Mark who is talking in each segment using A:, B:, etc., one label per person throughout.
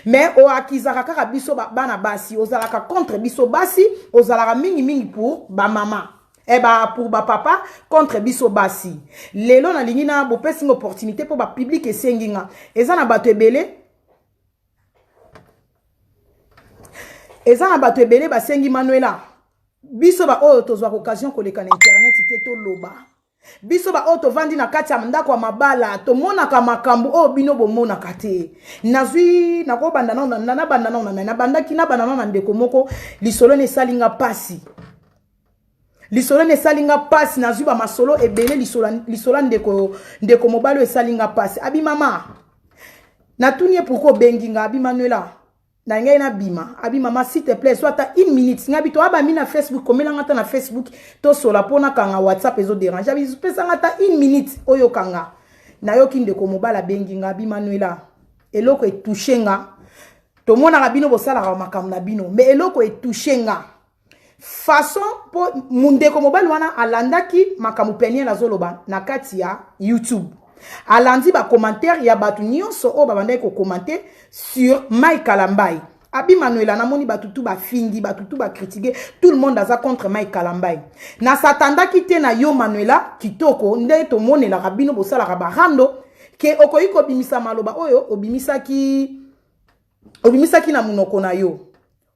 A: Mais oakizaka kaka biso bana basi, ozalaka contre biso basi, ozalaka mingimingi pour bamama e ba pour bapapa, contre biso basi. Lelo nalingi na bopesi nga opportunité mpo bapublic esengi nga. Eza na bato ebele, eza na bato ebele basengi Manuela, biso baoyo tozwaka occasion koleka na internet te, toloba. Biso baoyo tovandi na kati ya ndako ya mabala, tomonaka makambo oyo bino bomonaka te. Nazwi, nakobanda nano, nabanda nano na nabandaki, nabanda nano na ndeko moko. Lisolo na esali nga mpasi, lisolo na esali nga mpasi. Nazwi bamasolo ebele. Lisolo ndeko mobali oyo esali nga mpasi. Abi mama, natuni ye pourquoi obengi nga. Abi Manuela, na ngai nabima. Abi mama, s'il te plaît, soit ata une minute. Ngai bi toyaba mi na Facebook, komelanga ata na Facebook tosola, mpo nakanga WhatsApp ezoderange. Abi pesanga ata une minute oyo kanga. Nayoki ndeko mobali abengi nga. Abi Manuela, eloko etouche nga, tomonaka bino bosalaka makambo na bino, mais eloko etouche nga façon mpo ndeko mobali wana alandaki makambo Peniel azoloba na kati ya YouTube, alandi bacommentaire ya bato nyonso oyo babandaki kocommenter sur Mike Kalambai. Abi Manuela, namoni bato tu bafingi, bato tu bacritiquer, tout le monde aza contre Mike Kalambai. Nasatandaki te na yo Manuela kitoko, nde tomonelaka bino bosalaka barando ke okoki kobimisa maloba oyo obimisaki na monoko na yo.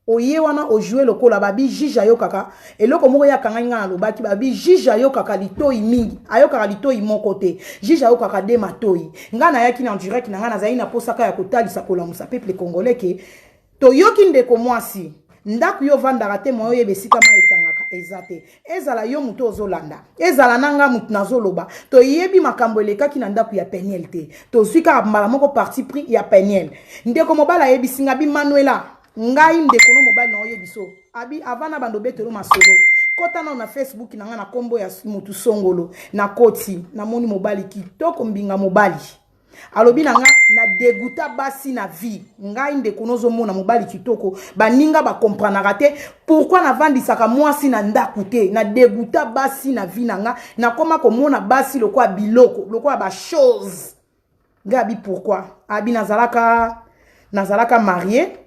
A: Oye wana ojoue lokola babi juge ayokaka eloko moko yakangaki ngai. Nalobaki babi juge ayokaka litoi mingi, ayokaka litoi moko te, juge ayokaka de matoi. Ngai nayaki na direct na ngai, nazali na posaka ya kotalisa, kolamusa peuple congolais ke toyoki ndeko mwasi. Ndako yo ovandaka te, moyo oyeba esika mai etangaka eza te. Ezala yo moto ozolanda, ezala na nga motu nazoloba, toyebi makambo elekaki na ndako ya Peniel te. Tozwi kaka mbala moko parti pris ya Peniel. Ndeko mobali ayebisi nga bi Manuela, ngai ndeko no mobali na oyebi so. Abi avant na bando obetelo masolo, kota nano na Facebook na ngai na nkombo ya motu songolo. Nakoti, namoni mobali kitoko, mbinga mobali. Alobi na nga na deguta basi na vie. Ngai ndeko nozomona mobali kitoko, baninga bakomprenaka te pourquoi navandisaka mwasi na ndako te. Na deguta basi na vie na nga, nakoma komona basi lokola biloko, lokola bachose. Ngai abi pourquoi? Abi nazalaka marié,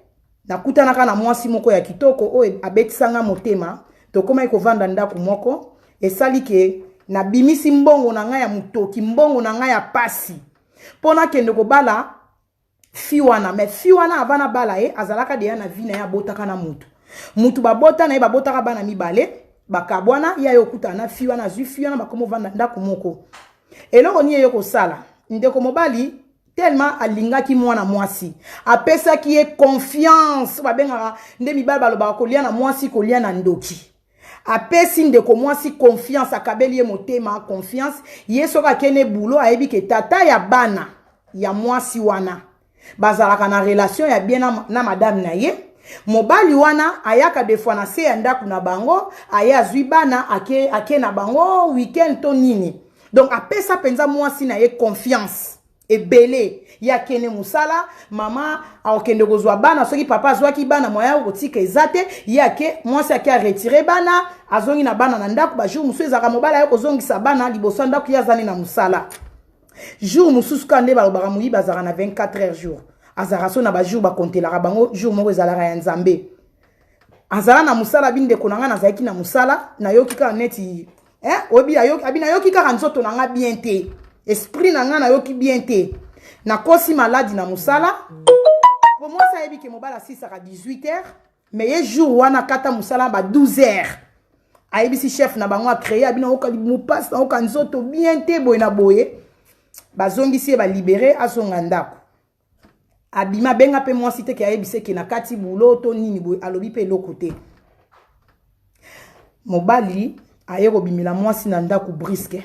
A: nakutanaka na mwasi moko ya kitoko oyo abetisanga motema. Tokomaki kovanda ndako moko, esali ke nabimisi mbongo na ngai ya motoki, mbongo na ngai ya pasi, mpo nakende kobala fille wana. Mais fille wana, avant nabala ye, azalaka deya na vie na ye, abotaka na mutu. Mutu babota na ye, babotaka bana mibale, bakabwana. Ye aye okutana na fille wana, azwi fille wana, bakoma ovanda ndako moko. Eloko nini eye kosala? Ndeko mobali tellement alingaki mwana mwasi, apesaki ye confiance. Babengaka nde mibali balobaka kolia na mwasi, kolia na ndoki. Apesi ndeko mwasi confiance, akabeli ye motema, confiance. Ye soki akende bulo, ayebi ke tata ya bana ya mwasi wana bazalaka na relation ya bien na madame na ye. Mobali wana ayaka des fois na se ya ndako na bango, aye azwi bana, ake na bango weekend to nini. Donc apesa mpenza mwasi na ye confiance ebele. Ye akende mosala, mama akokende kozwa bana. Soki papa azwaki bana, moya kotika eza te. Ye ake, mwasi ake aretirer bana, azongi na bana na ndako. Bajour mosusu ezalaka mobali aye kozongisa bana liboso ya ndako, ye azali na mosala. Jour mosusu kaka nde balobaka moyibi azalaka na 24 heures, jour azalaka so na bajour bakontelaka bango, jour moko ezalaka ya Nzambe. Azala na mosala. Bindeko na ngai, nazalaki na mosala, nayoki kaka neti eh, oyebi, abi nayoki kaka nzoto na ngai bien te, esprit na ngai nayoki bien te, nakosi maladi na mosala. Po mwasi ayebi ke mobali asisaka 18 heures, mais ye jour wana akata mosala ba 12 heures. Ayebisi chef na bango, acréer, abi nayoka mopasi, nayoka nzoto bien te, boye na boye. Bazongisi ye, balibérer, azonga ndako. Abima, abenga mpe mwasi te ke ayebisi eke na kati bulo to nini boye. Alobi mpe eloko te. Mobali aye kobimela mwasi na ndako brusque.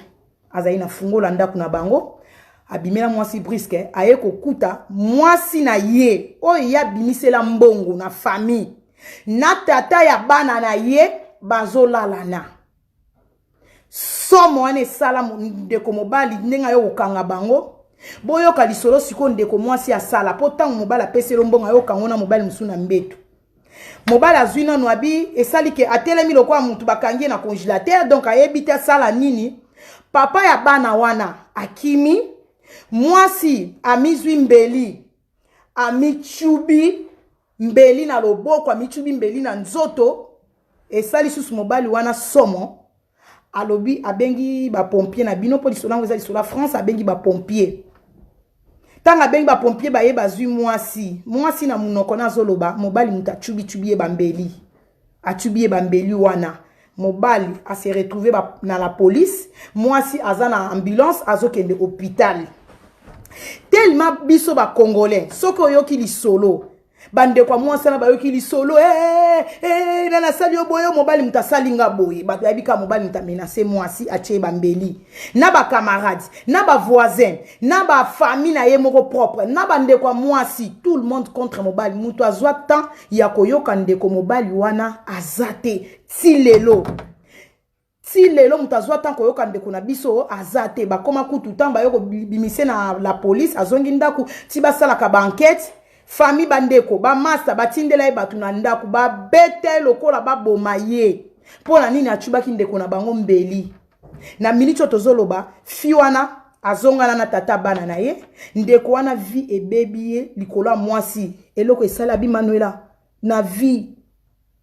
A: Azali na fungola ndako na bango, abimela mwasi brusque, aye kokuta mwasi na ye oyo ye abimisela mbongo na famille na tata ya bana na ye, bazolalana. Somo wana esala ndeko mobali ndenge aye kokanga bango. Boyoka lisolo sikoyo ndeko mwasi asala, mpo ntango mobali apeseli mbongo, ayokango na mobali mosusu na mbeto. Mobali azwi nano, abi esali ke atelemi lokola motu bakangi ye na congélateur, donc ayebi te asala nini. Papa ya bana wana akimi, mwasi amizwi mbeli. Amichubi mbeli na loboko, amichubi mbeli na nzoto. Esali susu mobali wana somo. Alobi abengi bapompier na bino, mpo lisolo yango eza lisolo ya France. Abengi bapompier. Ntango abengi bapompier, baye, bazwi mwasi. Mwasi na monoko na azoloba, mobali moto acubicubi ye bambeli, acubi ye bambeli wana. Mobali ase retrouve na la police, mwasi aza na ambulance, azokende hôpital. Tellement biso bacongolais, soki oyoki lisolo, bandeko ya mwasi wana bayoki lisolo, hey, hey, nani asali yo boye? Mobali moto asali nga boye. Bato bayebi kaka mobali moto amenace mwasi, atie bambeli. Na bacamarade, na bavoisin, na bafamille na ye moko propre, na bandeko ya mwasi, tout le monde contre mobali. Moto azwa temps ya koyoka ndeko mobali wana aza te. Ti lelo, ti lelo, moto azwa ntango koyoka ndeko na biso aza te. Bakóma kutu ntango bayo kobimise na la police, azongi ndako, ti basalaka baenquête. Famille, bandeko, bamasta batindela ye bato na ndako, babeta ye lokola baboma ye. Mpo na nini acubaki ndeko na bango mbeli? Na miniti oyo tozoloba, fi wana azongana na tata bana na ye. Ndeko wana, vie ebebi ye likolo ya mwasi. Eloko esali abi Manuela na vie,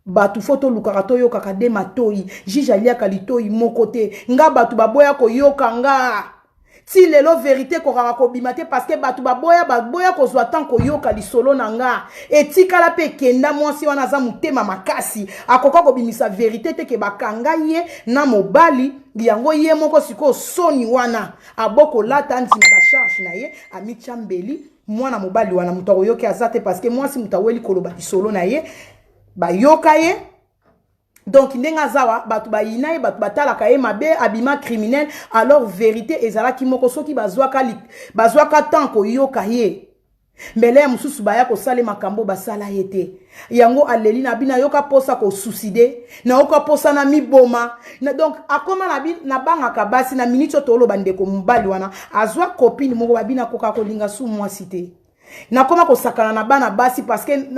A: bato fo tolukaka toyokaka de matoi. Juge aliaka litoi moko te. Nga bato baboya koyoka nga ti lelo, vérité ekokaka kobima te, parce que bato baboya, baboya kozwa temps koyoka lisolo na nga. Etikala mpe ekenda. Mwasi wana aza motema makasi, akoka kobimisa vérité te ke bakanga ye na mobali yango. Ye moko sikoyo soni wana abokolata ndima bacharge na ye, amitya mbeli. Mwana mobali wana, moto akoyoki aza te, parce que mwasi moto aweli koloba lisolo na ye, bayoka ye. Donc ndenge aza wa, bato bayina ye, bato batalaka ye mabe, abima criminel. Alors vérité ezalaki moko, soki bazwaka, bazwaka temps koyoka ye, mbele ya mosusu baya kosala makambo basala ye te. Yango aleli na bino, ayoka mposa kosuicider, nayoka mposa na miboma na, donc akoma na nabangaka basi. Na miniti oyo toloba, ndeko mobali wana azwa copine moko, babina akoka kolinga su mwasi te. Nakoma kosakana na bana basi, parce que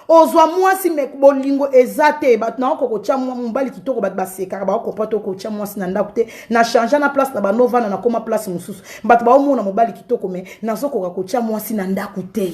A: ozwa mwasi me bolingo eza te. Bato naoko kotya mobali kitoko, bato basekaka, baokompa to kotya mwasi na ndako te. Na change na place na banovanda, nakoma place mosusu, bato baomona mobali kitoko, me nazokoka kotya mwasi na ndako te.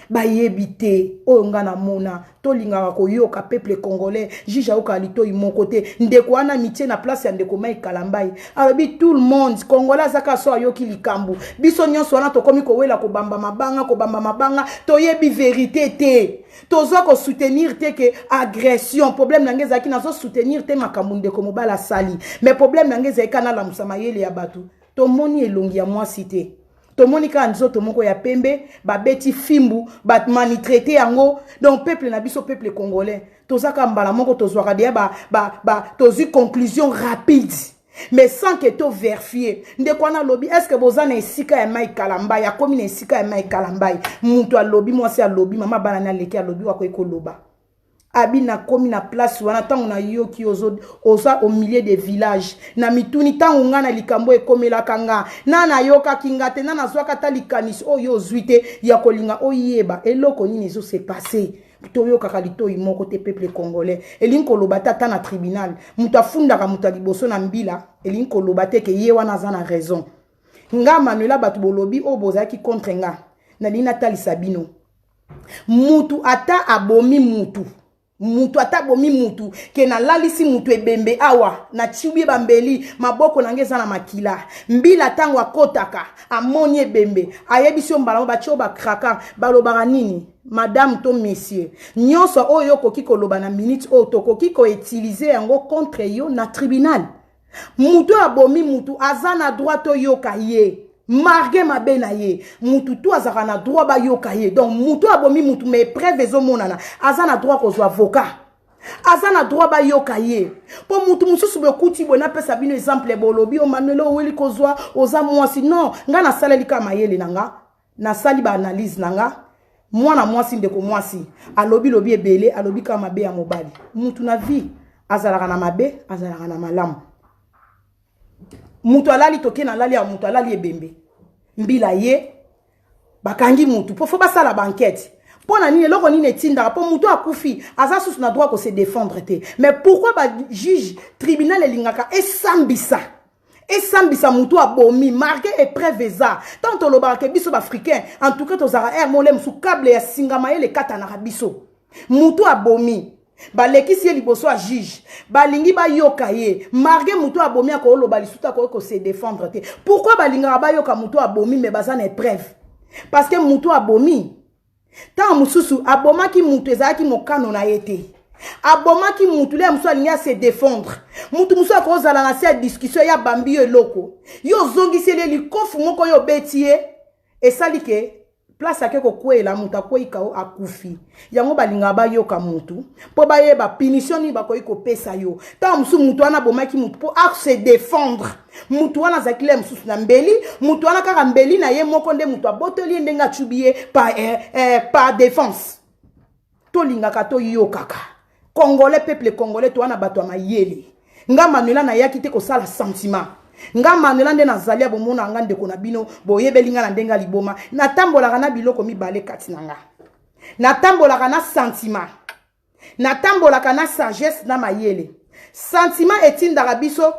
A: Bayebi te oyo nga namona. Tolingaka koyoka, peuple congolais. Juge ayokaka litoi moko te. Ndeko wana mitie na place ya ndeko Mike Kalambai, alobi tout le monde congolais aza kaka so ayoki likambo. Biso nyonso wana tokomi kowela kobamba mabanga, kobamba mabanga, toyebi vérité te, tozwa kosoutenir te ke agression. Problème na ngai ezalaki, nazosoutenir te makambo ndeko mobali asali, mais problème na ngai ezalaki kaka nalamusa mayele ya bato. Tomoni elongi ya mwasi te, tomoni kaka nzoto moko ya pembe, babeti fimbu, bamaltraiter yango. Donc peuple na biso, peuple congolais, tozaka mbala moko tozwaka deya ba, ba, ba, tozwi conclusion rapide, mais sans ke tovérifier. Ndeko wana alobi, est ce que boza na esika ya Mike Kalambai? Akomi na esika ya Mike Kalambai. Moto alobi, mwasi alobi, mama bana na aleki, alobi wakoki koloba. Abi nakomi na place wana, ntango nayoki oza au milieu de village, na mituni, ntango nga na likambo ekomelaka nga, na nayokaki nga te, na nazwaka ata likanisi oyo ozwi te ya kolinga oyeba eloko nini ezose passer. Toyokaka litoi moko te, peuple congolais. Elingi koloba te, ata na tribunal, moto afundaka moto ya liboso na mbila, elingi koloba te ke ye wana aza na raison. Nga Manuela, bato bolobi oyo bozalaki contre nga, nalingi natalisa bino, mutu ata abomi mutu, mutu ata abomi mutu, ke nalalisi mutu ebembe awa, natibi bambeli, maboko na ngai eza na makila. Mbila ntango akotaka, amoni ebembe, ayebisi yo mbala mo batie oyo bakraka, balobaka nini? Madame to monsieur, nyonso oyo okoki koloba na minute oyo, tokoki koutiliser yango contre yo na tribunal. Mutu oyo abomi mutu aza na droit toyoka ye, malgré mabe na ye. Mutu tu azalaka na droit bayoka ye. Donc mutu abomi mutu, mais preuve ezomonana, aza na droit kozwa avocat, aza na droit bayoka ye. Mpo mutu mosusu bokuti boye, napesa bino exemple, bolobi o Manuel oweli kozwa, oza mwasi. Non, ngai nasaleli kaka mayele na nga, nasali baanalyse na nga. Mwana mwasi, ndeko mwasi alobi lobi ebele, alobi kaka mabe ya mobali. Mutu na vie azalaka na mabe, azalaka na malamu. Mutu alali, toke na alali ya mutu alali ebembe, mbila ye, bakangi mutu mpo fo basala baenquête. Mpo na nini? Eloko nini etindaka? Mpo mutu akufi aza susu na droit kose défendre te. Mais pourquoi bajuge, tribunal elingaka esambisa? Esambisa mutu abomi marke epreuve eza. Tant tolobaka ke biso baafricain, en tout cas tozalaka aire mole mosusu kable ya singa mayele ekatanaka biso. Mutu abomi, balekisi ye liboso ya juge, balingi bayoka ye marke mutu abomi akoloba lisusu, akoki kose défendre te. Pourquoi balingaka bayoka mutu abomi mais baza na épreuve? Parce que mutu abomi, ntango mosusu abomaki mutu, ezalaki mokano na ye te. Abomaki mutu le mosusu alingi ase défendre. Mutu mosusu akozala na se ya discussion, ya bambi yo eloko, yo ozongiseli ye likofu moko, yo obeti ye, esali ke place ake kokweyela moto, akwei kao, akufi. Yango balingaka bayoka motu mpo bayeba punition nini bakoki kopesa yo. Ntango mosusu motu wana abomaki motu mpo ase défendre. Motu wana azalaki le mosusu na mbeli, motu wana kaka mbeli na ye moko nde moto abotoli ye, ndenge acubi ye par défense. Tolingaka toyokaka Congolais, peuple congolais, towana bato ya mayele. Nga Manuela nayaki te kosala sentiment. Nga Manuela nde nazali ya bomona nga ndeko na bino, boyebeli nga na ndenge ya liboma. Natambolaka na biloko mibale kati na nga: natambolaka na sentiment, natambolaka na sagesse, na mayele. Sentiment etindaka biso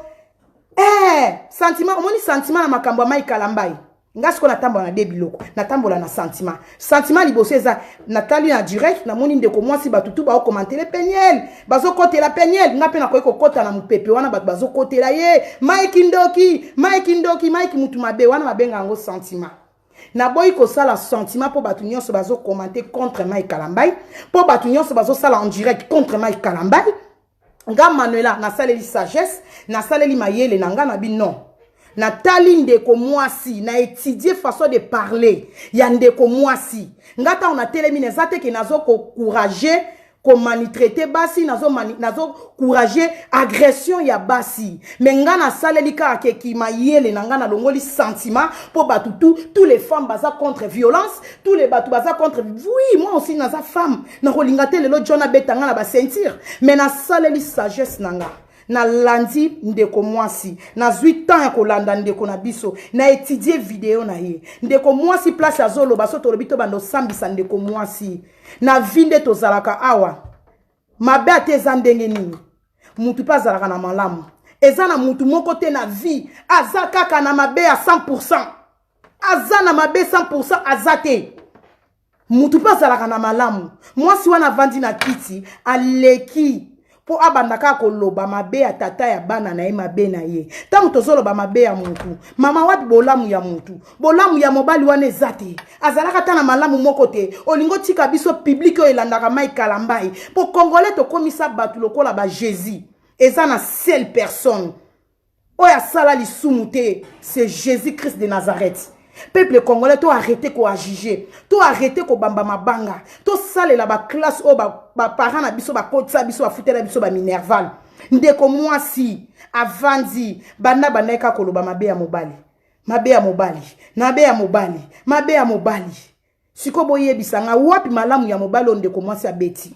A: sentiment. Omoni sentiment na makambo ya Mike Kalambai, nga sikoyo natambola na de biloko. Natambola na sentiment. Sentiment liboso eza, natali na direct, namoni ndeko mwasi, bato tu baokomantele Peniel, bazokotela Peniel. Nga mpe nakoki kokɔta na mopepe wana, bato bazokotela ye, Mike ndoki, Mike ndoki, Mike mutu mabe. Wana babenga yango sentiment. Naboyi kosala sentiment mpo bato nyonso bazokomante contre Mike Kalambai, mpo bato nyonso bazosala en direct contre Mike Kalambai. Nga Manuela nasaleli sagesse, nasaleli mayele na nga na bino. Natali ndeko mwasi, na étudie façon de parler ya ndeko mwasi. Nga ntango natelemi, na eza te ke nazokocourage komaltraiter basi, nazocourage agression ya basi, mais nga nasaleli kaka keki mayele na nga, nalongoli sentiment mpo bato tu, tous les femmes baza contre violence, tous les bato baza contre. Oui, moi aussi naza femme, nakolinga te lelo John abeta nga na baceinture, mais nasaleli sagesse na nga, nalandi ndeko mwasi, nazwi temps ya kolanda ndeko na biso, na étudie video na ye. Ndeko mwasi, place azoloba, so tolobi tobanda osambisa ndeko mwasi na vi nde tozalaka awa, mabe ate eza ndenge nini? Mutu mpe azalaka na malamu. Eza na mutu moko te na vie aza kaka na mabe ya 100, aza na mabe 100, aza te. Mutu mpe azalaka na malamu. Mwasi wana avandi na kiti, aleki mpo abanda kaka koloba mabe ya tata ya bana na ye, mabe na ye. Ntango tozoloba mabe ya mutu, mama, wapi bolamu ya mutu? Bolamu ya mobali wana eza te, azalaka ata na malamu moko te. Olingi otika biso public oyo elandaka Mike Kalambai, mpo Congolais tokomisa bato lokola baJésus. Eza na seule personne oyo asala lisumu te, c'est Jésus Christ de Nazareth. Peuple congolais, to arrête koajuge, to arrête kobamba mabanga, tosalela baclasse oyo baparent na biso bakotisa biso, bafutela biso baminerval. Ndeko mwasi avandi, banda bandaki kaka koloba mabe ya mobali, mabe ya mobali, mabe ya mobali, mabe ya mobali. Sikoyo boyebisa nga, wapi malamu ya mobali oyo ndeko mwasi abeti?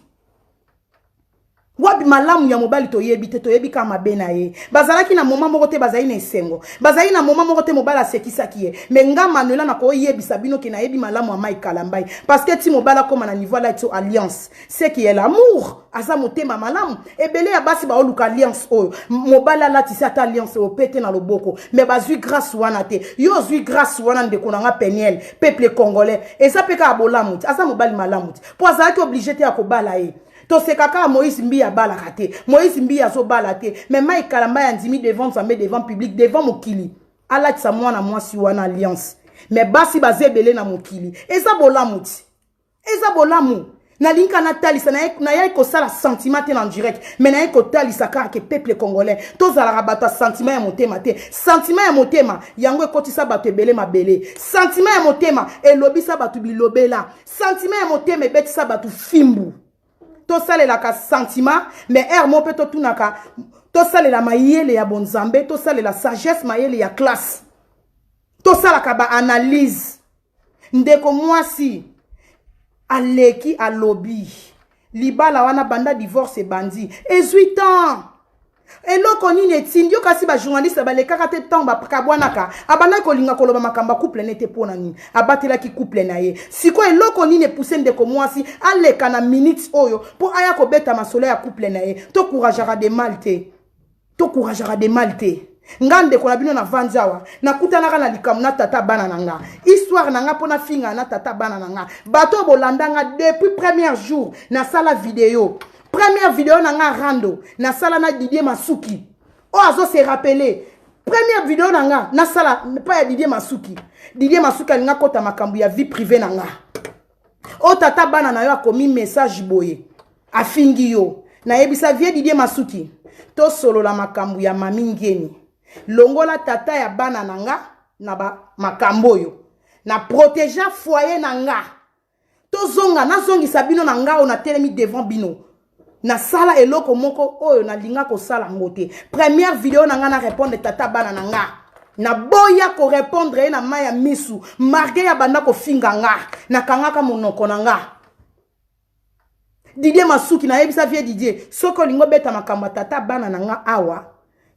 A: Wapi malamu ya mobali? Toyebi te, toyebi kaka mabe na ye. Bazalaki na moma moko te bazali na esengo, bazali na moma moko te mobali asekisaki ye. Mais nga Manuela nakoyebisa bino ke nayebi malamu ya Mike Kalambai, parce que ti mobali akóma na niveau alati alliance, c'est qui est l'amour, aza motema malamu. Ebele ya basi baoluka alliance oyo mobali alatisi, ata alliance oyo pete na loboko, mais bazwi grâce wana te. Yo ozwi grâce wana, ndeko na nga Peniel. Peuple congolais, eza mpe kaka bolamu te, aza mobali malamu te, mpo azalaki obligé te ya kobala ye. Toseka kaka Moïse Mbi abalaka te, Moïse Mbi azobala te, mais Mike Kalamba ya ndimi devant Nzambe, devant public, devant mokili, alatisa mwana mwasi wana alliance. Mais basi baza ebele na mokili, eza bolamu ti, eza bolamu. Nalingi kaka natalisa, nayai kosala sentiment te na direct, mais nayai kotalisa kaka ke peuple congolais tozalaka bato ya sentiment ya motema te. Sentiment ya motema yango ekotisa bato ebele mabele, sentiment ya motema elobisa bato bilobela, sentiment ya motema ebetisa bato fimbu. Tosalelaka sentiment, mais heure moko mpe totunaka, tosalela mayele ya bonzambe, tosalela sagesse, mayele ya classe, tosalaka baanalyse. Ndeko mwasi aleki, alobi libala wana banda divorce ebandi ezwi temps. Eloko nini etindi yo? Kasi bajournaliste balekaka te ntango bakabwanaka, abandaki kolinga koloba makambo ya couple ne te. Mpo na nini abatelaki couple na ye? Sikoyo eloko nini epuse ndeko mwasi aleka na minute oyo mpo aya kobeta masolo ya couple na ye? Tocourageaka de mal te, tocourageaka de mal te. Nga ndeko na bino navandi awa, nakutanaka na likambo na tata bana na nga, histoire na nga mpo nafinga na tata bana na nga. Bato oyo bolanda nga depuis premier jour nasala video, première video na nga rando nasala na Didier Masuki, oyo azo se rappeler première video na nga nasala pa ya Didier Masuki. Didier Masuki alinga kota makambo ya vie privée na nga. Oyo tata bana na yo akomi message boye, afingi yo. Nayebisa vie Didier Masuki, tosolola makambo ya mami Ngeni, longola tata ya bana na nga na ba makambo oyo, na protéger foyer na nga. Tozonga, nazongisa bino na nga oyo natelemi devant bino. Nasala eloko moko oyo nalinga kosala yango te. Première video na nga na répondre tata bana na nga. Naboya korépondre ye na mai ya misu, marge ya banda kofinga nga, nakangaka monoko na nga. Didier Masuki, nayebisa vie Didier, soki olingi obeta makambo ya tata bana na nga awa,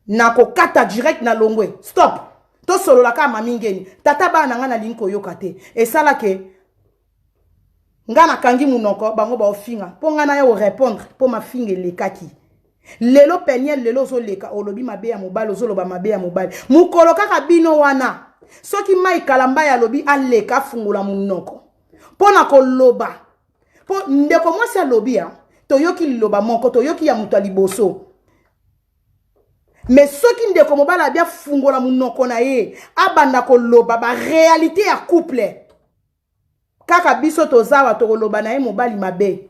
A: nakokata direct na longwe. Stop. Tosolola kaka mami Ngeni. Tata bana na nga nalingi koyoka te. Esalake nga nakangi monoko, bango baofinga mpo nga naya korépondre mpo mafinga elekaki. Lelo Peniel, lelo ozoleka olobi mabe ya mobali, ozoloba mabe ya mobali. Mokolo kaka bino wana, soki Mai Kalamba alobi aleka afungola monoko mpo na koloba, mpo ndeko mwasi alobi ya toyoki liloba moko, toyoki ya moto ya liboso. Mais soki ndeko mobali abi afungola monoko na ye abanda koloba ba réalité ya couple, kaka biso tozawa tokoloba na ye mobali mabe,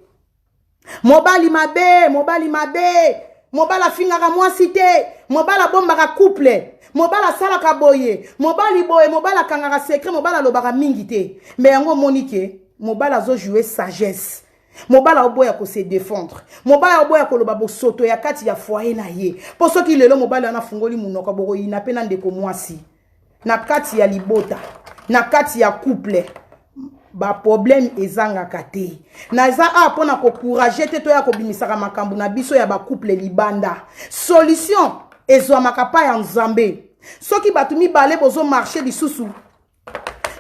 A: mobali mabe, mobali mabe, mobali afingaka mwasi te, mobali abombaka couple, mobali asalaka boye, mobali boye, mobali akangaka secret, mobali alobaka mingi te. Mais yango omoni ke mobali azojouer sagesse, mobali aoboya kose défendre, mobali aoboya koloba bosoto ya kati ya foyer na ye. Mpo soki lelo mobali wana afungoli monoko, bokoyina mpe na ndeko mwasi na kati ya libota, na kati ya couple, baproblème ezangaka te. Naza awa mpona kocourage te toya kobimisaka makambo na biso ya bacouple libanda. Solution ezwamaka pa ya Nzambe. Soki bato mibale bozomarche lisusu,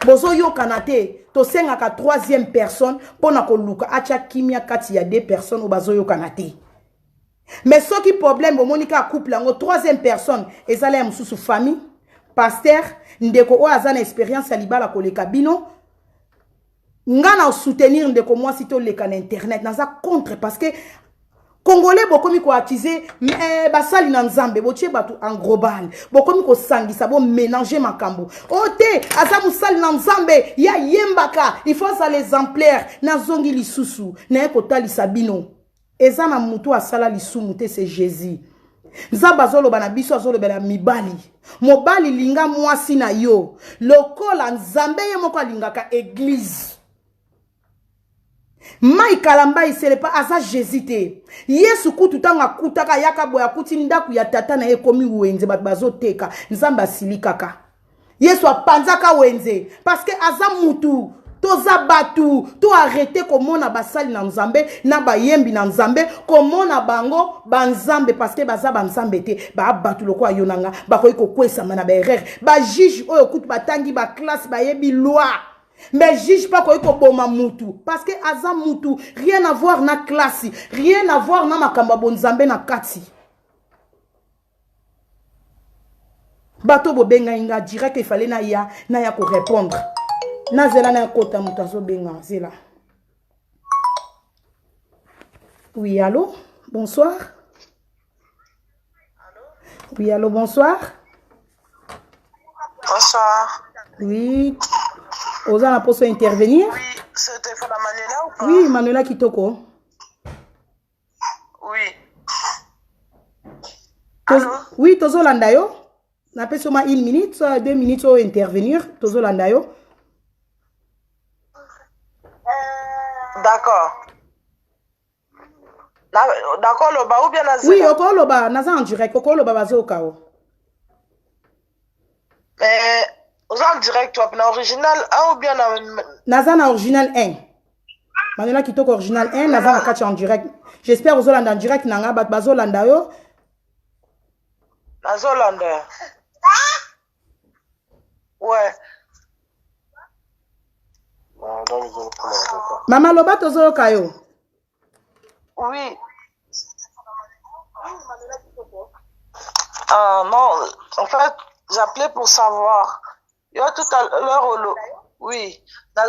A: bozoyokana te, tosengaka troisième personne mpona koluka atya kimia kati ya deux personnes oyo bazoyokana te. Mais soki problème bomoni kaka couple yango, troisième personne ezala ya mosusu, famille, pasteur, ndeko oyo aza na expérience ya libala koleka bino. Nga na soutenir ndeko mwasi toleka na internet, naza contre, parce que Congolais bokomi koaccuser eh, basali na Nzambe, botie bato en global, bokomi kosangisa, bomélange makambo. O te, aza mosali na Nzambe, ya yembaka, il faut azala exemplaire. Nazongi lisusu naye kotalisa bino, eza na mutu asala lisumu te, c'est Jésus. Nzambe azoloba na biso, azolobela mibali. Mobali, linga mwasi na yo lokola Nzambe ye moko alingaka église. Mai Kalamba eselepa aza Jésus te. Yesu kutu ntango akutaka ayaka boye, akuti ndako ya tata na ye ekomi wenze, bato bazoteka. Nzambe asilikaka, Yesu apanzaka wenze parce que aza mutu. Toza bato, to arrete komona basali na Nzambe na bayembi na Nzambe, komona bango banzambe, parce que baza banzambe te. Baa bato lokola yo na nga, bakoki kokwesama na baerreur. Bajuge oyo kutu batangi baklasse, bayebi loi, mais juge mpe akoki koboma mutu parce que aza mutu. Rien à voir na classe, rien à voir na makambo ya bonzambe na kati. Bato bobengai nga direct, efale naya, naya korépondre. Nazela na kota, moto azobenga, zela. Oui, allo, bonsoir. Oui, allo, bonsoir.
B: Bonsoir.
A: Oui, oza na poso intervenir?
B: Oui, c'est téléphone à Manuela ou pas?
A: Oui, Manuela Kitoko.
B: Oui. Allô?
A: Oui, tozolanda yo. Napesi yo ma une minute, 2 minutes oyo intervenir, tozolanda yo.
B: D'accord. D'accord, loba ou bien nazela?
A: Oui, okoloba, naza en direct, okoloba, bazoyoka o.
B: Mais oza en direct wapi, na original 1 ou bien na
A: Naza na original 1. Manuela Kitoko, original 1, naza na kati en direct. J'espère ozolanda en direct na nga, bato bazolanda yo.
B: Nazolanda. Ouais.
A: Mama, loba, tozoyoka yo.
B: Oui. Ah non, en fait, j'appelais pour savoir. Yo tout à l'heure olo... Oui. Na...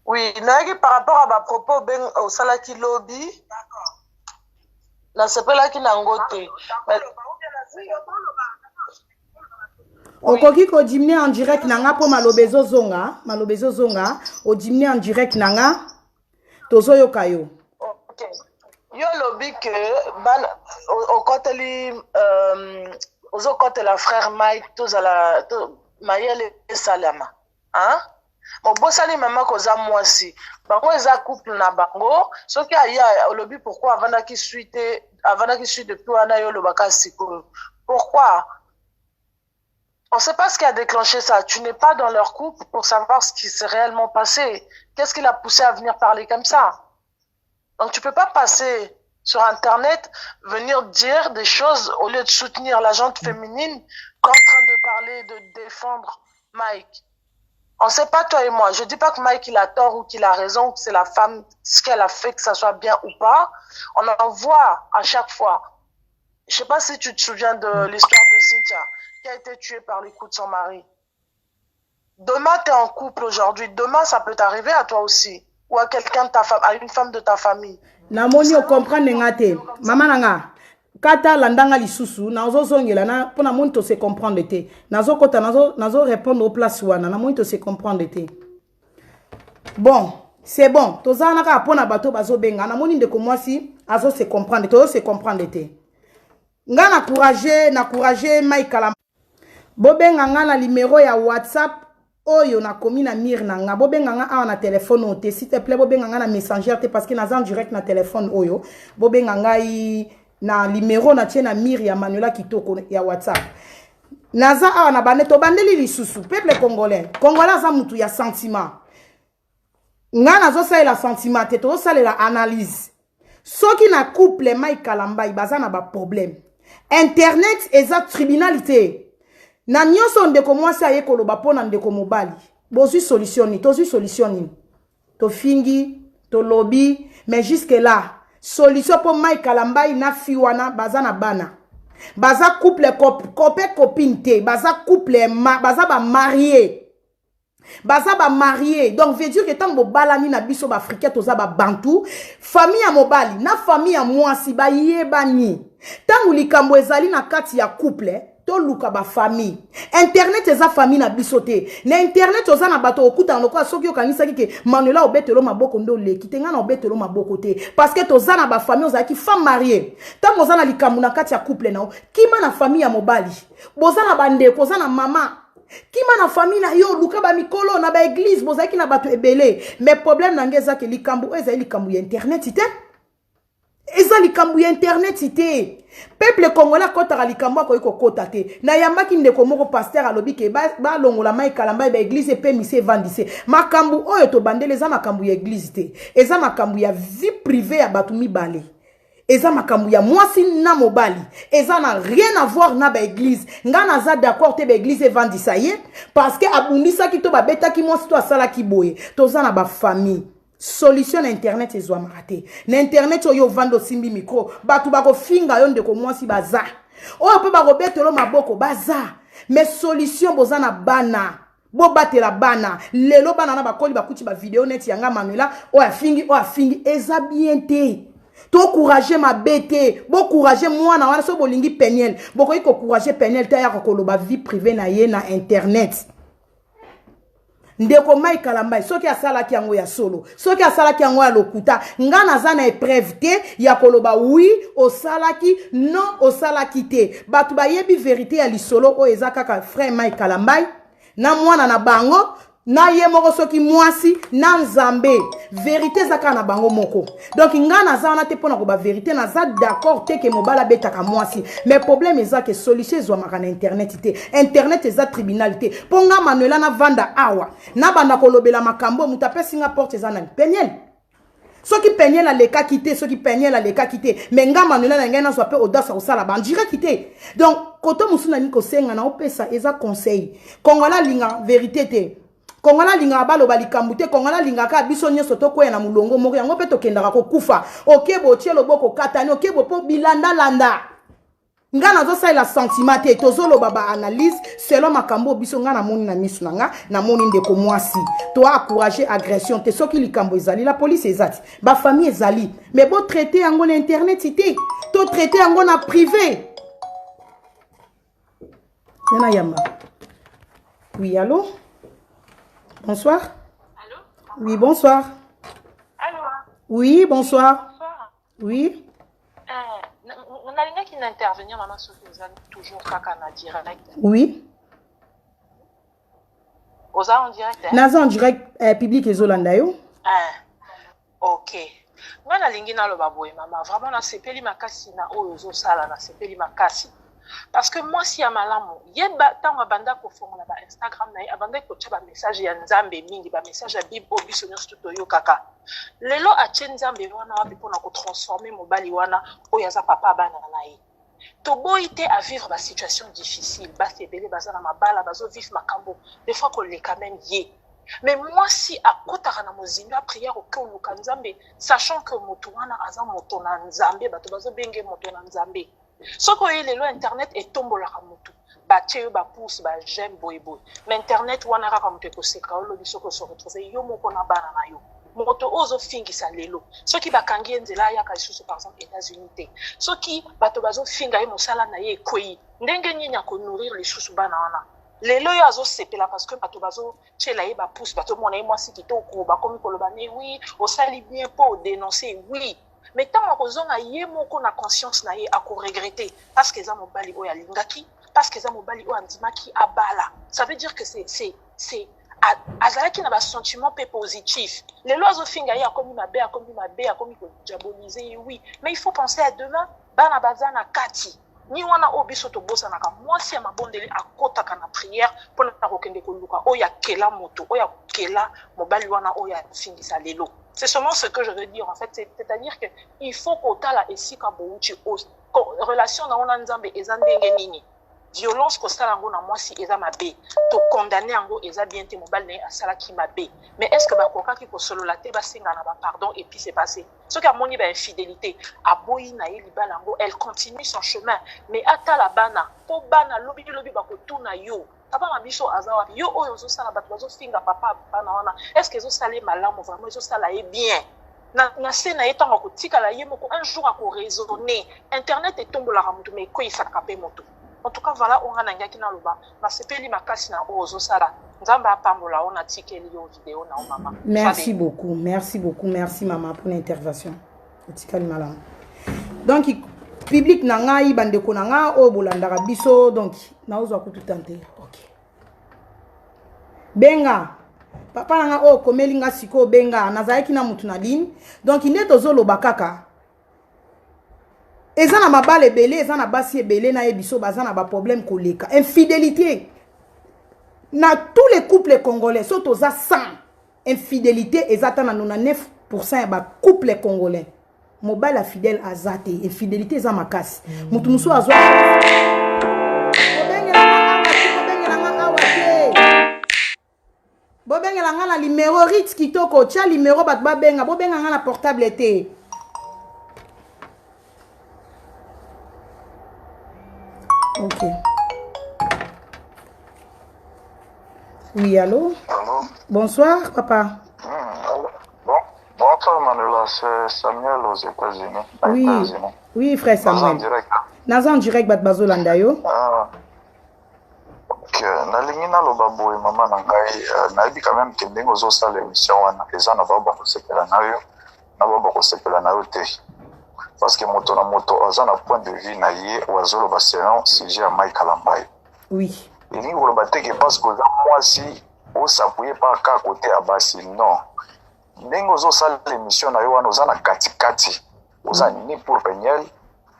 B: Oui, nayaki par rapport à ba propos ben osalaki lobi. Nasepelaki nango te. Mais...
A: Okoki kodimine en direct na nga mpo maloba ezozonga, maloba ezozonga. Odimine en direct na nga, tozoyoka yo.
B: Okay. Yo olobi ke bana okoteli ozokotela frère Mike, tozala to, mayele esalama, hein? Obosani mama koza mwasi, bango eza couple na bango. Soki aya olobi pourquoi avandaki suite, avandaki suite depuis wana, yo olobaka sikoyo pourquoi? On ne sait pas ce qui a déclenché ça. Tu n'es pas dans leur couple pour savoir ce qui s'est réellement passé. Qu'est-ce qui l'a poussé à venir parler comme ça? Donc tu peux pas passer sur Internet, venir dire des choses au lieu de soutenir la gente féminine, t'es en train de parler, de défendre Mike. On sait pas, toi et moi. Je dis pas que Mike il a tort ou qu'il a raison, que c'est la femme, ce qu'elle a fait, que ça soit bien ou pas. On en voit à chaque fois. Je sais pas si tu te souviens de l'histoire de Cynthia, qui a été tuée par les coups de son mari. Demain, tu es en couple aujourd'hui. Demain, ça peut t'arriver à toi aussi. Ou à quelqu'un de ta femme, à une femme de ta famille.
A: Namoni ocomprendre nga te, mama na nga. Kata landanga lisusu, nazozongela na mpo namoni tose comprendre te. Nazokota, nazo répondre au place wana, namoni tose comprendre te. Bon, c'est bon, toza wana kaka mpo na bato bazobenga. Namoni ndeko mwasi azose comprendre, tozose comprendre te. Nga na courage, na courage Mike Kalamba. Bobenga nga na numero ya WhatsApp oyo nakomi na mire na nga. Bobenga nga awa na telefone oyo te, s'il te plaît. Bobenga nga na Messenger te, parce que naza en direct na telefone oyo. Bobenga ngai na numero natie na mire ya Manuela Kitoko ya WhatsApp. Naza awa na bande, tobandeli lisusu. Peuple congolais, congolais aza mutu ya sentiment. Nga nazosalela sentiment te, tozosalela analyse. Soki na couple Mike Kalambai baza na baproblème, internet eza tribunal te. Na nyonso ndeko mwasi aye koloba mpo na ndeko mobali, bozwi solution nini? Tozwi solution nini? Tofingi, tolobi, mais jusque là solution mpo Mike Kalambai na fi wana baza na bana, baza couple copain copine te, baza couple ma, baza bamarie, baza bamarie. Donc veut dire que ntango bobalani na biso baafricain, toza babantu, famille ya mobali na famille ya mwasi bayebani. Ntango likambo ezali na kati ya couple, toluka bafamille. Internet eza famille na biso te. Na internet oza na bato okutana lokola soki okanisaki ke Manuela obetelo maboko nde oleki te. Ngai na obetelo maboko te, parce que toza na bafamille. Ozalaki femme mariée, ntango oza na likambo na kati ya couple na yo, kima na famille ya mobali. Boza na bandeko, oza na mama, kima na famille na yo, luka bamikolo na baeglise. Bozalaki na bato ebele. Mais problème na ngai eza ke likambo oyo ezali likambo ya internet te, eza likambo ya internet te. Peuple congolais akɔtaka likambo akoki kokɔta te. Nayambaki ndeko moko pasteur, alobi ke balongola Mike Kalamba, baeglise epemisi, evandise. Makambo oyo tobandeli eza makambo ya eglise te, eza makambo ya vie privée ya bato mibale, eza makambo ya mwasi na mobali, eza na rien à voir na baeglise. Nga naza d'accord te baeglise evandisa ye parce que abundisaki to babetaki mwasi to asalaki boye. Toza na bafamille. Solution na internet ezwamaka te. Na internet oyo ovanda, osimbi micro, bato bakofinga yo. Ndeko mwasi baza oyo mpe bakobetelo maboko baza, mais solution, boza na bana, bobatela bana. Lelo bana na bakoli, bakuti bavideo neti yanga Manuela oyo afingi, oyo afingi, eza bien te. Tocourage mabe te, bocourage mwana wana. Soki bolingi Peniel, bokoki kocourage Peniel te ayaka koloba vie privée na ye na internet. Ndeko Mike Kalambai, soki asalaki yango ya solo, soki asalaki yango ya lokuta, nga naza na épreuve te ya koloba oui osalaki, non osalaki te. Bato bayebi vérité ya lisolo oyo eza kaka frère Mike Kalambai na mwana na bango na ye moko, soki mwasi na Nzambe. Vérité eza kaka na bango moko. Donc nga naza wana te mpona koba vérité. Naza d'accord te ke mobali abetaka mwasi, mais problème eza ke solution ezwamaka na internet te. Internet eza tribunal te. Mpo nga Manuela navanda awa, nabanda kolobela makambo, moto apesi nga porte eza nani? Peniel. Soki Peniel alekaki te, soki Peniel alekaki te, mais nga Manuela na ngai nazwa mpe audace ya kosala bandiraki te. Donc koto mosusu nalingi kosenga na opesa eza conseil. Congolais alinga vérité te. Congolais alingaka baloba likambo te. Congolais alingaka biso nyonso tokwea na molongo moko. Yango mpe tokendaka kokufa. Okebo otie loboko katani, okebo mpo bilandalanda. Nga nazosalela sentiment te, tozoloba baanalyse selon makambo oyo biso nga namoni na miso na nga. Namoni ndeko mwasi, toencourage agression te. Soki likambo ezali, la police eza ti, bafamille ezali, mais botraite yango na internet te, totraite yango na privé. Yana yamba. Oui, allô, bonsoir.
B: Allô?
A: Oui, bonsoir.
B: Allô?
A: Oui, bonsoir.
B: Bonsoir.
A: Oui.
B: Nalingaki na intervenir, mama, soki oza toujours kaka na direct.
A: Oui.
B: Oza en direct, eh?
A: Naza en direct, public ezolanda yo.
B: Eh, ok, nga nalingi naloba boye, mama. Vraiment nasepeli makasi na oyo ozosala, nasepeli makasi parce que mwasi ya malamu yeba ntango abanda kofongola ba Instagram na ye, abandaki kotia bamessage ya Nzambe mingi, bamessage ya Bible oyo biso nyonso toyokaka. Lelo atie Nzambe wana wapi mpona kotransforme mobali wana oyo aza papa ya bana na ye? Toboyi te avivre basituation difficile. Basi ebele baza na mabala, bazovivre makambo des fois koleka même ye. Mais mwasi akotaka na mozindo ya prière, oke oluka Nzambe, sachant que moto wana aza moto na Nzambe. Bato bazobenge moto na Nzambe. Soki oye lelo, internet etombolaka motu, batie yo bapouce, baj'aime, boyeboye, mais internet wana kaka moto ekoseka. Olobi soki ose retrouve yo moko na bana na yo, moto oyo ozofingisa lelo, soki bakangi ye nzela ayaka lisusu par exemple États-Unis te, soki bato bazofinga ye, mosala na ye ekwei, ndenge nini akonourrir lisusu bana wana? Lelo yo azosepela parce que bato bazotiela ye bapouce, bazomona ye mwasi kitoko, bakomi koloba ne oui, osali bien mpo odénonce, oui. Mais ntango akozonga ye moko na conscience na ye, akoregrete parce que eza mobali oyo alingaki, parce que eza mobali oyo andimaki abala. Ça veut dire que c'est azalaki na basentiment mpe positif. Lelo azofinga ye, akomi mabe, akomi mabe, akomi kodiabolize ye, oui, mais il faut penser à demain. Bana baza na kati ni wana oyo biso tobosanaka. Mwasi ya mabondeli akɔtaka na prière mpona kokende koluka oyo akela moto, oyo akela mobali wana oyo afingisa lelo. C'est seulement ce que je veux dire en fait, c'est-à-dire que il faut kotala esika bouti, relation na wana Nzambe eza ndenge nini. Violence kosala yango na mwasi eza mabe, tokondane yango, eza bien te. Mobali na ye asalaki mabe, mais est ce que bakokaki kosolola te, basenga na bapardon et puis c'est passé? Soki amoni bainfidélité, aboyi na ye libala yango, elle continue son chemin, mais atala bana, mpo bana lobi lobi bakotuna yo: "Papa na biso aza wapi?" Yo oyo ozosala, bato bazofinga papa bana wana, est ce que ezosala ye malamu? Vraiment ezosala ye bien na se na ye? Ntango akotikala ye moko, un jour akoraisonne. Internet etombolaka motu, mais ekweyisaka mpe motu. En tout cas, voilà oyo nga nangaki naloba. Nasepeli makasi na oyo ozosala. Nzambe apambola oyo. Natikeli yo video na yo, mama.
A: Merci beaucoup, merci beaucoup, merci mama pour l'intervention. Otikali malamu. Donc public na ngai, bandeko na ngai oyo bolandaka biso, donc naozwa kutu tante. Ok, benga papa na ngai oyo okomeli nga sikoyo, benga. Nazalaki na mutu na ligne. Donc nde tozoloba kaka, eza na mabala ebele, eza na basi ebele nayebi biso baza na baproblème koleka infidélité. Na tous les couples congolais, so toza 100, infidélité eza ata na 99 ya bacouple congolais. Mobali ya fidèle aza te, infidélité eza makasi. Motu mosusu azwa, bobengelanga awa te, bobengela nga na numéro rit kitoko. Tia numéro, bato babenga, bobenga nga na portable te. Ok, oui, allô?
C: Allô?
A: Bonsoir papa.
C: Bon, bonsoir Manuela, c'est Samuel aux États-Unis.
A: Oui.
C: États-Unis.
A: Oui, frère
C: Naza en
A: Samuel.
C: direct.
A: Naza en direct, bato bazolanda yo.
C: Ah. Ok, nalingi naloba boye, mama na ngai, nayebi quand même ke ndenge ozosala émission wana, eza na bao bakosepela na yo, na bao bakosepela na yo te, parce que moto na moto aza na point de vue na ye oyo azoloba selon sujet ya Mike Kalambai. Elingi koloba te ke parce que oza mwasi, os'appuyer pa kaka côté ya basi, non. Ndenge ozosala émission na yo wana, oza na katikati, oza ni pour Peniel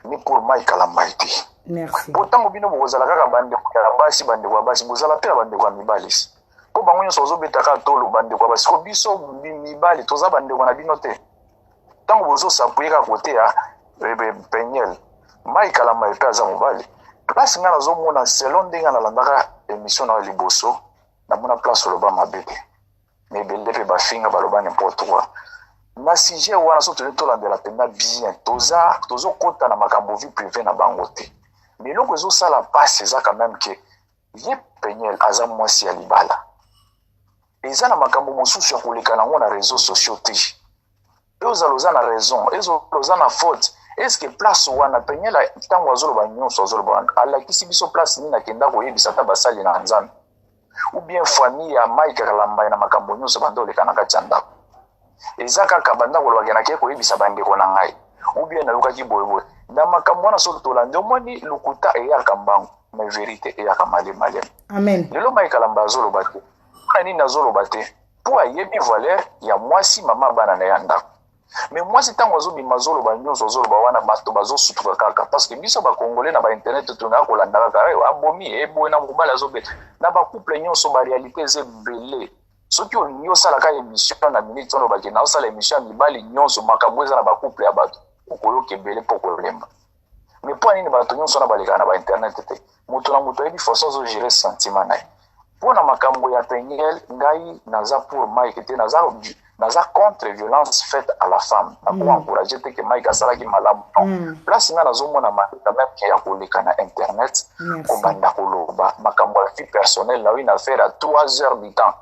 C: ni pour Mike Kalambai te.
A: Merci.
C: Po ntango bino bokozala kaka bandeko ya basi, bandeko ya basi, bozala mpe na bandeko ya mibali, mpo bango nyonso bazobeta kaka tolo bandeko ya basi. Ko biso mibali toza bandeko na bino te. Ntango bozos'appuyer kaka côté ya Peniel, Mike Kalambai mpe aza mobali. Place ngai nazomona, selon ndenge nalandaka émission na yo liboso, namona place oloba mabe te. Mais ebele mpe bafinga, baloba n'importe quoi na sujet wana. So tolingi tolandela mpenza bien, toza tozokɔta na makambo vie privée na bango te. Mais eloko ezosala mpasi eza quand même ke ye Peniel aza mwasi ya libala, eza na makambo mosusu ya koleka nango na réseaux sociaux te. Mpe ozala oza na raison, ezala oza na faute, est-ce place wana Peniel, ntango azoloba nyonso azoloba wana, alakisi biso place nini akenda koyebisa ata basali na Nzambe ou bien famille ya Mike Kalambai na makambo nyonso banda oleka na kati ya ndako? Eza kaka banda kolobaki nakei koyebisa bandeko na ngai ou bien nayokaki boyeboye na makambo wana. So tolandi, omoni, lokuta eyaka mbangu, mais vérité eyaka malema malema.
A: Amen.
C: Lelo Mike Kalamba azoloba te. Mpona nini azoloba te? Mpo ayebi valeur ya mwasi, mama bana na ye ya ndako. Mais mwasi, ntango azobima, azoloba nyonso azoloba wana, bato bazosutuka kaka, parce que biso Bacongolais na bainternet tongaka kolanda kaka abomi eboye na mobali azobeta na bacouple nyonso. Baréalité eza ebele. Soki olingi osalaka émission na minute wana, olobaki naosala émission ya mibali nyonso, makambo eza na bacouple ya bato, okoyoka ebele mpo kolemba. Mais mpo nini bato nyonso wana balekaka na bainternet te? Moto na moto ayebi façon azogérer sentiment na ye. Mpo na makambo ya Peniel, ngai naza pour Mike te, naza contre violence faite à la femme. Nako encourager te ke Mike asalaki malamu, non. Place ngai nazomona mabe quand même ke ya koleka na internet, kobanda koloba makambo ya vie personnelle na yo, une affaire à 3 heures du temps.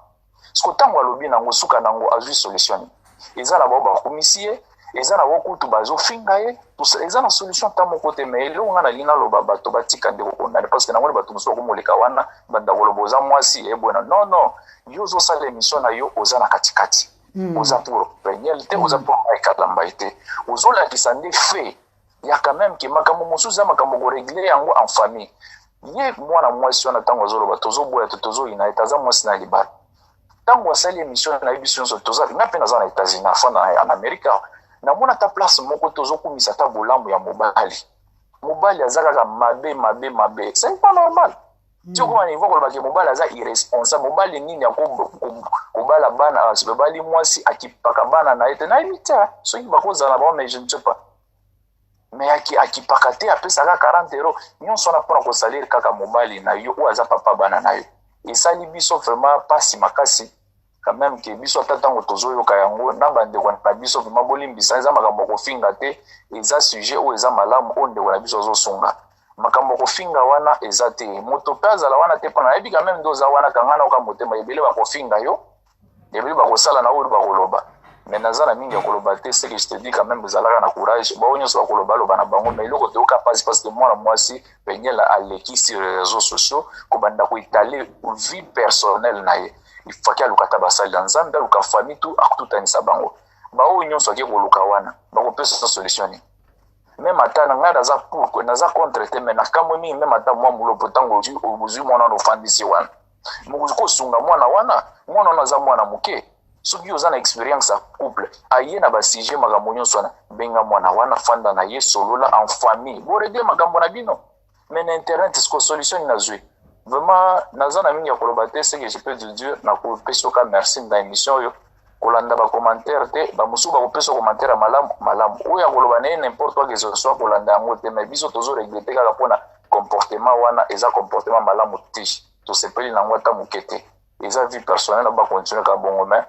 C: Siko ntango alobi nango, suka nango azwi solution nini? Eza na bao bakumisi ye, eza na bao kutu bazofinga ye, eza na solution ta moko te. Mais eloko nga nalingi naloba, bato batika nde kokondane, parce que namoni bato mosusu bakomoleka wana, banda koloba oza mwasi ebwena. Non, non, yo ozosala émission na yo, oza na katikati. Oza pour Peniel te, oza pour Mike Kalambai te, ozolakisa nde fait ya quand même ke makambo mosusu eza makambo korégler yango en famille. Ye mwana mwasi wana, ntango azoloba, tozoboya te, tozoyina ye te, aza mwasi na libala. Ntango asali émission na ye, biso nyonso toza, nga mpe naza na États-Unis, afanda na Amérique, namona ata place moko tozokumisa ata bolamu ya mobali. Mobali aza kaka mabe, mabe, mabe. C'est pas normal. Ti okoma niveau kolobaki mobali aza irresponsable, mobali nini akobala bana, babali mwasi akipaka bana na ye te? Nayebi te soki bakozala bango, mais je ne sais pas, mais akipaka te, apesaka 40 euro nyonso wana mpona kosalir kaka mobali na yo oyo aza papa bana na yo. Esali biso vraiment mpasi makasi quand même ke biso, ata ntango tozoyoka yango na bandeko na biso, vraiment bolimbisa, eza makambo ya kofinga te, eza sujet oyo eza malamu oyo ndeko na biso azosunga. Makambo ya kofinga wana eza te, moto mpe azala wana te, mpona nayebi quand même nde oza wana, kanga na oka motema. Ebele bakofinga yo, ebele bakosala na oyo bakoloba, mais naza na mingi ya koloba te. Ce que je te dis quand même, ezalaka na courage. Bao nyonso bakoloba, aloba na bango, mais eloko toyoka mpasi, parce que mwana mwasi Peniel aleki sur les réseaux sociaux kobanda koétaler vie personnelle na ye. Ifaki aluka ata basali ya Nzambe, aluka famille, tu akututanisa bango. Baoyo nyonso ake koluka wana, bakopesa solution nini? Même ata na ngai naza pour, naza contre te, mais nakamwe mingi. Même ata mwa mulopo, ntango ozwi mwana wana, ofandisi wana, mokoki kosunga mwana wana. Mwana wana aza mwana moke. Soki oza na expérience ya couple, aye na basujet makambo nyonso wana, benga mwana wana, fanda na ye, solola en famille, borégler makambo na bino. Mais na internet, siko solution nini nazwi? Vraiment naza na mingi ya koloba te. Ce que je peux te dire, nakopesi yoka merci na émission oyo. Kolanda bacommentaire te, bamosusu bakopesa commentaire ya malamu malamu, oyo ya koloba na ye n'importe quoi que ce soit, kolanda yango te. Mais biso tozoregretter kaka mpona comportement wana, eza comportement malamu te, tosepeli nango ata moke te. Eza vie personnelle na bacontinuer kaka bongo, mais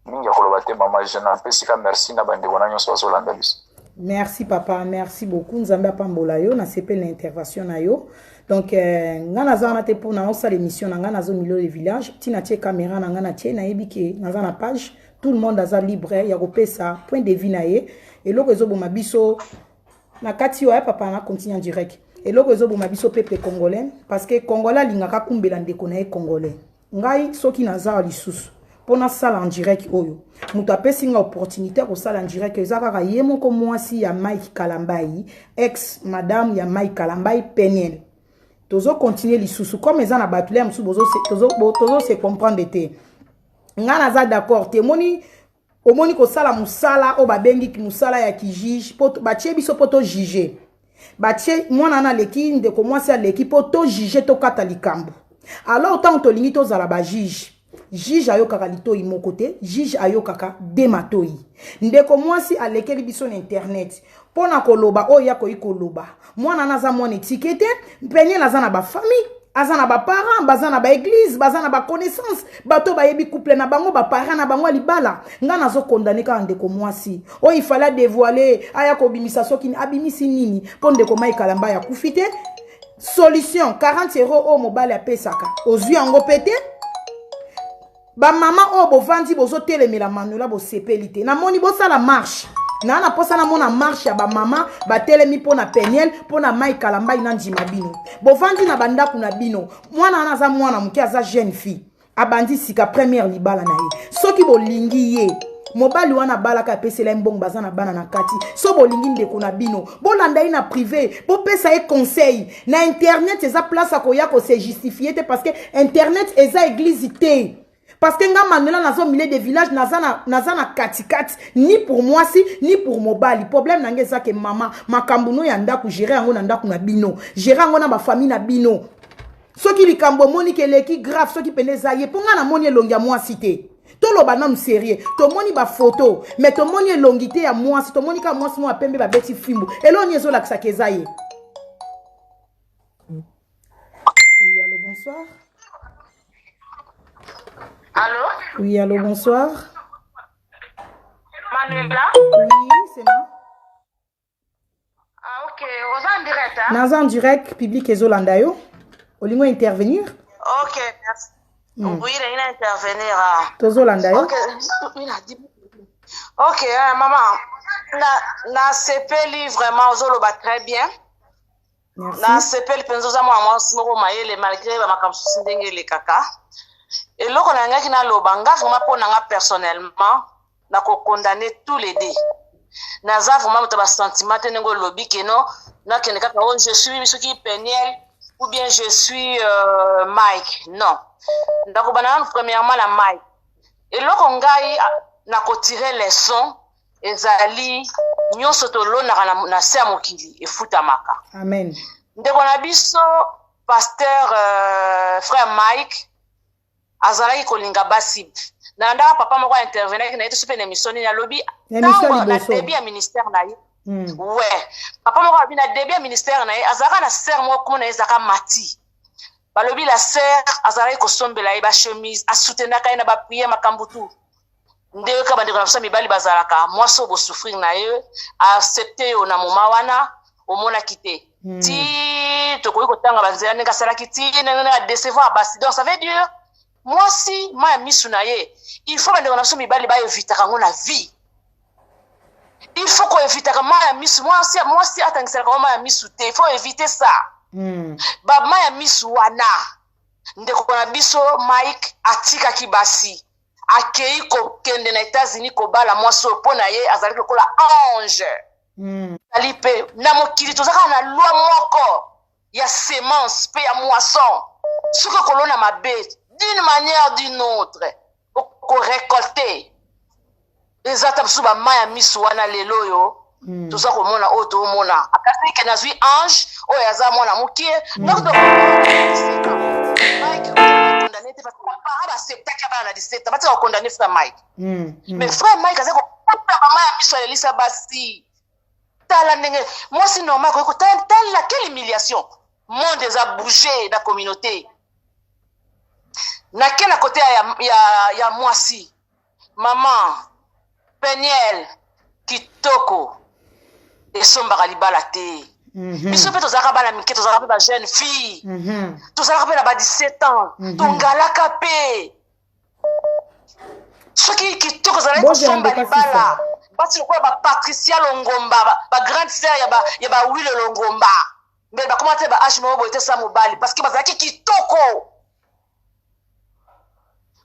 C: mingi ya koloba te. Mama, je napesi ka merci na bandeko na nyonso bazolanda biso.
A: Merci papa, merci beaucoup. Nzambe apambola yo. Nasepeli na intervention na yo. Donc nga naza wana te mpona osala émission na nga. Nazo milieu de village, ntina tie caméra na nga, na tie, nayebi ke naza na page, tout le monde aza libre ya kopesa point de vue na ye. Eloko ezoboma biso na kati oyo ya papa, na continue en direct, eloko ezoboma biso peuple congolais, parce que Congolais alingaka kumbela ndeko na ye Congolais. Ngai soki naza lisusu mpo nasala en direct oyo, moto apesi nga opportunité ya kosala en direct eza kaka ye moko mwasi ya Mike Kalambai, ex madame ya Mike Kalambai, Peniel. Tozocontinuer lisusu comme eza na bato ya mosusu, tozose comprendre te. Ngai naza d'accord te. Moni, omoni kosala mosala oyo babengi mosala ya kijuge, po batie biso mpo tojuger, batie mwana wana aleki, ndeko mwasi aleki mpo tojuger, tokata likambo. Alors ntango tolingi tozala bajuge, juge ayokaka litoi moko te, juge ayokaka de matoi. Ndeko mwasi alekeli biso na internet mpo na koloba oyo akoki koloba. Mwana wana aza mwana etike te. Peniel aza na bafamille. Aza na baparent, baza na baeglise, baza na baconnaissance, bato bayebi couple na bango, baparent na bango ya libala. Ngai nazokondane kaka ndeko mwasi oyo ifale adevoile, aya kobimisa soki abimisi nini mpo ndeko Mike Kalambay akufi te. Solution 40 euro oyo mobali apesaka, ozwi yango mpe te. Bamama oyo bovandi bozotelemela Manuela, bosepeli te. Namoni bosala marche naa na mposa namona marche ya bamama batelemi mpo na Peniel, mpo na Mike Kalambay. Na ndima bino bovandi na bandako na bino, mwana wana aza mwana moke, aza jeune fille, abandi sika première libala na ye. Soki bolingi ye, mobali wana abalaka, apesela ye mbongo, baza na bana na kati. So bolingi ndeko na bino, bolanda ye na privé, bopesa ye conseil. Na internet eza place akoya kose justifier te, parce que internet eza église te. Parce que nga Manuela naza au milieu des villages, naza na katikati, ni pour mwasi ni pour mobali. Problème na nga eza ke mama, makambo no ya ndako, gérer yango na ndako na bino, gérer yango na bafamille na bino. Soki likambo omoni ke eleki grave, soki pene eza ye, mpo nga namoni elongi ya mwasi te. Toloba nanu sérieux, tomoni bafoto mais tomoni elongi te ya mwasi. Tomoni kaka mwasi moko ya pembe babeti fimbu. Eloni ezolakisaka eza ye. Oui, allo, bonsoir.
B: Allô?
A: Oui, allo, bonsoir.
B: Manuela?
A: Oui, c'est moi.
B: Ah, ok. Oza en direct, hein?
A: Naza en direct, public ezolanda yo. Olingo intervenir?
B: Ok, merci. Oui, il a intervenir. Ah.
A: Tozolanda yo.
B: Ok, ok, hein, maman. Na sepeli vraiment, ozoloba très bien.
A: Merci.
B: Na sepeli mpenza, oza mwana mwasi moko mayele, malgré bamakambo mosusu ndenge elekaka. Eloko nalingaki naloba, nga vraiment, mpo na nga personnellement, nakokondamner tous les deux. Naza vraiment moto ya basentiment te. Ndenge olobi keno nakende kaka oyo je suis soki Peniel ou bien je suis Mike, non. Nakobanda nanu premièrement na Mike. Eloko ngai nakotire leçon ezali nyonso tolonaka na se ya mokili efutamaka.
A: Amen.
B: Ndeko na biso pasteur frère Mike azalaki kolinga basi. Nalandaka papa moko aintervenaki na ye te, so mpe na émission nini, alobi ntango na début ya ministère na ye. Ouais, papa moko alobi na début ya ministère na ye azalaka na sœur moko, kombo na ye ezalaka Mati. Balobi la sœur azalaki kosombela ye bachemise, asoutenaka ye na baprière, makambo tu. Ndenge kaka bandeko na biso mibali bazalaka, mwasi oyo bosouffrir na ye, aaccepte yo na moma wana omonaki te. Ti tokoki kotanga banzela ndenge asalaki, ti ndenge adecevoir basi. Donc ça veut dire mwasi ma ya misu na ye, il faut bandeko na biso mibali baevitaka yango na vie. Il faut koevitaka ma ya misu. Mwasi, mwasi atangiselaka ngo ma ya misu te, il faut éviter ça. Bama ya misu wana, ndeko na biso Mike atikaki basi, akei kokende na États-Unis kobala mwasi oyo mpo na ye azalaki lokola ange. Ezali mpe na mokili, toza kaka na loi moko ya semence mpe ya moisson. Soki okolona mabe, d'une manière d'une autre okorécolte. Eza ata mosusu bama ya miso wana lelo oyo toza komona oyo toomona. Akasi ke nazwi ange oyo aza mwana mokie. Donc Mike condamné te, parce que baparent baacceptaki bana na 17 ans. Batika kokondamner frère Mike. Mais frère Mike aza kokota mama ya miso, alelisa basi. Tala ndenge mwasi normal akoki kotala, tala quelle humiliation. Monde eza bouge na communauté. Nake na kote ya mwasi, mama Peniel, kitoko esombaka libala te. Biso mpe tozalaka bana mike, tozalaka mpe bajeune fille, tozalaka mpe na ba 17 ans, tongalaka mpe. Soki kitoko ezalaki kosomba libala, basi lokola bapatricia Longomba, bagrande sœur ya bawile Longomba, mbele bakoma te ba âge moko boye te sa mobali, parce que bazalaki kitoko.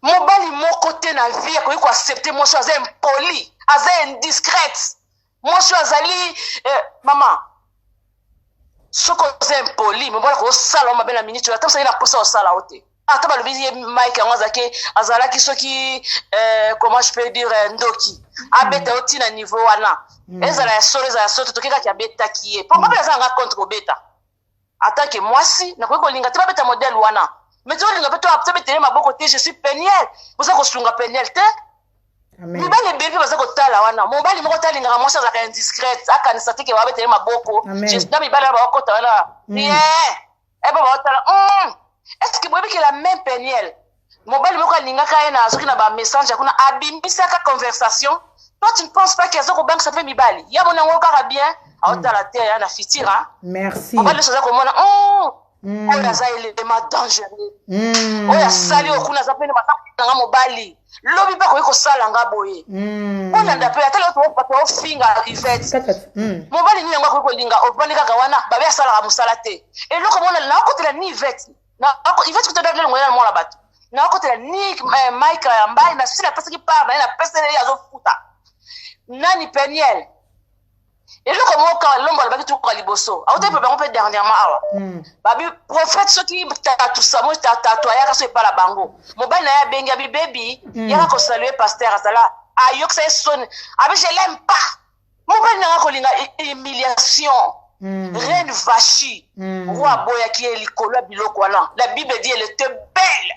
B: Mobali moko te na vie akoki koaccepte mwasi oyo aza impoli, aza indiscrète, mwasi oyo azali mama. Soki oza impoli, mobali akosala o mabe na minute oyo, ata osali na posa osala o te. Ata balobi ye Mike yango azalaki soki comment je peux dire, ndoki, abeta yo ntina niveau wana. Ezala ya solo, ezala ya solo te, toki kaka abetaki ye. Mpo nga mpe naza nanga contre kobeta. Atake mwasi nakoki kolinga te babeta modèle wana, mais tolinga mpe tobetele maboko te. Je suis Peniel, boza kosunga Peniel te. Mibali ebele mpe baza kotala wana. Mobali moko te alingaka mwasi azalaka indiscrète, akanisa te ke babetele maboko. Na mibali wana bakokota wana rien, ebo baotala. Est ce que boyebi ke la même Peniel, mobali moko alingaka ye na soki na ba message kuna, abimisaka conversation? Toi, tu ne penses pas que aza kobangisa mpe mibali ya mona yango kaka bien, aotala te ya na fitira?
A: Merci.
B: Mobali nyonso aza komona, oh, oyo aza élément dangereux, oyo asali oyo kuna aza pene nanga mobali, lobi mpe akoki kosala nga boye. Olanda mpe ata lelo bato ofinga Ivete. Mobali nini yango akoki kolinga ovandi kaka wana, babe asalaka mosala te? Eloko mona nakotela ni Ivete, Ivete kuta lelo ngoya na mwana bato, nakotela ni Mike ya mbai na sili apesaki part na ye, napeseli ye, azofuta nani? Peniel. Eloko moko lombo alobaki tuka liboso, autaki mpe bango mpe dernièrement awa, babi prophète soki tatu samo tatu ayaka so epala bango, mobali na ye abengi, abi bebi, yaka kosaluer pasteur, azala ayokisa ye soni, abi je l'aime pas, mobali nanga kolinga humiliation. Reine Vachi, roi aboyaki ye likolo ya biloko wana. La Bible dit elle était belle,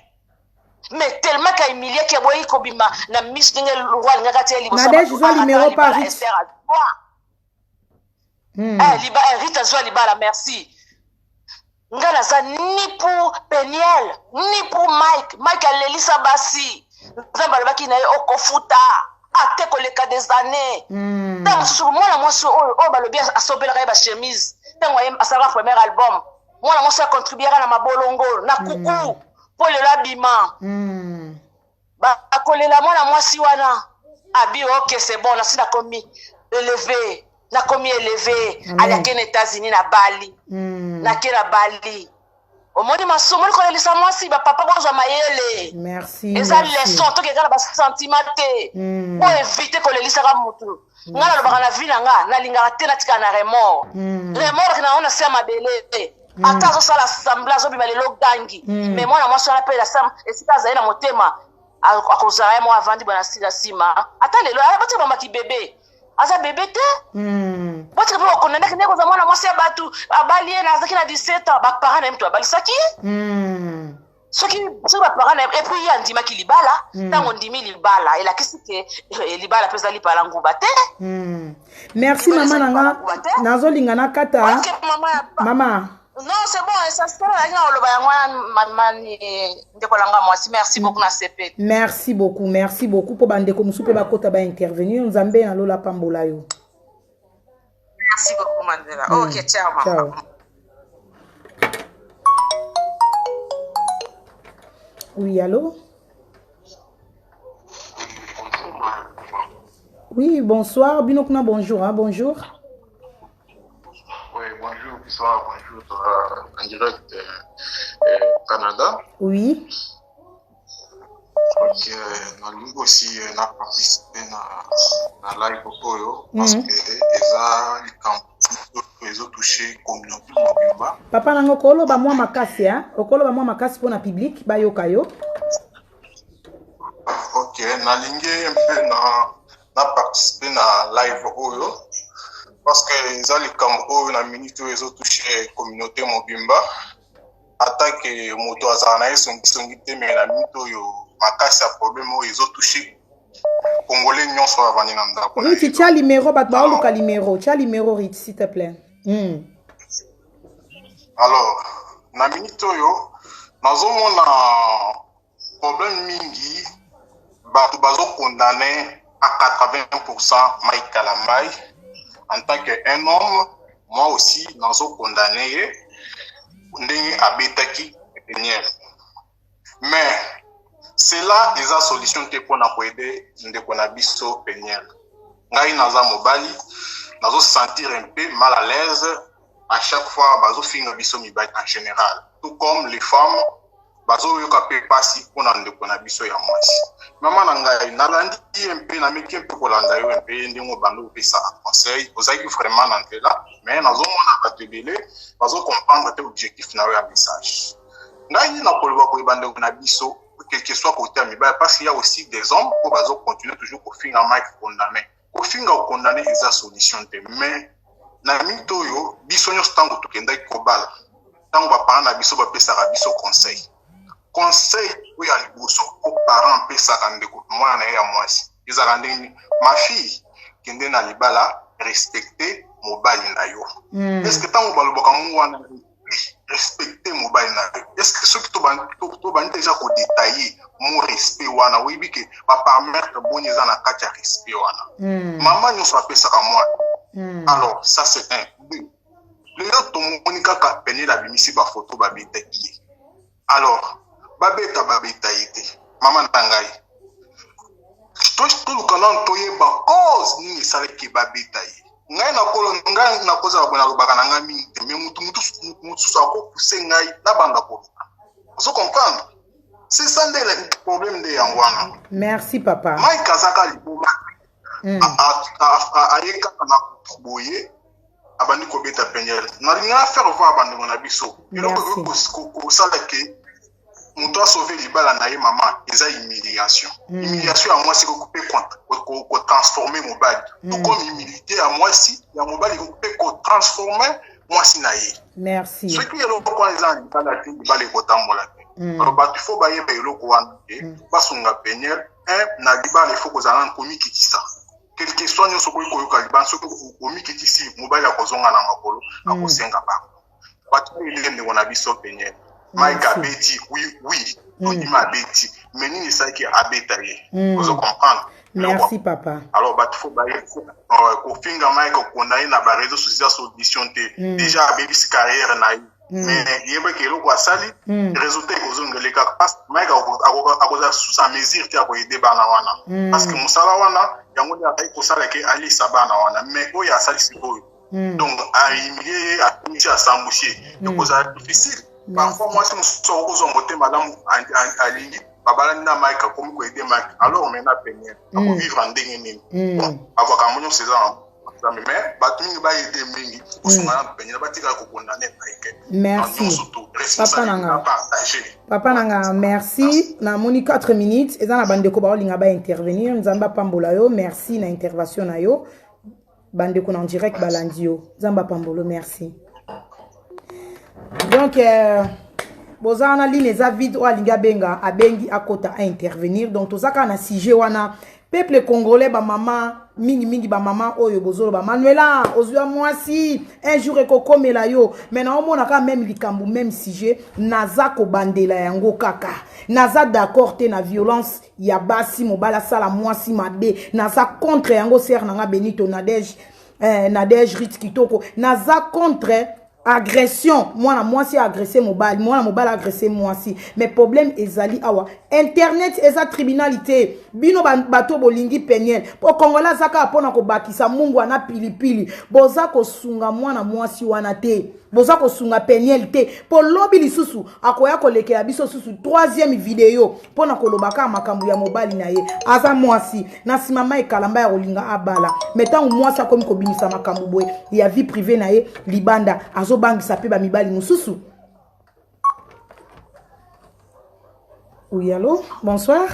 B: mais tellement kahumiliaki, aboyaki kobima na miso ndenge roi alingaka tia liboso.
A: Nadège, zwa numéro pa Ruth.
B: Esther azwa Eh, Rita azwa libala. Merci. Nga naza ni pour Peniel ni pour Mike. Mike alelisa basi. Nzambe alobaki na ye okofuta ate koleka des années. Ntango mosusu mwana mwasi oyo oyo balobi asombelaka ye bachemise ntango aye asalaka premier album, mwana mwasi acontribuaka na mabolongo na kuku mpo lelo abima. Bakolela mwana mwasi wana, abi ok, c'est bon, nasi nakomi élevé, nakomi élevé.
A: Amen.
B: Aliake na États-Unis, na Bali. Nake na Bali, omoni maso, omoni kolelisa mwasi. Bapapa, bozwa mayele.
A: Merci.
B: Eza
A: Merci.
B: leçon, tokeka na basentiment te. Po évite kolelisaka mutu. Nga nalobaka na vie na nga, nalingaka te natikala na remords. Remords na ngo na se ya mabele, ata azosala semblant, azobima lelo gangi. Mais mwana mwasi wana mpe esika azali na motema, akozala ye moko avandi boye na nsima. Ata lelo batika bamaki bebe, aza bebe te. Botika mpe bakondamnaki ndenge kozala mwana mwasi ya bato, abali ye na azalaki na 17 ans, baparent na ye moto abalisaki ye. Soki baparent na ye, et puis ye andimaki libala. Ntango ondimi libala, elakisi ke libala mpe eza libala nguba te.
A: Merci.
B: Libala
A: mama
B: eza
A: na
B: libala
A: nga
B: nguba te.
A: Nazolinga nakata.
B: Ok, mama ya
A: mama.
B: Non, c'est bon, essentiel azalaki na koloba yango wana. Mani, ndeko na nga mwasi, merci beaucoup na sepe.
A: Merci beaucoup, merci beaucoup mpo bandeko mosusu mpe bakota baintervenir. Nzambe na lola pambola yo.
B: Merci beaucoup, Mandela. Ok, ciao mama.
A: Ciao. Oui, allô. Oui, bonsoir. Bino kuna bonjour, hein, bonjour.
C: Oui, bonjour, bonsoir, bonjour, en direct Canada. Ok, nalingi aussi na participer na live oyo parce que eza likambo oyo ezotouche communauté mobimba.
A: Papa nango, koloba mwa makasi, hein? Okoloba mwa makasi mpona public bayoka yo.
C: Ok, nalingi mpe na participer na live oyo parce que eza likambo oyo na minute oyo ezotouche communauté mobimba. Atake moto azala na ye songisongi te, mais na minute oyo makasi ya problème oyo ezotouche Congolais nyonso oyo avandi na ndako na ye.
A: Riti, tia numéro, bato baoluka numéro. Tia numéro, Riti, s'il te plaît.
C: Alors, na minute oyo nazomona problème mingi, bato bazokondamne à 80 Mike Kalambay. En tant que un homme, moi aussi nazokondamne ye ndenge abetaki Peniel, mais cela eza solution te mpona koaider ndeko na biso Peniel. Ngai naza mobali, nazosentir un peu mal à l'aise à chaque fois bazofinga biso mibali en général, tout comme les femmes bazoyoka mpe mpasi mpona ndeko na biso ya mwasi. Mama na ngai, nalandi ye mpe nameki mpe kolanda yo mpe ndenge obanda kopesa conseil, ozalaki vraiment na nzela, mais nazomona bato ebele bazocomprendre te objectif na yo ya message. Ngai nakoloba koyeba ndeko na biso, quel que soit côté ya mibali, parce qu'il y a aussi des hommes oyo bazocontinue toujours kofinga Mike, condamné, kofinga, kokondamne eza solution te. Mais na minute oyo, biso nyonso ntango tokendaki kobala, ntango baparent na biso bapesaka biso conseil, conseil oyo ya liboso o parent apesaka ndeko mwana na ye ya mwasi ezalaka ndenge: ma fille, kende na libala, respecte mobali na yo. Est ce que ntango balobaka mo wana?
D: Respecte mobali na yo. Est ce que soki tobandi deja kodetaille mo respect wana, oyebi ke baparamètre boni eza na kati ya respect wana? Mama nyonso apesaka mwana. Alors ça, c'est un. Deux, lelo tomoni kaka Peniel abimisi bafoto babetaki ye. Alors babeta, babeta ye te. Mama na ngai, toluka nanu toyeba cause nini esalaki babeta ye. Ngai nakolo, ngai nakozala boye, nalobaka na ngai mingi te, mais mutu mosusu akopuse ngai nabanda koloba. Ozo comprendre? C'est ça nde problème, nde yango wana.
A: Merci, papa.
D: Mike azaka liboma. Aye kaka na kutu boye, abandi kobeta Peniel. Nalingi na faire voir bandeko na biso eloko ekoki kosala ke moto asauve libala na ye. Mama, eza humiliation. Humiliation ya mwasi ekoki mpe kotransforme mobali, tout comme humilité ya mwasi ya mobali ekoki mpe kotransforme mwasi na ye.
A: Merci.
D: Soki eloko wana eza na libala te, libala ekotambola te. Alors bato faut bayeba eloko wana te, basunga Peniel. Un, na libala ifo kozala na komikitisa. Quelque soit nyonso okoki koyoka libala, soki omikitisi, mobali akozonga na makolo, akosenga bango. Bato ele ndeko na biso Peniel, Mike abeti, oui, tondima abeti, mais nini esalaki abeta ye? Ozo comprendre?
A: Merci, papa.
D: Alors bato faut baye kofinga Mike, kokonda ye na baréseau sociaux eza solution te. Déjà abebisi carrière na ye, mais yebaki eloko asali, résultat ekozongela kaka, parce que Mike akozala sous à mesure te akoyede bana wana, parce que mosala wana yango nde azali kosala ke alisa bana wana. Mais oyo asali sikoyo, donc ahumilie ye, atumisi, asambusi ye, ekozala difficile. Parfois mwasi mosusu akokozwa motema malamu, alingi, babalani na Mike, akomi koyede Mike. Alors maintenant Peniel akovivre ndenge nini? Bon, avaka nyonso eza na Nzambe, mais bato mingi bayede mingi kosunga na Peniel, batikala kokondane Mike.
A: Merci, papa nanga, papa nanga, merci. Namoni 4 minutes eza na bandeko baolinga baintervenir. Nzambe apambola yo. Merci na intervention na yo. Bandeko na direct balandi yo. Nzambe apambola, merci. Donc boza wana, ligne eza vide. Oyo alingi abenga, abengi, akota, aintervenir. Donc toza kaka na sujet wana, peuple congolais, bamama mingimingi, bamama oyo bozoloba: "Manuela, ozwa mwasi, un jour ekokomela yo." Mais naomona kaka même likambo, même sujet, naza kobandela yango kaka. Naza d'accord te na violence ya basi. Mobali asala mwasi mabe, naza contre yango. Sœur nanga Benito, Nadege, Nadege Rit Kitoko, naza contre agression. Mwana mwasi agresse mobali, mwana mobali agresse mwasi. Mais problème ezali awa, internet eza tribunal te. Bino bato bolingi Peniel, mpo Kongola aza kaka mpona kobakisa mungu wana pilipili. Boza kosunga mwana mwasi wana te, boza kosunga Peniel te, mpo lobi lisusu akoya kolekela biso susu troisième video mpona koloba kaka makambo ya mobali na ye. Aza mwasi na nsima ma ekalamba ya kolinga abala, mais ntango mwasi akomi kobimisa makambo boye ya vie privée na ye libanda, azobangisa mpe bamibali mosusu. Oui, allô, bonsoir.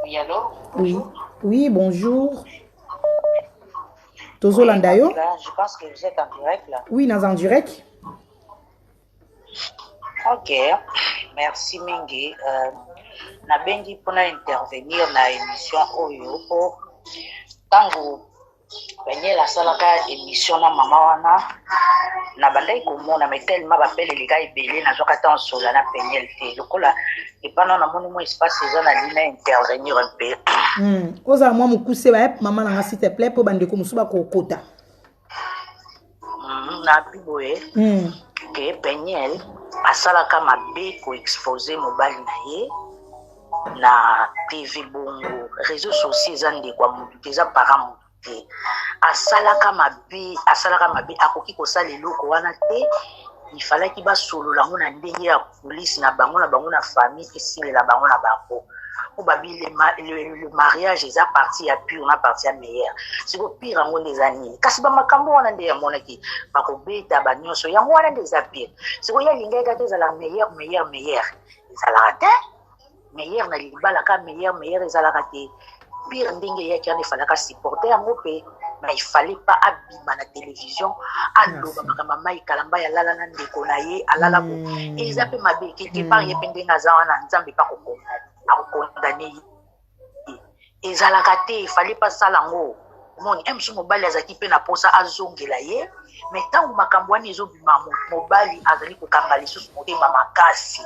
E: Oui, allô.
A: Oui, bonjour, tozolanda yo.
E: Là, je pense que vous êtes en direct là.
A: Oui, naza en direct.
E: Ok, merci mingi. Nabengi mpona intervenir na émission oyo, mpo ntango Peniel asalaka émission na mama wana, nabandaki komona, mais tellement bapeleleka ebele, nazwaka ta nsola na Peniel te. Lokola epana namoni mwa espace eza na lina, intervenir mpe.
A: Ozala mwa mokuse ba mama nanga, s'il te plaît, mpo bandeko mosusu bakokota.
E: Nabi boye ke Peniel asalaka mabe koexpose mobali na ye na TV bongo. Réseau sociaux eza ndeko ya motu te, eza para motu te. Asalaka mabe, asalaka mabe. Akoki kosala eloko wana te. Ifalaki basolola yango na ndenge ya polise na bango, na bango na famille, esilela bango na bango. Po babi le mariage eza partie ya pire na partie ya meilleure. Siko pire yango nde eza nini? Kasi bamakambo wana nde yamonaki bakobeta banyonso, yango wana nde eza pire. Sikoyo ye alingaki kaka ezala meilleur, meilleur, meilleur. Ezalaka te meilleur na libala ka meilleur, meilleur ezalaka te. Pire ndenge eyaki wana, efalaka supporter yango mpe, mais il fallait pas abima na télévision, aloba makambo ya mai kalamba ya alala na ndeko na ye, alala bo. Eza mpe mabe quelque part. Ye mpe ndenge aza wana, Nzambe mpe akokondane ye. Ezalaka te, efallait pas sala yango. Omoni un mosusu mobali azalaki mpe na mposa azongela ye, mais ntango makambo wana ezobima mobali azali kokanga lisusu motema makasi.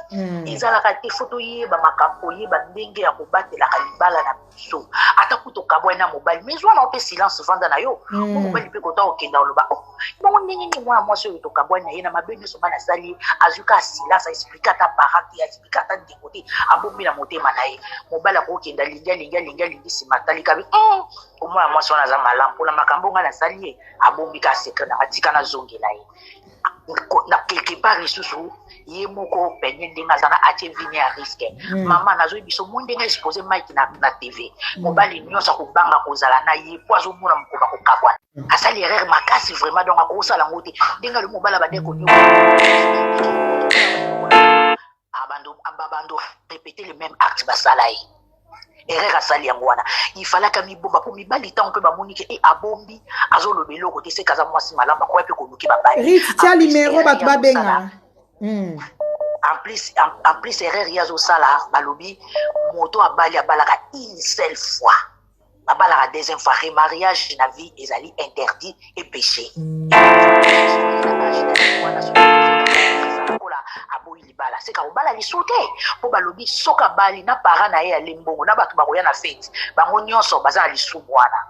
E: Ezalaka te, fo toyeba makambo, koyeba ndenge ya kobatelaka libala na biso. Ata kutu okabwani na mobali, mais zwa na yo mpe silence, vanda na yo. Po mobali mpe kota okenda oloba, oh, bongo ndenge nini mwana mwasi oyo tokabwani na ye na mabe nyonso nga nasali ye, azwi kaka silence, aexplike ata parent te, aexplike ata ndeko te, abombi na motema na ye. Mobali akokenda alingi, alingi, alingi, alingi, nsima atali kabi, omwana mwasi wana aza malamu mpona makambo nga nasali ye, abombi kaka secret na nga, tika nazongela ye. Na quelque part lisusu ye moko penye ndenge aza na atie vie ya risque. Mama nazoyebi biso moi ndenge expose Mike na TV, mobali nyonso akobanga kozala na ye po azomona mokolo bakokabwana. Asali erreur makasi vraiment, donc akosala yango te ndenge alobi mobali abandaki konyoka abando répéter le même acte basala ye. Erreur asali yango wana, il fallait mibomba po mibali ntango mpe bamoni ke e abombi azoloba eloko te, seka aza mwasi malamu, akoya mpe koluki babali.
A: Rit, tia numero bato babenga.
E: En plus erreur ye azosala, balobi moto abali abalaka une seule fois, babalaka deuxième fois, remariage na vie ezali interdit et péché. Lokola aboyi libala, seka kobala lisu te, mpo balobi soki abali na para na ye ale mbongo na bato bakoya na fete, bango nyonso baza na lisumu wana.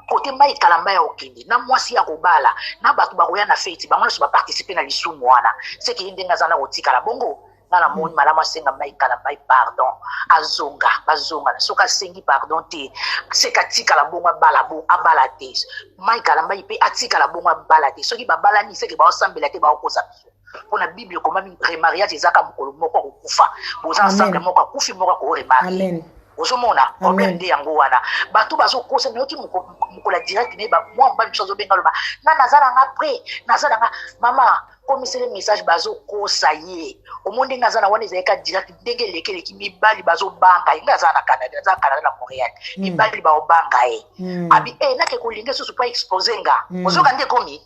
E: Kote mai kalamba ya okende na mwasi ya kobala na bato bakoya na fete, bango nyonso baparticipe na lisumu wana. Seke ye ndenge aza na kotikala bongo, nga na moni malamu asenga mai kalamba pardon, azonga, bazongana. Soki asengi pardon te, seka atikala bongo abala bo abala te. Mai kalamba mpe atikala bongo abala te. Soki babalani, seke baosambela te, baokosa biso mpona Bible ekomami remariage ezaka mokolo moko akokufa, boza ensemble, moko akufi, moko akoremarie. Ozomona problème nde yango wana, bato bazokosa. Nayoki mokolo ya direct ne mwa mobali mosusu azobenga, aloba nga naza nanga prêt, naza nanga mama komisele message, bazokosa ye. Omoni ndenge aza na wana, ezalaki ka direct ndenge eleki eleki, mibali bazobanga ye. Nga aza na Canada, aza na Canada na Montréal, mibali baobanga ye. Abi e nake kolinga susu po expose nga, ozoka nde ekomi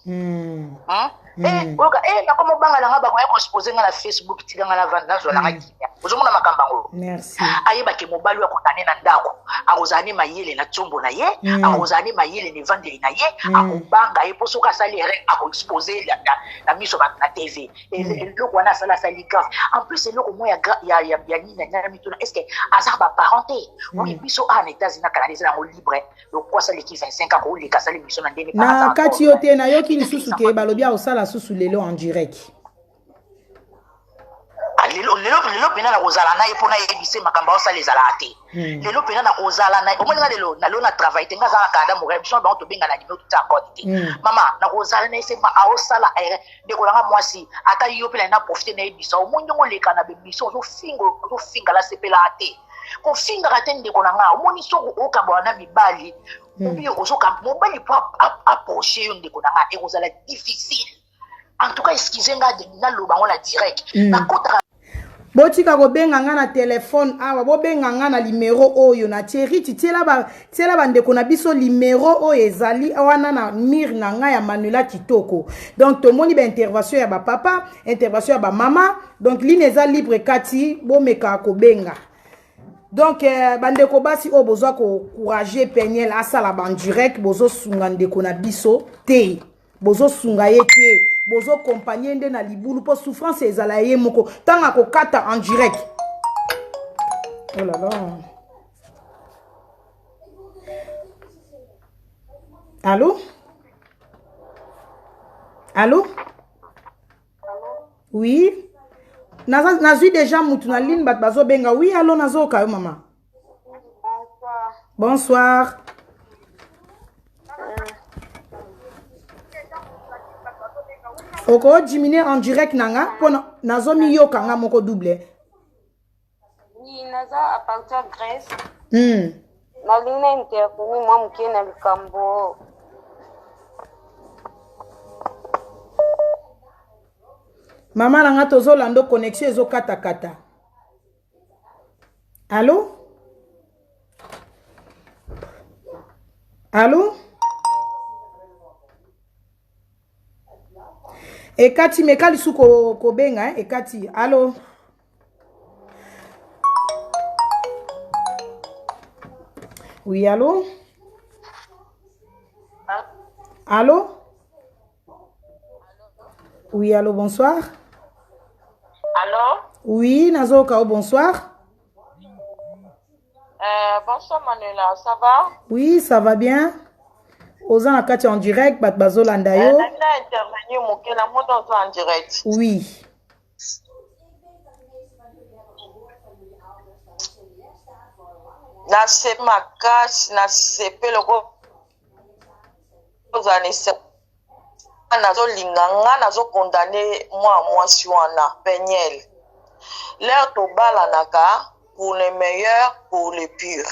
E: oyoka e nakoma obanga na nga, bakoya koexpose nga na Facebook, tika nga navanda, nazwa nanga kimia. Ozomona makambo yango, ayebake mobali oyo akotane na ndako akozala ne mayele na nzombo na ye, akozala ne mayele na evandeli na ye, akobanga ye mpo soki asali erreur akoexpose na miso na TV. Eloko wana asala, asali grave. En plus eloko moko ya nini na mituna, est ce que aza baparent te? Oui, biso awa na États-Unis na Canada eza yango libre, lokola aleki 25 akoleka asali biso na ndenge.
A: Na kati yo te, nayoki lisusu ke balobi akosala susu lelo en direct.
E: Lelo, lelo, lelo mpena nakozala na ye mpo nayebise makambo aosala ezalaka te. Lelo mpena nakozala na ye. Omoni nga lelo, nalelo na travail te, nga aza na Canada Montréal, biso na bango tobenga na nimero, totia code te. Mama, nakozala na ye se aosala erreur. Ndeko nanga mwasi, ata yo mpe na profite nayebisa, omoni ndenge oleka na bemission, ozofinga, ozofinga, nasepelaka te kofingaka te. Ndeko na nga, omoni soki okabwana na mibali obi ozoka mobali mpo approche yo, ndeko na nga, ekozala difficile. En tout cas, excuse nga naloba ngo na direct, nakotaka.
A: Botika kobenga nga na telefone awa, bobenga nga na limero oyo na Thierry. Tiela ba, tiela bandeko na biso limero oyo ezali wana na mire na ngai ya Manuela Kitoko. Donc tomoni baintervention ya bapapa, intervention ya bamama, donc ligne eza libre kati, bomeka kobenga. Donc bandeko basi oyo bozwa kocourage Peniel asala bandirect, bozosunga ndeko na biso te, bozosunga ye te, bozokompagne nde na libulu, mpo souffrance ezala ye moko ntango akokata en direct. Oh là là. Allô, allô, oui, nazwi déjà mutu na ligne, bato bazobenga. Oui, allo, nazoyoka yo mama. Bonsoir. Okodimine en direct na nga mpo nazomiyoka nga moko double.
F: Oui, naza à partir ya Grèce. Nalingi na intervenir mwa moke na likambo.
A: Mama na nga, tozolanda, connexion ezokatakata. Allo, allo, ekati, meka lisu kobenga, eh? Ekati. Allo, oui, allo. Allo? Oui, allo, bonsoir.
B: Allo?
A: Oui, nazoyoka yo, bonsoir.
B: Bonsoir Manuela, ça va?
A: Oui, ça va bien. Oza na kati en direct, bato bazolanda yo.
B: Nalingi na intervenir moke, namoni oza en direct.
A: Oui.
B: Nase makasi, nasepeli kozala na esengo. Nazolinga nga nazo condamne mwana mwasi wana Peniel. L'heure tobalanaka pour le meilleur pour le pire.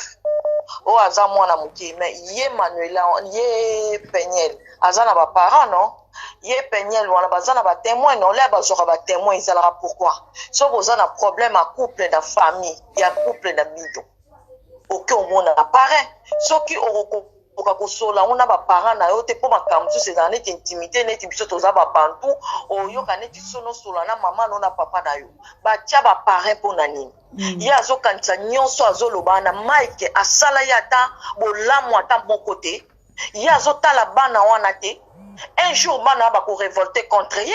B: Oyo aza mwana moke mais ye Manuela ye Peniel aza na ba parents non? Ye Peniel wana baza na ba temoins non? L'heure bazwaka ba temoins ezalaka pourquoi? Soki oza na problème ya couple na famille ya couple na bino oke omona parrain soki okokoka kosolola yango na ba parents na yo te mpo makambo mosusu ezala neti intimité neti biso toza ba bantu oyoka neti sono osolola na mama no na papa na yo batia ba parrain mpo na nini? Ye azokanisa nyonso azoloba wana Mike asala ye ata bolamu ata moko te ye azotala bana wana te un jour bana wana bako revolter contre ye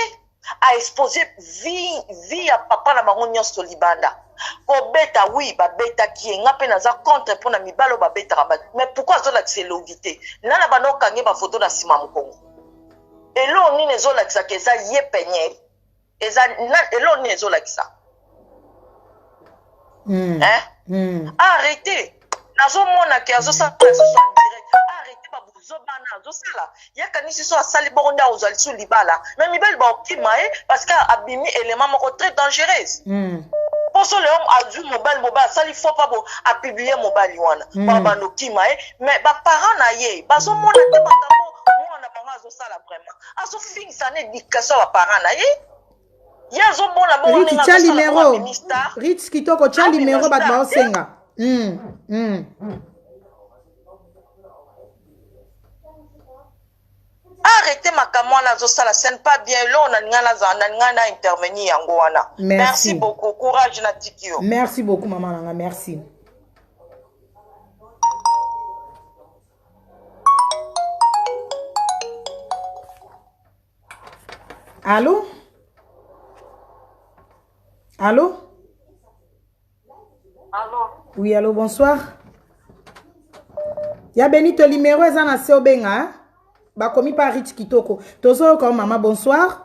B: a expose vie, vie ya papa na bango nyonso libanda kobeta oui babetaki ye nga mpe naza contre mpo na mibali oyo babetaka bato mais pourquoi azolakisa elongi te nana banda okange bafoto na nsima mokongo eloko nini ezolakisaka eza ye Peniel eza eloko nini ezolakisa Hein? Arrêtez. Nazomona ke azosala lisusu en direct. Arrêtez ba buzoba wana azosala. Ye akanisi so asali bongo nde akozwa lisusu libala. Mais mibali bakokima ye parce que abimi élément moko très dangereuse. Mpo so leo azwi mobali, mobali asali faux pas bo apublie mobali wana. Babanda okima ye. Mais ba parents na ye bazomona te makambo mwana bango azosala vraiment. Azofingisa na éducation ya ba parents na ye. Ye azomona bongo
A: Rit,
B: ndenge
A: tia
B: azosala bongo
A: numero.
B: abimi star.
A: Rit kitoko, tia
B: Abima
A: numero bato
B: star te.
A: baosenga.
B: Arrêtez makambo wana azosala, ce n'est pas bien. Eloko nalinga nazala, nalinga na intervenir yango wana.
A: Merci.
B: Merci beaucoup, courage na tiki yo.
A: Merci beaucoup maman nanga, merci. Allô? Allô?
B: Allô?
A: Oui, allô, bonsoir. Ya Benito, numéro eza na se obenga, hein? Bakomi pa Rich Kitoko. Tozoyoka yo mama, bonsoir.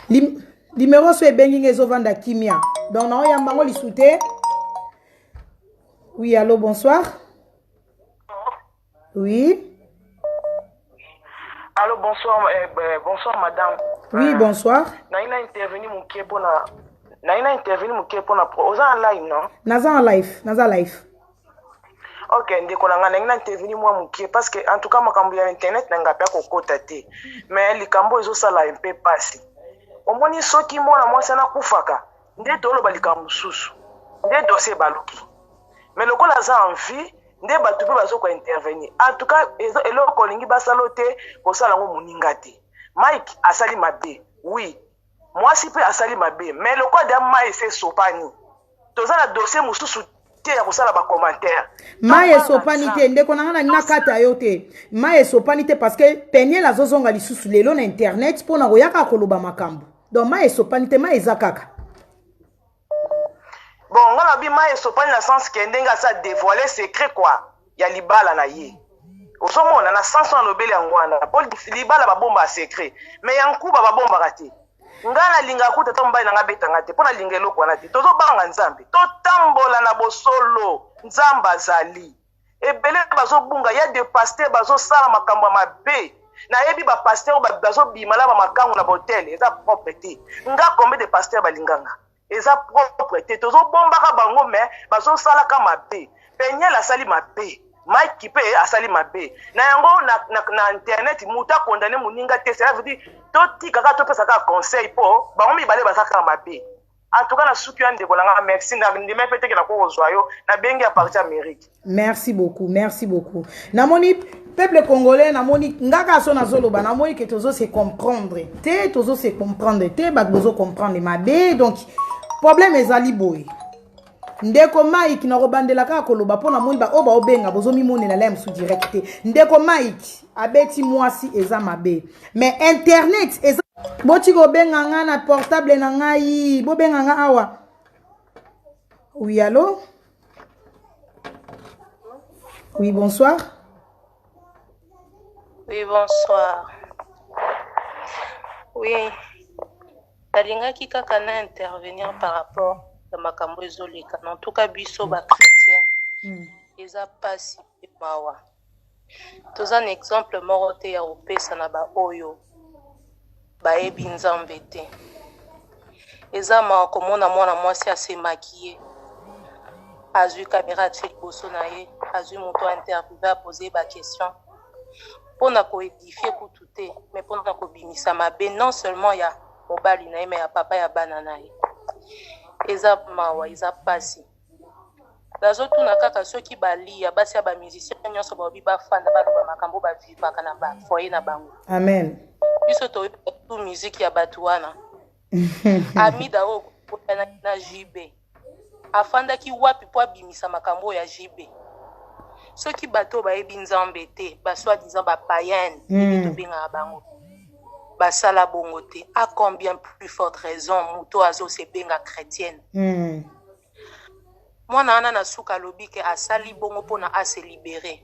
A: Lim numéro so ebengi nga ezovanda kimia. Donc naoyamba ngo lisu te. Oui, allô, bonsoir. Oui.
B: Allô, bonsoir, bonsoir madame.
A: Oui, bonsoir.
B: Naina intervenir moke pona naina intervenir moke pona oza en live non?
A: Naza en live, naza live.
B: Ok, ndeko na nga naina intervenir mwa moke parce que en tout cas makambo ya internet na nga pe kokota te. Mais likambo ezosala un peu pasi. Omoni soki mwana mwasi anakufaka nde toloba likambo mosusu nde dossier baluki. Mais lokola aza en vie nde bato pe bazo ko intervenir. En tout cas eloko olingi basala te kosala yango moninga te. Mike asali mabe oui, mwasi pe asali mabe mais lokola deja mai esi esopani toza na dossier mosusu te ya kosala ba commentaire.
A: Mai esopani te ndeko na nga na nakata yo te. Mai esopani te parce que Peniel azozonga lisusu lelo na internet mpona koyaka koloba makambo. Donc mai esopani te, mai eza kaka.
B: Bon, nga na bi mai esopani na sens ke ndenge asa dévoiler secret quoi ya libala na ye. Ozomona na sens wana lobeli yango wana po libala babomba secret mais ya nkuba babombaka te. Nga nalingaka kuta to mobali na nga abetanga te mpo nalinga eloko wana te. Tozobanga Nzambe, totambola na bosolo, Nzambe azali. Ebele bazobunga, ya des pasteurs bazosala makambo ya mabe. Nayebi ba pasteurs oyo bazobima na ba makangu na ba hotel, eza propre te. Nga combien de pasteurs balinganga? Eza propre te. Tozobombaka bango mais bazosalaka mabe. Peniel asali mabe. Mike pe asali mabe. Na yango na, na, na internet moto akondane moninga te, cela veut dire totika kaka topesa kaka conseil po bango mibale baza kaka mabe. En tout cas na suki ya ndeko na nga merci na ndima pe teke na ko kozwa yo na bengi à partir Amérique.
A: Merci beaucoup, merci beaucoup. Namoni peuple congolais namoni ngaka so nazoloba namoni que tozo se comprendre te, tozo se comprendre te, bato bozo comprendre mabe donc problème ezali boye. Ndeko Mike, nakobandela kaka koloba mpo namoni baoyo baobenga bozomimonela la mosusu direct te. Ndeko Mike abeti mwasi eza mabe, mais internet eza boti kobenga nga na portable na ngai, bobenga nga awa. Oui, allo? Oui, bonsoir.
G: Oui, bonsoir. Oui, nalingaki kaka na intervenir par rapport ya makambo ezoleka. En tout cas, biso ba chrétienne, eza pasi pe mawa. Toza na exemple moko te ya kopesa na ba oyo bayebi Nzambe te. Eza mawa komona mwana mwasi asemaki ye, azwi kamera atie liboso na ye, azwi moto interviewe apose ye ba question mpo na koedifie kutu te, mais mpo na kobimisa mabe non seulement ya mobali na ye mais ya papa ya bana na ye. Eza mawa, eza pasi. Nazotuna kaka soki balia basi ya ba musiciens nyonso balobi bafanda baloba makambo bavivaka na ba foyer na bango.
A: Amen.
G: Biso toyoka tu musique ya bato wana. Amida oyo na JB afandaki wapi mpo abimisa makambo oyo ya JB? Soki bato bayebi Nzambe te, ba soi-disant ba païennes, ndenge tobengaka bango, basala bongo te. A combien plus forte raison moto azosebenga chrétienne? Mwana wana na suka alobi ke asali bongo mpona a se libérer.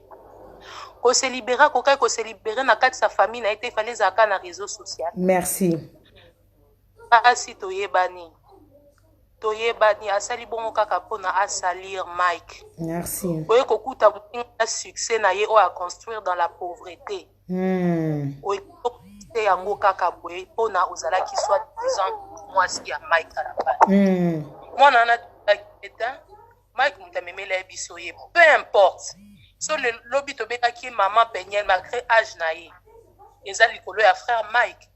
G: Ko se libérer, akokaki ko se libérer na kati ya famille na ye te, fallait ezalaka na réseau social.
A: Merci.
G: Basi toyebani. Toyebani, asali bongo kaka mpona asalir Mike.
A: Merci.
G: Oye kokuta moninga na succès na ye oyo a construire dans la pauvreté. Oye te yango kaka boye mpona ozalaki soit disant mwasi ya Mike Kalambay. Mwana wana eta Mike moto amemela ye biso ye, peu importe. So le lobi tobengaki ye maman Penielle malgré âge na ye. Eza likolo ya frère Mike.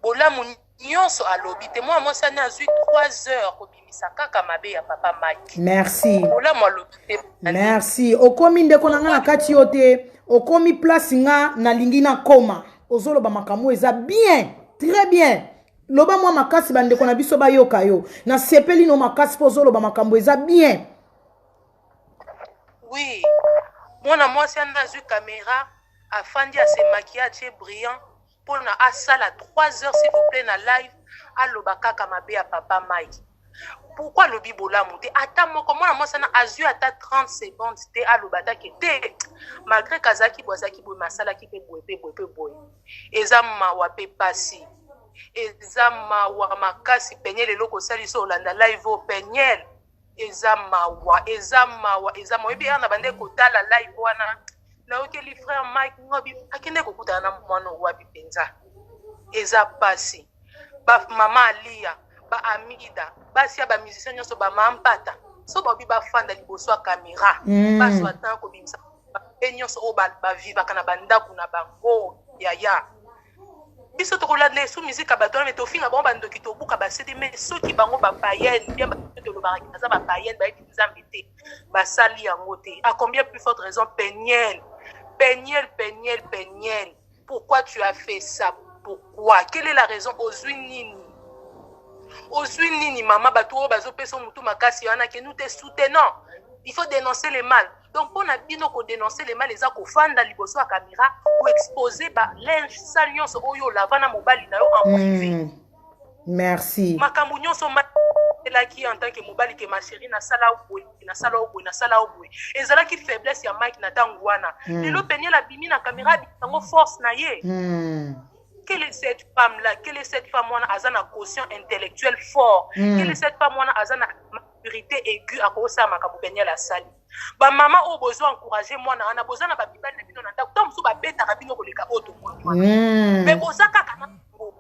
G: Bolamu nyonso alobi te. Mwana mwasi ani azwi 3 heures kobimisa kaka mabe ya papa Mike.
A: Merci.
G: Bolamu alobi te.
A: Merci. Okomi ndeko na nga na kati yo te. Okomi place nga nalingi na koma. Ozoloba makambo eza bien, très bien. Loba mwa makasi bandeko na biso bayoka yo. Nasepeli no makasi mpo ozoloba makambo eza bien.
G: Oui. Mwana mwasi ana azwi caméra, afandi ase maquiller, atie brillant mpona asala 3 heures s'il vous plaît na live aloba kaka mabe ya papa Mike. Pourquoi alobi bolamu te? Ata moko mwana mwasi ana azwi ata 30 secondes te aloba ata ke te, malgré kazalaki boye, azalaki boye, mais asalaki pe boye pe boye pe boye. Eza mawa pe pasi. Eza mawa makasi. Peniel eloko osali so olanda live oyo Peniel. Eza mawa, eza mawa, eza mawa. Oyebi na bande kotala live wana, nayokeli frère Mike Ngobi akende kokutana na mwana wapi mpenza. Eza pasi. Ba mama Alia, ba Amida, basi ya ba musiciens nyonso ba mampata. So babi bafanda liboso ya caméra, bazwa temps kobimisa pe nyonso oyo bavivaka na bandako na bango yaya. Biso tokolanda esu musique ya bato wana, mais tofinga bango bandoki, tobuka ba CD, mais soki bango ba païenne, bien bato tolobaka baza ba païenne, bayebi Nzambe te, basali yango te. À combien plus forte raison Peniel, Peniel, Peniel, Peniel, pourquoi tu as fait ça? Pourquoi? Quelle est la raison? Ozwi nini? Ozwi nini mama? Bato oyo bazopesa mutu makasi wana ke nous te soutenons. Il faut dénoncer le mal. Donc pona bino ko dénoncer le mal eza kofanda liboso ya caméra ko exposer ba linge sale nyonso oyo olava na mobali na yo en privé.
A: Merci.
G: Makambo nyonso elaki en tant que mobali ke ma chérie nasala boye, nasala boye, nasala boye. Ezalaki faiblesse ya Mike na tango wana. Lelo Peniel abimi na caméra yango force na ye. Quelle est cette femme-là? Quelle est cette femme wana aza na quotient intellectuel fort? Quelle est cette femme wana aza na maturité aiguë akosala makambo Peniel asali? Ba mama oyo bozo encourager mwana wana, boza na ba mibali na bino na ndako, tango mosusu babetaka bino koleka oyo tomoni wana. Mais boza kaka na bango.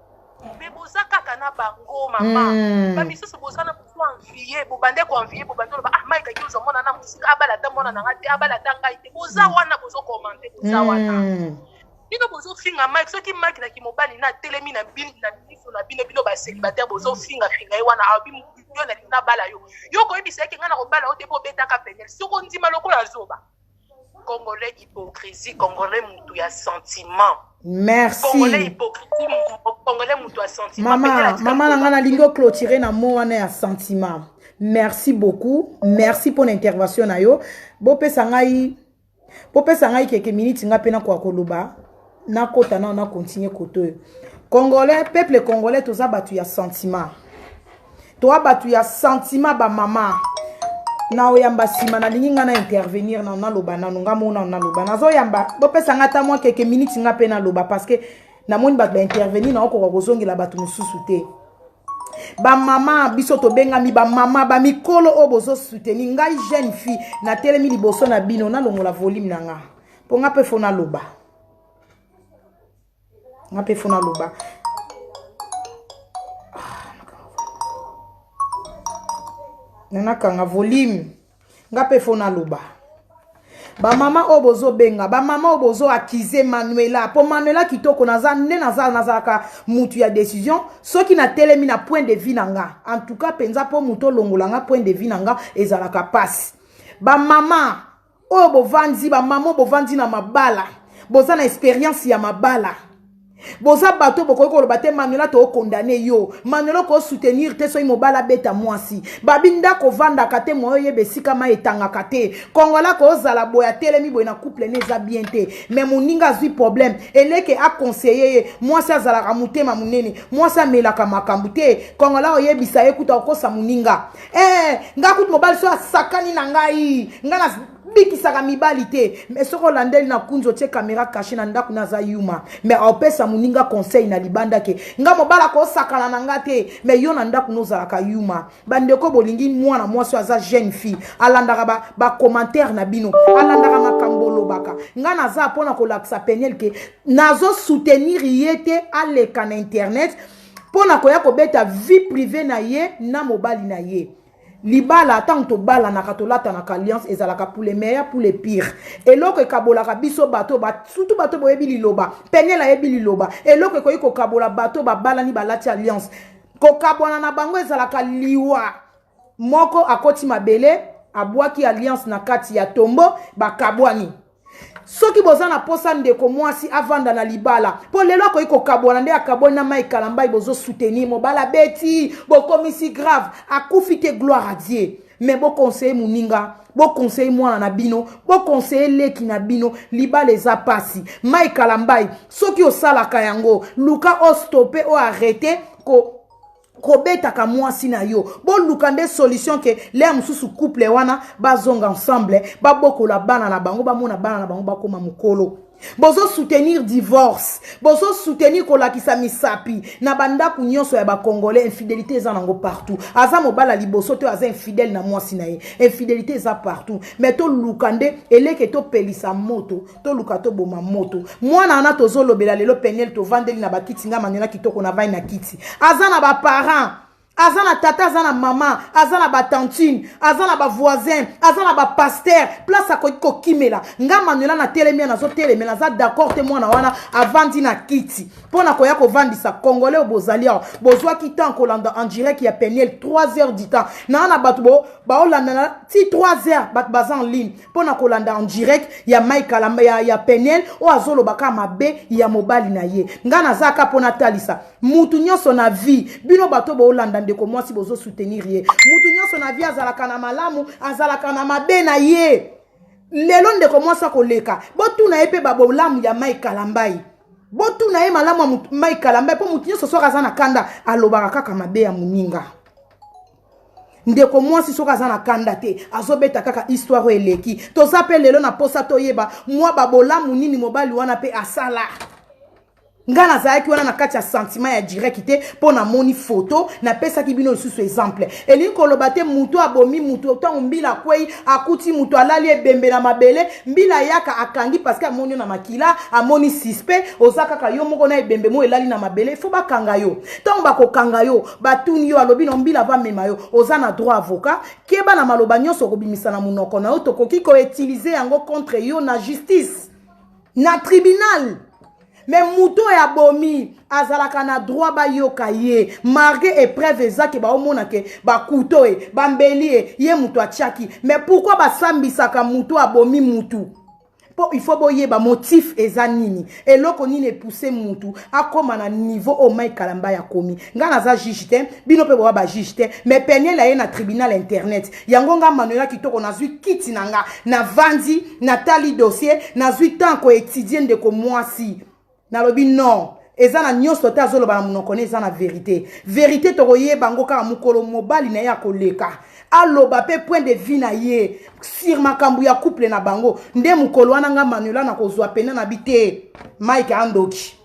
G: Mais boza kaka na bango mama. Ba misusu boza na bozo envier, bobande ko envier, bobande loba ah Mike aki ozwa mwana na mosika, abala ata mwana na ngai te, abala ata ngai te. Boza wana bozo commenter, boza wana. Bino bozo finga Mike, soki Mike na kimobali na telemi na bino na miso na bino, bino ba célibataire bozo finga finga ye wana, abi yo na linga bala yo. Yo koyebisa ye ke nga na kobala yo te po obetaka Peniel. Soko ndima lokola zoba. Congolais hypocrisie, congolais mutu ya sentiment.
A: Merci.
G: Congolais hypocrisie, congolais mutu ya sentiment.
A: Mama, mama na nga nalingi oclôturer na mot wana ya sentiment. Merci beaucoup. Merci pour l'intervention na yo. Bopesa ngai bopesa ngai keke minute nga pe nakoka koloba nakota nao na continue kote oyo. Congolais, peuple congolais toza bato ya sentiment. Toa bato ya sentiment ba mama. Na oyamba nsima nalingi ngai na intervenir na naloba nanu nga mona naloba nazoyamba bopesa ngai ata mwa keke minute nga mpe naloba parce que namoni bato baintervenir naokoka kozongela bato mosusu te. Bamama biso tobengami bamama bamikolo oyo bozosoutenir ngai jeune fille natelemi liboso na bino nalongola volume na nga mpo nga mpe fo naloba nga mpe fo naloba nanakanga volume nga mpe fo naloba bamama oyo bozobenga bamama oyo bozo akize manuela mpo manuela kitoko naza nde naza nazalaka mutu ya décision soki natelemi na point de vue na nga en tout cas mpenza mpo moto olongola nga point de vue na nga ezalaka mpasi bamama oyo bovandi bamama oyo bovandi na mabala boza na experience ya mabala boza bato bokoki koloba te manuela tookondane yo manuela okosoutenir te soki mobali abeta mwasi babi ndako ovandaka te moyo oyeba esika mai etangaka te kongola kozala boye atelemi boye na couple ne eza bien te me moninga azwi problème eleke aconseille ye mwasi azalaka motema monene mwasi amelaka makambo te kongola oyebisa ye kuta okosa moninga eh, nga kutu mobali so asakani na ngai nga na bikisaka mibali te me soki olandeli na kunzi otie kamera kashe na ndako naza yuma me aopesa moninga conseil na libanda ke nga mobali akosakana na nga te me yo na ndako nozalaka yuma bandeko bolingi mwana mwasi oyo aza jeune fille alandaka bacommentaire ba na bino alandaka makambo olobaka nga naza mpona kolakisa peniel ke nazosoutenir ye te aleka na internet mpo na koya kobeta vie privée na ye na mobali na ye libala ntango tobalanaka tolatanaka alliance ezalaka pour le meilleur pour le pire eloko ekabolaka biso bato ba, surtout bato boyebi liloba peniel ayebi liloba eloko ekoki kokabola bato babalani balati alliance kokabwana na bango ezalaka liwa moko akoti mabele abwaki alliance na kati ya tombo bakabwani soki boza na posa ndeko mwasi avanda na libala mpo lelo akoki kokabwana nde akabwani na Mike Kalambayi bozosoutenir mobala beti bokomisi grave akufi te gloire à Dieu mais boconseille moninga boconseille mwana na bino boconseille leki na bino libala eza pasi Mike Kalambayi soki osalaka yango luka ostope o arrete ko kobetaka mwasi na yo boluka nde solution ke lea mosusu couple wana bazonga ensemble babokola bana na bango bamona bana na bango bakoma mokolo bozo soutenir divorce bozo soutenir kolakisa misapi na bandako nyonso ya bacongolais infidélité eza nango partout aza mobala liboso te aza infidèle na mwasi na ye infidélité eza partout mais toluka nde eleke topelisa moto toluka toboma moto mwana wana tozolobela lelo peniel tovandeli na bakiti nga manela kitoko na vai na kiti aza na baparent aza na tata aza na mama aza na batantine aza na bavoisin aza na bapaster place akoki kokimela nga manuela natelemi nazotelemela aza d'accord te mwana wana avandi na kiti mpo na koya kovandisa congolais oyo bozali awa bozwaki temps kolanda en direct ya peniel 3 heures du temps naa na bato baolanda na ti 3 heures bato baza en ligne mpo na kolanda en direct ya Mike Kalamba ya, ya Peniel oyo azoloba kaka mabe ya mobali na ye ngai naza kaka mpo natalisa mutu nyonso na vie bino bato boolanda ndeko mwasi bozosoutenir ye mutu nyonso na vie azalaka na malamu azalaka na mabe na ye lelo ndeko mwasi akoleka botuna ye mpe babolamu ya Mike Kalambayi botuna ye malamu ya Mike Kalambayi mpo mutu nyonso soki aza na kanda alobaka kaka mabe ya moninga ndeko mwasi soki aza na kanda te azobeta kaka histoire oyo eleki toza mpe lelo na posa toyeba mwa babolamu nini mobali wana mpe asala nga nazalaki wana na kati ya sentiment ya direct te mpo namoni foto napesaki bino lisusu exemple elingi koloba te mutu abomi mutu ntango mbila akwei akuti mutu alali ebembe na mabele mbila ayaka akangi parceke amoni yo na makila amoni suspect oza kaka yo moko na ebembe mo elali na mabele fo bakanga yo ntango bakokanga yo batuni yo alobi na mbila bamema yo oza na droit avocat keba na maloba nyonso okobimisa na monoko na yo tokoki koutilize yango contre yo na justice na tribunal me moto oyo abomi azalaka na droit bayoka ye malgré épreuve eza ke baomona ke bakuto ye bambeli ye ye moto atiaki mais pourquoi basambisaka moto abomi mutu? Mpo il faut boyeba motif eza nini, eloko nini epousse mutu akóma na niveau oyo Mike Kalambay akomi. Ngai naza juge te, bino mpe boya bajuge te, mais Peniel aye na tribunal internet. Yango nga Manuela Kitoko nazwi kiti na nga, navandi, natali dossier, nazwi temps koétudier ndeko mwasi. Nalobi non, eza na nyonso te azoloba na monoko ne eza na vérité. Vérité tokoyeba yango kaka mokolo mobali na ye akoleka, aloba mpe point de vue na ye sur makambo ya couple na bango. Nde mokolo wana nga Manuela nakozwa pena na bi te Mike andoki,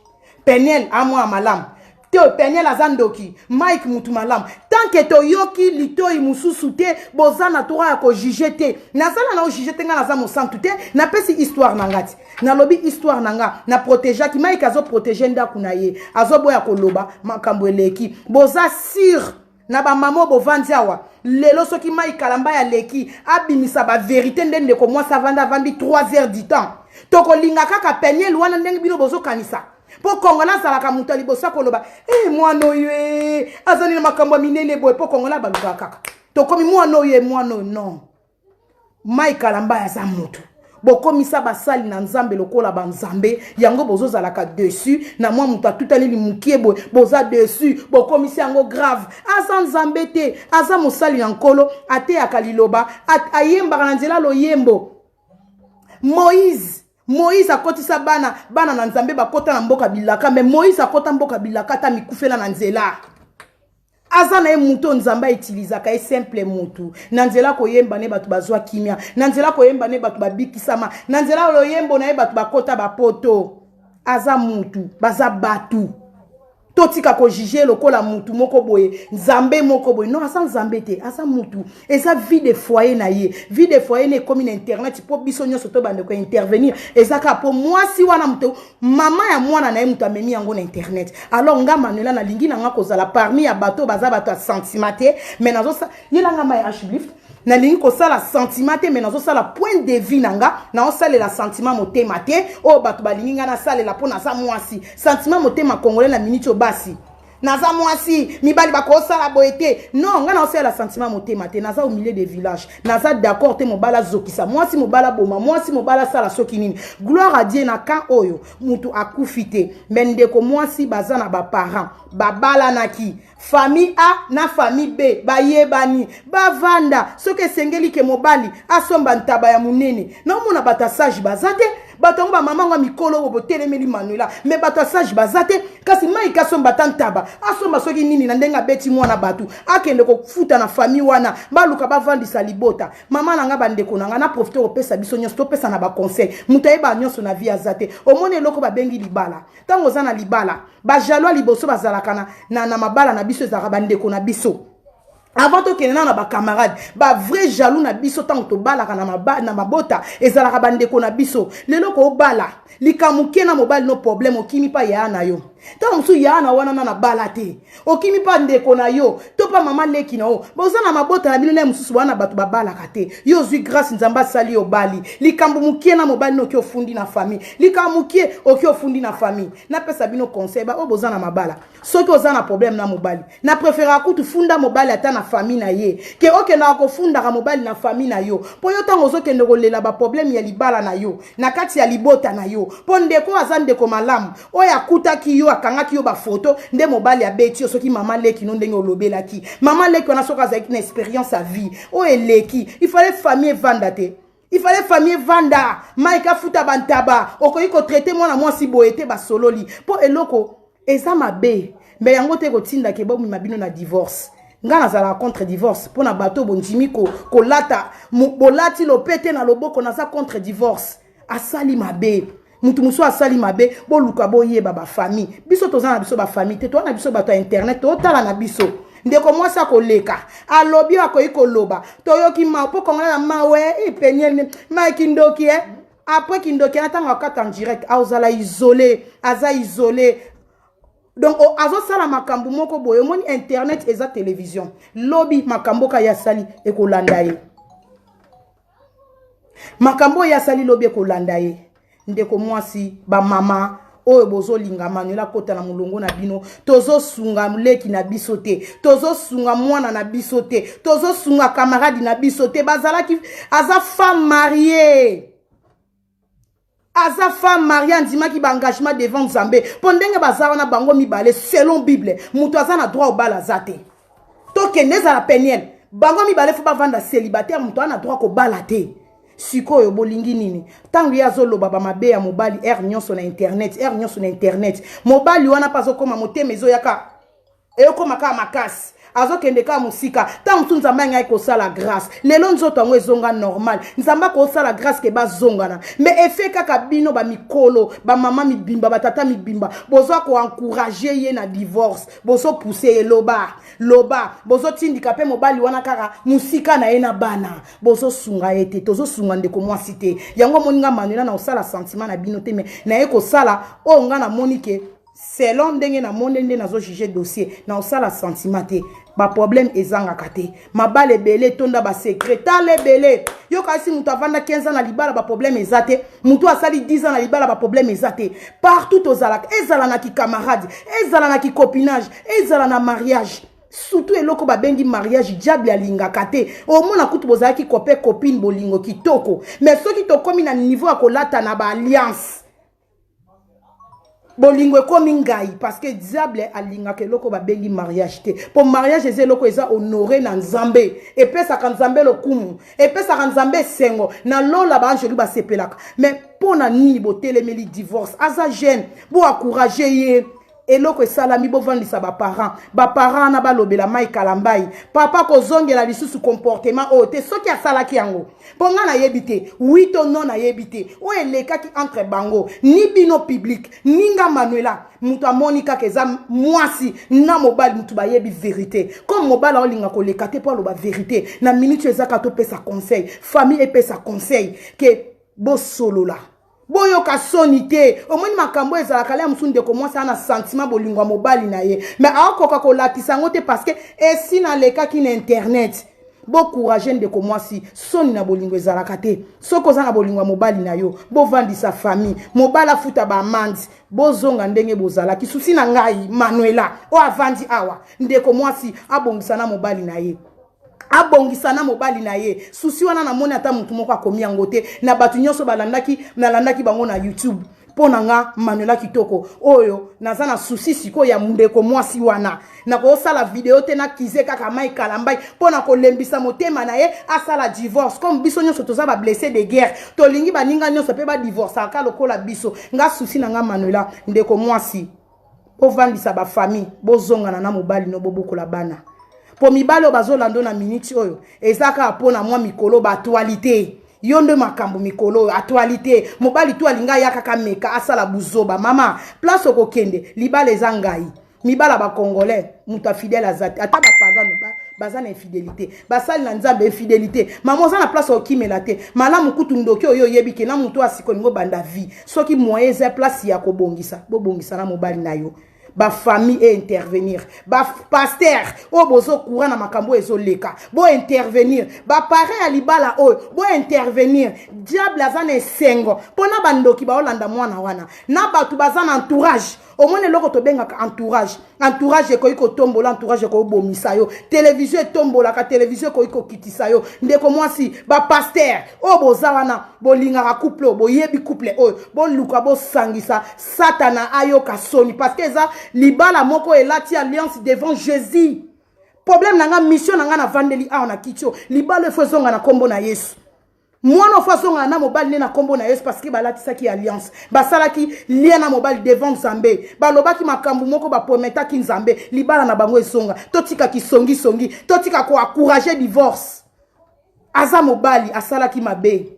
A: Peniel amwa malamu te, Peniel aza ndoki, Mike mutu malamu. Tant que toyoki litoi mosusu te, boza na droit ya kojuger te. Nazala na ojuger te, nga naza mosantu te. Napesi histoire na nga ti nalobi histoire na nga, na protégeaki Mike, azoprotéger ndako na ye, azoboya koloba makambo eleki. Boza sûr na bamama bovandi awa lelo, soki Mike Kalambay aleki, abimisa bavérité nde ndeko mwasi avandi, avandi 3 heures du temps, tokolinga kaka Peniel wana ndenge bino bozokanisa? Mpo Kongola azalaka moto ya liboso akoloba e mwana oyo e azali na makambo ya minene boye. Mpo Kongola balukaka kaka tokomi mwana oyo e mwana oyo. Non, Mike Kalambay aza motu. Bokomisa basali na Nzambe lokola banzambe, yango bozozalaka dessus na mwa moto atutani mokie boye, boza dessus, bokomisi yango grave. Aza Nzambe te, aza mosali na Nkolo, ateyaka liloba, ayembaka na nzela loyembo. Moïse akotisa bana na Nzambe, bakota na mboka bilaka, mais Moïse akota mboka bilaka ata mikufela na nzela. Aza na ye motu oyo Nzambe autilisaka ye, simple motu. Na nzela koyemba ne bato bazwa kimia, na nzela koyemba ne bato babikisama, na nzela loyembo na ye bato bakota bapoto. Aza mutu, baza bato. Totika kojuger lokola mutu moko boye, Nzambe moko boye. Non, aza Nzambe te, aza mutu. Eza vie de foyer na ye. Vie de foyer na ekomi na internet mpo biso nyonso tobande kointervenir. Eza kaka mpo mwasi wana, moto mama ya mwana na ye, moto amemi yango na internet. Alors nga Manuela nalingi na nga kozala parmi ya bato baza bato ya sentiment te, mais nazosa yelanga mai alsjeblieft. Nalingi kosala sentiment te, mais nazosala point de vue na nga. Naosalela sentiment motema te oyo bato balingi nga nasalela mpo naza mwasi. Sentiment motema congolais na miniti oyo, basi naza mwasi, mibali bakosala boye te. Non, ngai naosalela sentiment motema te. Naza au milieu de village, naza d'accord te mobali azokisa mwasi, mobali aboma mwasi, mobali asala soki nini. Gloire à Dieu, na camp oyo mutu akufi te, mais ndeko mwasi baza na baparent, babalanaki, famille A na famille B bayebani, bavanda. Soki esengeli ke mobali asomba ntaba ya monene, naomona bato ya sage baza te. Bato yango, bamama yango ya mikolo oyo botelemeli Manuela, mais bato ya sage baza te. Kasi Mike asomba ata ntaba, asomba soki nini na ndenge abeti mwana bato, akende kofuta na famille wana, baluka bavandisa libota. Mama na nga, bandeko na nga, na profite kopesa biso nyonso, topesa na baconseil. Moto ayeba nyonso na vie aza te. Omoni eloko babengi libala, ntango oza na libala, bajaloux ya liboso bazalaka na mabala na biso, ezalaka bandeko na biso. Avant tokende nano na bacamarade, bavrai jaloux na biso ntango tobalaka na mabota ezalaka bandeko na biso. Lelo koobala likambo moke na mobali, no problème, okimi mpa yaya na yo. Ntango mosusu yaya na wana na bala te, okimi mpa ndeko na yo to mpa mama leki na yo. Boza na mabota na bino na ye mosusu wana bato babalaka te. Yo ozwi grâce, Nzambe asali yo, bali likambo mokie na mobali no, oki ofundi na famille. Likambo mokie, oki ofundi na famille. Napesa bino conseil, baoyo boza na mabala: soki oza na problème na mobali, na préféraka kutu funda mobali ata na famille na ye ke okendaka kofundaka mobali na famille na yo. Mpo yo ntango ozokende kolela baproblème ya libala na yo na kati ya libota na yo, mpo ndeko aza ndeko malamu oyo akutaki yo, akangaki yo bafoto nde mobali abeti yo, soki mama leki no, ndenge olobelaki mama leki wana, soki azalaki na expérience ya vie oyo eleki, il fallait famille evanda te, il fallait famille evanda. Mike afuta bantaba, okoki kotraiter mwana mwasi boye te. Basololi mpo eloko eza mabe, mais yango te kotindaka ebomema bino na divorce. Nga nazalaka contre divorce. Mpo na bato bondimi kolata, bolati lopete na loboko, naza contre divorce. Asali mabe, mutu mosusu asali mabe, boluka boyeba bafamille. Biso toza na biso bafamille te, toza na biso bato ya internet, totala na biso. Ndeko mwasi akoleka, alobi oyo akoki koloba, toyoki ma mpo kongola na mawe epenyeli mai kindoki e après kindoki ana. Ntango akata en direct, azala isolé, aza isolé, donc azosala makambo moko boye. Omoni, internet eza télévision. Lobi makambo oyo ye asali ekolanda ye, makambo oyo asali lobi ekolanda ye. Ndeko mwasi, bamama oyo bozolinga Manuel akota na molongo na bino, tozosunga leki na biso te, tozosunga mwana na biso te, tozosunga camarade na biso te. Bazalaki, aza femme mariée. Aza femme mariée, andimaki ba engagement devant Nzambe. Po ndenge baza wana bango mibale selon Bible, moto aza na droit obala aza te. Tokende ezala Peniel, bango mibale fo bavanda célibataire, moto aza na droit kobala te. Sikoyo bolingi nini? Ntango ye azoloba ba mabe ya mobali heure nyonso na internet, heure nyonso na internet, mobali wana mpe azokoma motema ezoyaka, eyokoma kaka makasi, azokende kaka mosika. Ntango mosusu Nzambe angai kosala grâce, lelo nzoto yango ezonga normal, Nzambe akosala grâce ke bazongana. Mais efe kaka bino bamikolo, bamama mibimba, batata mibimba, bozwa koencourage ye na divorce, bozopousse ye, loba loba, bozotindika mpe mobali wana kaka mosika na ye na bana, bozosunga ye te, tozosunga ndeko mwasi te. Yango omoni nga Manuela na kosala sentiment na bino te, mais naye kosala oyo nga namoni ke selon ndenge namoni nde nazo juger dossier, na osala sentiment te. Ba problème ezangaka te, mabala ebele etonda ba secret, tala ebele. Yo kasi moto avanda 15 ans na libala, ba problème eza te. Moto asali 10 ans na libala, ba problème eza te. Partout tozalaka, ezala na kikamarade, ezala na kicopinage, ezala na mariage. Surtout eloko babengi mariage, diable alingaka te. Omona kutu bozalaki copain copine, bolingo kitoko, mais soki tokomi na niveau ya kolata na ba alliance, bolingo ekomi ngai, parce que diable alingaka eloko babengi mariage te. Po mariage eza eloko eza honoré na Nzambe, epesaka Nzambe lokumu, epesaka Nzambe esengo, na lola ba angelu basepelaka. Mais mpo na nini botelemeli divorce? Aza jeune, bo encourager ye. Eloko esalami, bovandisa ba parents, ba parents wana balobela Mike Kalambayi, papa kozongela lisusu comportement oyo te. Soki asalaki yango, mpo nga nayebi te, oui to non nayebi te, oyo elekaki entre bango, ni bino public ni nga Manuela, moto amoni kaka eza mwasi na mobali, moto bayebi vérité. Comme mobali aolinga koleka te mpo aloba vérité na minute oyo, eza kaka topesa conseil, famille epesa conseil ke bosolola, boyoka soni te. Omoni makambo ezalaka le mosusu, ndeko mwasi aza na sentiment bolingo ya mobali na ye, mais aokoka kolakisa yango te parce que esi nalekaki na internet. Bocourage ndeko mwasi, soni na bolingo ezalaka te. Soki oza na bolingo ya mobali na yo, bovandisa famille, mobali afuta baamande, bozonga ndenge bozalaki. Susi na ngai Manuela oyo avandi awa, ndeko mwasi abongisa na mobali na ye, abongisa na mobali na ye. Susi wana namoni ata motu moko akomi yango te na bato nyonso balandaki, nalandaki bango na YouTube. Mpo na nga Manuela kitoko oyo naza na susi sikoyo ya ndeko mwasi wana, nakosala video te, nakize kaka Mike Kalambayi mpo na kolembisa motema na ye asala divorce. Comme biso nyonso toza bablessé de guerre, tolingi baninga nyonso mpe badivorcaka lokola biso. Nga susi na nga Manuela, ndeko mwasi, bovandisa bafamille, bozongana na mobali no, bobokola bana. Po mibali oyo bazolanda na miniti oyo eza kaka mpo na mwa mikolo baactualité. Yo nde makambo mikolo oyo actualité, mobali to alinga aya kaka meka asala buzoba. Mama, place okokende, libala eza ngai. Mibala bacongolais, moto afidèle aza te, ata bapagano baza na infidélité, basali na Nzambe infidélité. Mama, oza na place okimela te. Malamu kutu ndoki oyo oyebi ke na moto asika olingi obanda vie, soki moyen eza place ya kobongisa, bobongisa na mobali na yo. Bafamille e intervenir, bapaster oyo bozokura na makambo oyo ezoleka, bointervenir, baparent ya libala oyo bointervenir. Diable aza na esengo mpona bandoki baolanda mwana wana na bato baza na entourage. Omoni eloko tobengaka entourage, entourage ekoki kotombola, entourage ekoki kobomisa yo. Televizio etombolaka, televizio ekoki kokitisa yo. Ndeko mwasi, bapaster oyo boza wana, bolingaka couple oyo, boyebi couple oyo, boluka bosangisa, satana ayoka soni, parce que eza libala moko elati alliance devant Jésus. Problème na nga, mission na nga, navandeli awa na kiti oyo, libala efo ezonga na nkombo na Yesu. Mwana ofo azongana na mobali nde na nkombo na Yesu, parce que balatisaki alliance, basalaki lien na mobali devant Nzambe, balobaki makambo moko, baprometaki Nzambe, libala na bango ezonga. Totika kisongisongi, totika koencourage divorce. Aza mobali asalaki mabe,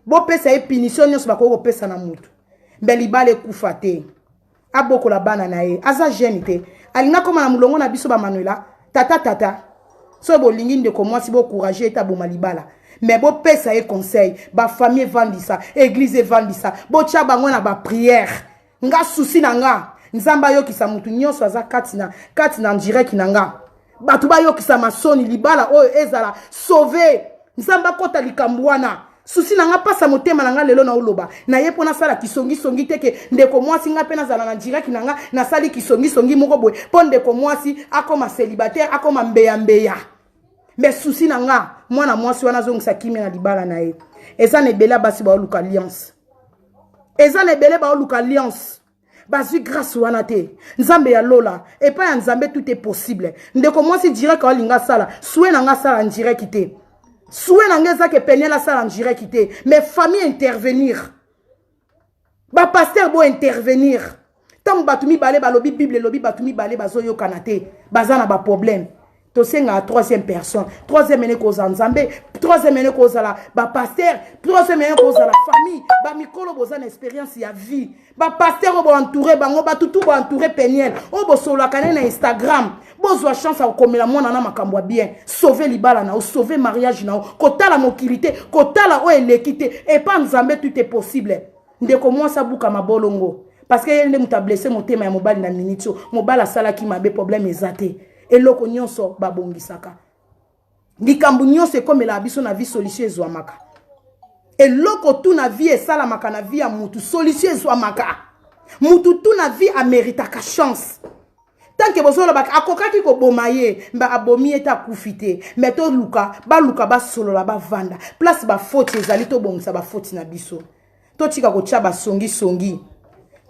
A: bopesa ye punition nyonso bakoki kopesa na motu, mbe libala ekufa te. Abokola bana na ye, aza jeune te, alingi akóma na molongo na biso. Bamanuela tata tata, soki bolingi ndeko mwasi, bocourage ete aboma libala, mais bopesa ye conseil, bafamille evandisa, église evandisa, botya bango na baprière. Nga susi na nga, Nzambe ayokisa motu nyonso aza kati na kati na direct na nga, bato bayokisa masoni, libala oyo ezala sauve, Nzambe akɔta likambo wana. Susi na nga, mpasa motema na nga lelo na oloba na ye mpo nasala kisongisongi te ke ndeko mwasi, nga mpe nazala na direct na nga, nasali kisongisongi moko boye mpo ndeko mwasi akoma célibataire, akoma mbeyambeya. Mais susi na nga, mwana mwasi wana azongisa kimia na libala na ye. Eza na ebele ya basi baoluka alliance. Eza na ebele baoluka alliance. Bazwi grâce wana te. Nzambe ya lola, epai ya Nzambe tout est possible. Ndeko mwasi direct alinga sala, souhait na nga sala direct te. Souhait na nga eza ke Peniel asala direct te, mais famille intervenir. Ba pasteur bo intervenir. Tango bato mibale balobi Bible elobi bato mibale bazoyokana te, baza na ba problème. Tosengaka troisième personne, troisième ene kozala Nzambe, troisième ene kozala ba pasteur, troisième ene kozala famille, ba mikolo boza na expérience ya vie. Ba pasteur oyo bo entouré bango, ba tutu bo entouré Peniel, oyo bosololaka naye na Instagram, bozwa chance ya kokomela mwana na makambo ya bien, sauver libala na yo, sauver mariage na yo, kotala mokili te, kotala oyo eleki te, epa Nzambe tout est possible. Ndeko mwasi abuka mabolongo parce que ye nde moto ablesse motema ya mobali na minute oyo. Mobali asalaki mabe, problème eza te. Eloko nyonso babongisaka, likambo nyonso ekomelaka biso na vie, solution ezwamaka. Eloko tu na vie esalamaka na vie ya mutu, solution ezwamaka. Mutu tu na vie ameritaka chance. Tant que bozolobaka akokaki koboma ye, mba abomi ye te, akufi te. Mais toluka, baluka basolola, bavanda place bafoti ezali, tobongisa bafoti na biso, totika kotia basongisongi,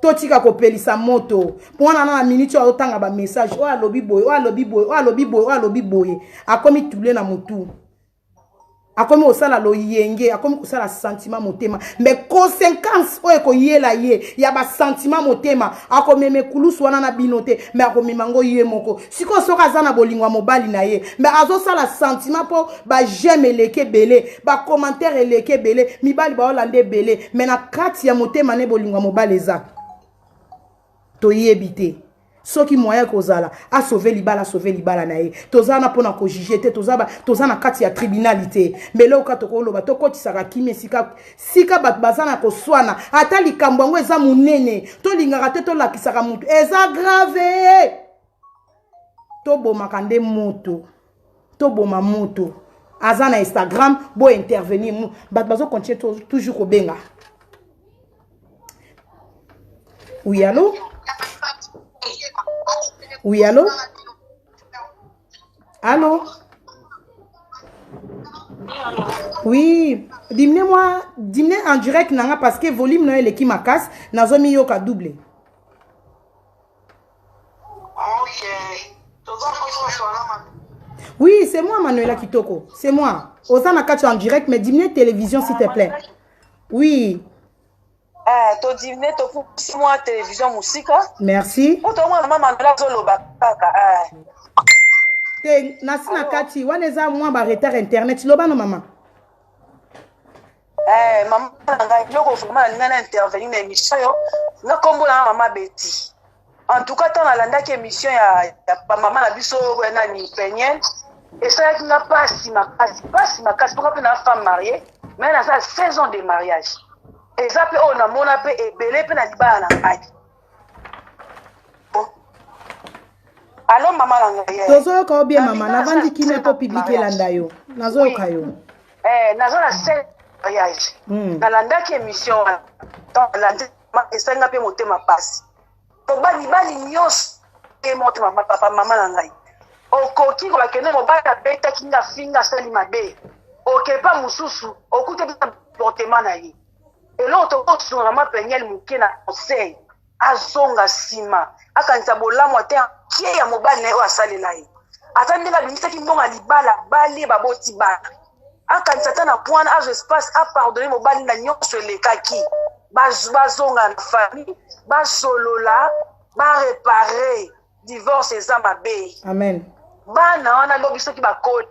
A: totika kopelisa moto. Mwana na minute oyo azotanga ba message, oyo alobi boye, oyo alobi boye, oyo alobi boye, oyo alobi boye, akomi tule na motu, akomi kosala loyenge, akomi kosala sentiment motema. Mais conséquence oyo ekoyela ye ya ba sentiment motema, akomema ekulusu wana na bino te, mais akomema ngo ye moko. Sikoyo soki aza na bolingo ya mobali na ye, mais azosala sentiment mpo ba j'aime eleki ebele, ba commentaire eleki ebele, mibali baolanda ebele, mais na kati ya motema ne bolingo ya mobali eza, toyebi te. Soki moyen kozala asauve libala, asauve libala na ye. Toza na mpona kojuge te, toza na kati ya tribunal te. Mais eloko kaka tokoloba, tokotisaka kimia esika sika bato baza na koswana. Ata likambo yango eza monene, tolingaka te tolakisaka motu eza grave. Tobomaka nde moto, toboma moto aza na Instagram, bo intervenir. Bato bazo continuer toujours kobenga. Oui, allô? Oui, allô? Allô? Oui, diminuez-moi, diminuez en direct nanga parce que volume na eleki makasi, nazomi yoka double.
B: Ok.
A: Oui, c'est moi Manuela Kitoko, c'est moi. Oza na kati en direct, mais diminuez télévision s'il te plaît. Oui.
B: Eh, to diminuer, to pusi moi télévision musika.
A: Merci.
B: Moto mwa mama Manuela azoloba kaka. Eh.
A: Te nasi na kati wana eza mwa ba retard internet, loba no mama.
B: Eh, mama na ngai, biloko vraiment nalinga na intervenir na émission yo nga kombo na mama Betty. En tout cas ntango nalandaki émission ya, ya bamama na biso nani Peniel, esalaki nga pasi makasi, pasi makasi, mpoka mpe na femme mariée, mais naza 16 ans de mariage, eza mpe oyo namona mpe ebele mpe na libala na ngai. Alo mama na ngai,
A: tozoyoka yo bien mama, navandi kimia mpo public elanda yo, nazoyoka yo.
B: Eh, naza na 16 mariage. Nalandaki émission wana, nalandi, esalinga mpe motema pasi. Mobali, mibali nyonso te moto mama, papa, mama na ngai, okoki kolakende mobali abetaki nga, finga, asali mabe, okepa mosusu okuti na comportement na ye. Eloko tokosunga mama Peniel moke na conseil, azonga nsima, akanisa bolamu ate kie ya mobali na ye oyo asalela ye, ata ndenge abimisaki mbongo ya libala, bali baboti bana, akanisa ata na point wana, azwa espace, apardonne mobali na nyonso elekaki, bazonga na famille, basolola, barepare. Divorce eza mabe.
A: Amen.
B: Bana wana lobi soki bakoli,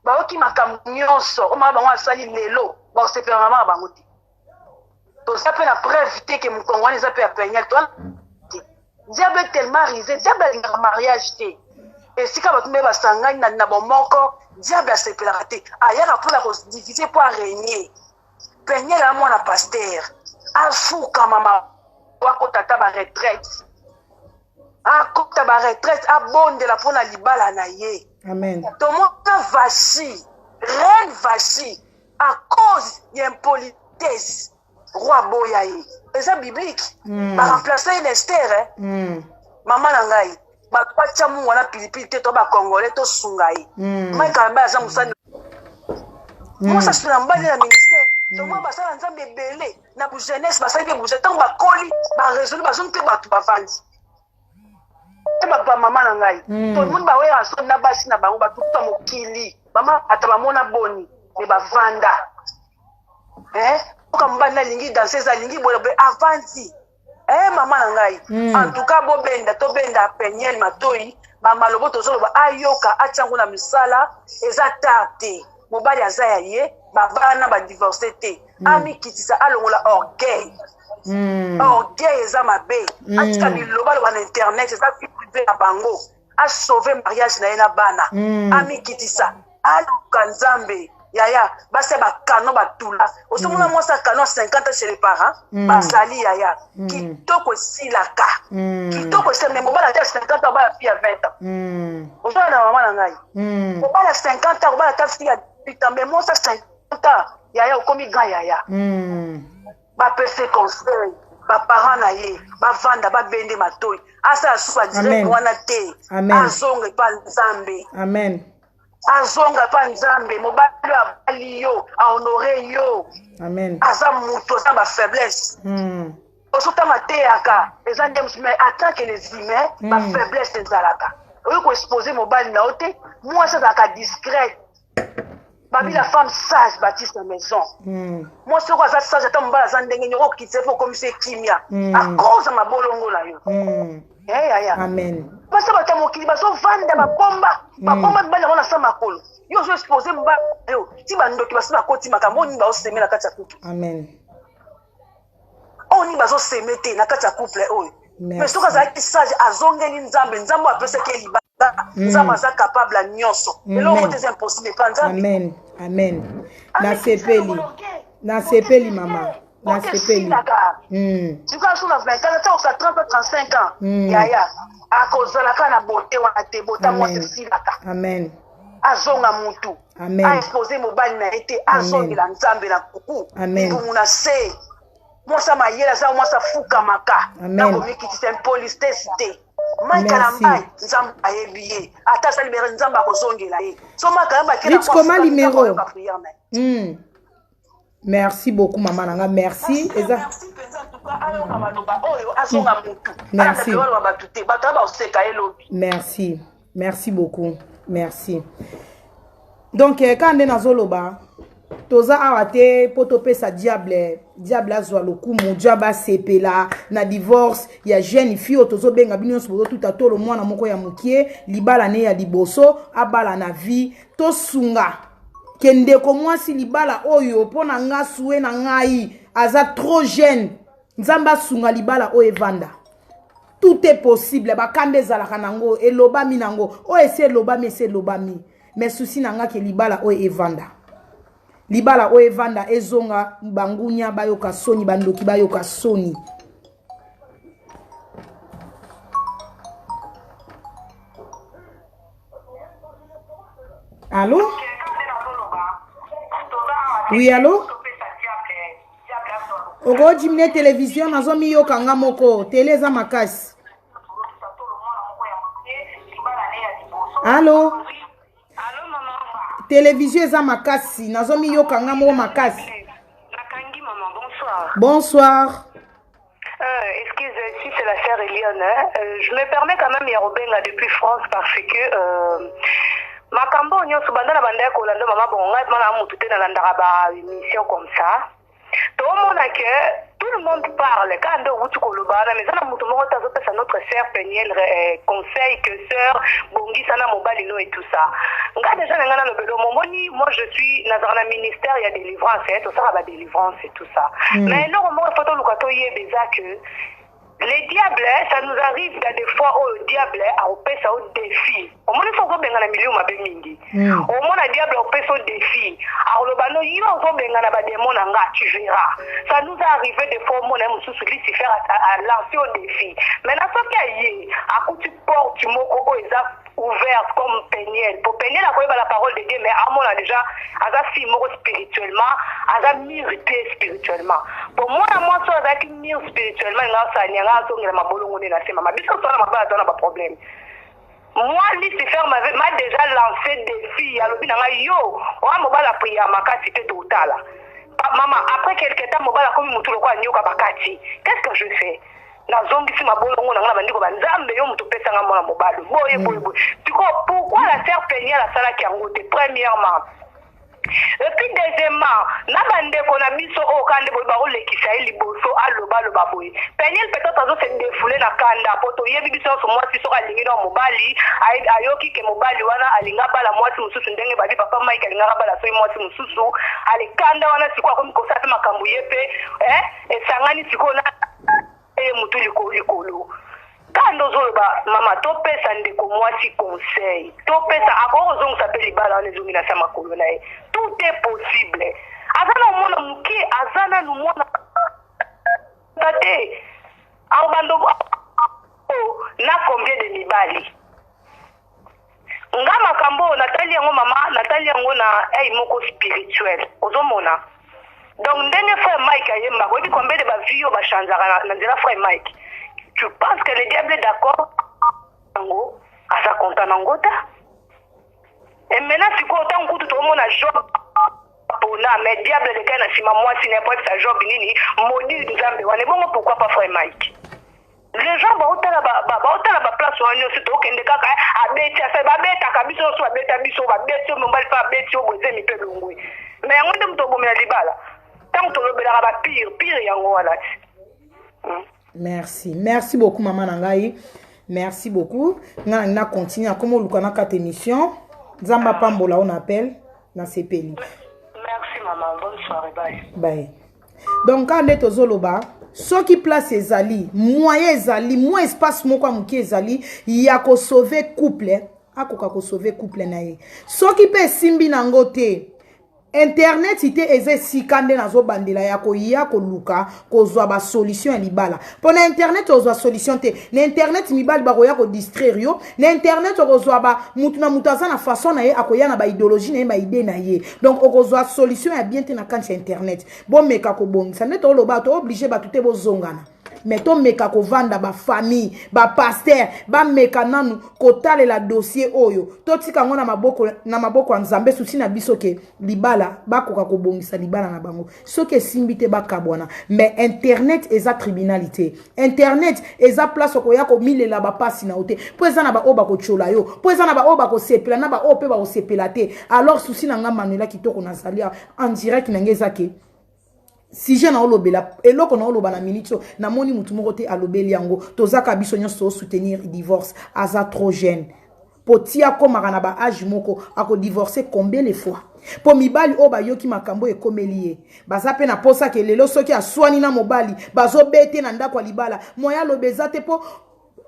B: bayoki makambo nyonso oyo mama bango asali lelo, bakosepela mama na bango te. Toza mpe na preuve te ke mokongo wana eza mpe ya Peniel to te. Diable est tellement rusé, diable alingaka mariage te. Esika bato mpe basangani na, na bomoko, diable asepelaka te, ayaka mpona kodivise mpo arenie. Peniel ya mwana pasteur, afukama ma akota ata ba retraite, akota ba retraite, abondela mpona libala na ye.
A: Amen.
B: Tomona Vashi, reine Vashi, à cause ya impolitesse, roi aboya ye. Eza biblique. Baremplace ye na Esther, eh. Mama na ngai, bato batya mungu wana pilipili te, to bacongolais tosunga ye. Mike Kalambay aza mosali, mwasi asula mobali na ministère. Tomona basala Nzambe ebele na jeunesse basali mpe busa, ntango bakoli baresoli bazongi mpe bato bavandi te. Bamama na ngai, tomoni bawera so na basi na bango, bato kuta mokili, mama ata bamona boni me bavanda. Oka mobali nalingi danseuse, alingi boye boye, avandi. Mama na ngai, en tout cas bobenda, tobenda Peniel matoi, bamalobo tozoloba, ayoka, atia yango na misala. Eza tard te, mobali aza ya ye, babana badivorce te. Amikitisa, alongola orgueil. Orgueil eza mabe. Atika bilobaloba na internet, eza vie privée na bango. Asauve mariage na ye na bana. Amikitisa, aluka Nzambe. Yaya, basi ya bakano batula, osomona mwasi akano ya 50 chez les parents bazali. Yaya, kitoko esilaka, kitoko esila. Me mobali ata ya 50 ans, obala fille ya 20 ans, ozala na mama na ngai, obala 50 ans, obala ata fille ya 18 ans, mais mwasi ya 50 ans, yaya, okomi grand yaya. Bapese conseil baparent na ye, bavanda, babende matoi, asala susu badirect wana te, azonga epa Nzambe.
A: Amen.
B: Azonga epa Nzambe. Mobali oyo abali yo, ahonore yo.
A: Amen.
B: Aza moto, aza bafaiblesse. Ozotanga ateyaka, eza nde mosu, mais en tant que les humains, bafaiblesse ezalaka. Oyo koexpose mobali na yo te. Mwasi azalaka discrète. Babi, la femme sage bâtit sa maison. Mwasi oko aza sage, ata mobali aza ndenge nini, okokitisa mpe okomisa ekimia à cause ya mabolongo na yo. Yaya,
A: amen.
B: Basi bato ya mokili bazovanda, babomba, babomba mibali yango na sa makolo. Yo ozo expose mobali yo ti bandoki basi bakoti. Makambo oyo nini baoseme na kati ya couple?
A: Amen.
B: Oyo nini bazoseme te na kati ya couple oyo? Mais soki azalaki sage, azongeli Nzambe, Nzambe oyo apesaki ye libala, Nzambe aza capable ya nyonso. Eloko te eza impossible epa Nzambe.
A: Amen, amen. Nasepeli, nasepeli mama, nasepeli.
B: Sikoyo so na 20 ans, oka 30, 35 ans, yaya, akozalaka na bote wana te. Bota mwasi esilaka.
A: Amen.
B: Azonga mutu, aexpose mobali na ye te, azongela Nzambe na kuku libumu na se. Mwasi mayele aza mwasi afukamaka na komikitisa, impolitesse te. Mike na mbai, Nzambe ayebi ye. Ata asali bere, Nzambe akozongela ye. So Mike ayamba.
A: Rich, koma numéro. Merci beaucoup mama na nga, merci.
B: Eza merci mpenza. En tout cas ayoka maloba oyo, azonga mutu.
A: Merci.
B: Aloba bato te, bato oyo baoseka ye lobi.
A: Merci, merci beaucoup, merci. Donc kaka nde nazoloba, toza awa te mpo topesa diable, diable azwa lokumu, diable asepela na divorce ya jeune fille oyo. Tozobenga bino nyonso bozotuta tolo, mwana moko ya mokie, libala ne ya liboso, abala na vie. Tosunga ke ndeko mwasi, libala oyo mpo na nga, sue na ngai, aza trop jeune. Nzambe asunga libala oyo evanda. Tout est possible. Bakanda ezalaka nango, elobami nango, oyo esi elobami, esi elobami. Mais souci na nga ke libala oyo evanda, libala oyo evanda, ezonga, bangunya bayoka soni, bandoki bayoka soni. Allo, oui, allo. Okodimine télévision, nazomiyoka nga moko, tele eza makasi. Allo, télévision eza makasi, nazomiyoka nga moko makasi.
H: Bonsoir.
A: Bonsoir.
H: Excuse, ici c'est la sœur Eliane. Hein. Je me permets quand même ya kobenga depuis France parce que makambo nyonso banda na banda ya kolanda mama bongo, ngai mana mutu te, nalandaka ba émission comme ça. Tomona que tout le monde parle kaka nde owuti koloba wana, mais eza na moto moko te azopesa notre sœur Peniel conseil que sœur, bongisa na mobali no et tout ça. Nga déjà na ngai nalobela, momoni, moi je suis nazala na ministère ya délivrance, eh, tosala ba délivrance et tout ça, mais eloko moko faut toluka toyeba eza que les diables, ça nous arrive dans des fois oyo diable akopesa yo défi. Omoni, so ozobenga na milio mabe mingi, omona diable akopesa yo défi, akoloba no, yo ozobenga na badémon na nga, tu verras. Ça nous a arrivé des fois, omona ye mosusu, Lucifer alance yo défi. Maintenant soki aye akuti porte moko oyo eza ouverte comme Peniel, po Peniel akoyeba la parole de Dieu, mais amona déjà aza fille moko spirituellement aza mûr te spirituellement. Po mwana mwasi oyo azalaki mûr spirituellement, enga asala yanga azongela mabolongo nde na se. Mama, biso toza na mabala, toza na baproblème. Moi, Lucifer m'avait m'a déjà lancé défi, alobi na ngai, yo oa mobala prière makasi te, totala. Mama, après quelque temps mobali akomi mutu lokola nyoka bakati. Qu'est-ce que je fais? Nazongisi mabolongo na nga na bandi koba Nzambe yo mutu opesa nga mwana mobali boye boye boye. Sikoyo pourquoi la sœur Penielle asalaki yango te premièrement? Et puis deuxièmement, na ba ndeko na biso oyo kaka nde boye bakolekisa ye liboso aloba aloba boye. Penielle peut-être azo se defouler na kanda po toyebi biso nyonso mwasi soki alingi na mobali ayoki ke mobali wana alingi abala mwasi mosusu ndenge babi papa Mike alingaka abala soki mwasi mosusu ale kanda wana sikoyo akomi kosala pe makambo ye pe eh, esangani sikoyo na ye mutu likolo likolo. Kaka nde ozoloba mama topesa ndeko mwasi conseil topesa akoki kozongisa pe libala wana ezongi na se ya makolo na ye tout est possible aza na mwana moke aza nanu mwana te akobanda na combien de mibali nga makambo oyo natali yango mama natali yango na œil moko spirituel ozomona donc ndenge frère Mike ayembaka oyebi combien de ba vie oyo ba changeaka na, na nzela frère Mike tu penses que le diable est d'accord yango aza content na ngo ta et maintenant sikoyo ntango kutu toomona Job pona mais diable elekai na nsima mwasi na ye po ayebisa Job nini maudit nzambe wana ebongo pourquoi pas frère Mike Les gens baotala ba, ba, baotala ba place wana nyonso tokende kaka eh, abeti asali babetaka biso nyonso babeta biso babeti yo mobali mpe abeti yo boye zemi mpe elongwe me yango nde moto obomela libala ntango tolobelaka ba pire pire yango wana ti
A: hmm. Merci merci beaucoup mama na ngai merci beaucoup ngai na continue akoma oluka na kata émission nzambe apambola oyo na appel nasepeli
H: merci mama bonne soirée bye
A: bye Donc kaka nde tozoloba soki place ezali moyen ezali mwa espace moko ya moke ezali ya kosauve couple akoka kosauve couple na ye soki mpe esimbi nango te internet te eza esika nde nazobandela ya koya koluka kozwa basolution ya libala mpo na internet ozwa solution te na internet mibali bakoya kodistraire yo na internet okozwa ba mutu na mutu aza na façon na ye akoya na baidéologie na ye baide na ye donc okozwa solution ya bien te na kati ya internet bomeka kobongisa nde toloba tooblige bato te bozongana mais tomeka kovanda bafamille bapaster bameka nanu kotalela dossier oyo totika yango na maboko, na maboko ya nzambe susi na biso ke libala bakoka kobongisa libala na bango soki esimbi te bakabwana mais internet eza tribunal te internet eza place okoya komilela bapasi na yo te mpo eza na baoyo bakotyola yo mpo eza na baoyo bakosepela na baoyo mpe bakosepela te alors susi na nga manuela kitoko nazali en direct na nga eza ke sujet na olobela eloko na oloba na minute oyo namoni motu moko te alobeli yango tozaka biso nyonso tosoutenir divorce aza trop jeune po ti akomaka na ba age moko ako divorcer combien de fois po mibali oyo bayoki makambo ekomeli ye baza pe na posa ke lelo soki aswani na mobali bazobete na ndako ya libala moya aloba eza te po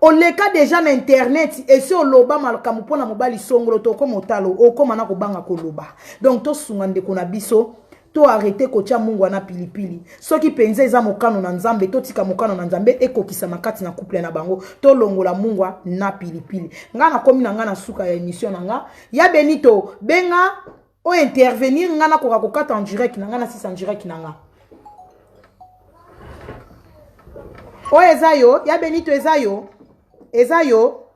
A: oleka deja na internet esi oloba makambo mpo na mobali songolo to okoma otalo okoma na kobanga koloba donc tosunga ndeko na biso to arrete kotia mungwa na pilipili soki mpenza eza mokano na nzambe totika mokano na nzambe ekokisama kati na couple na bango tolongola mungwa na pilipili ngai nakomi na ngai na suka ya émission na nga ya benito benga o intervenir ngai nakoka kokata en direct na ngai nasisa en direct na nga oyo eza yo ya benito eza yo eza yo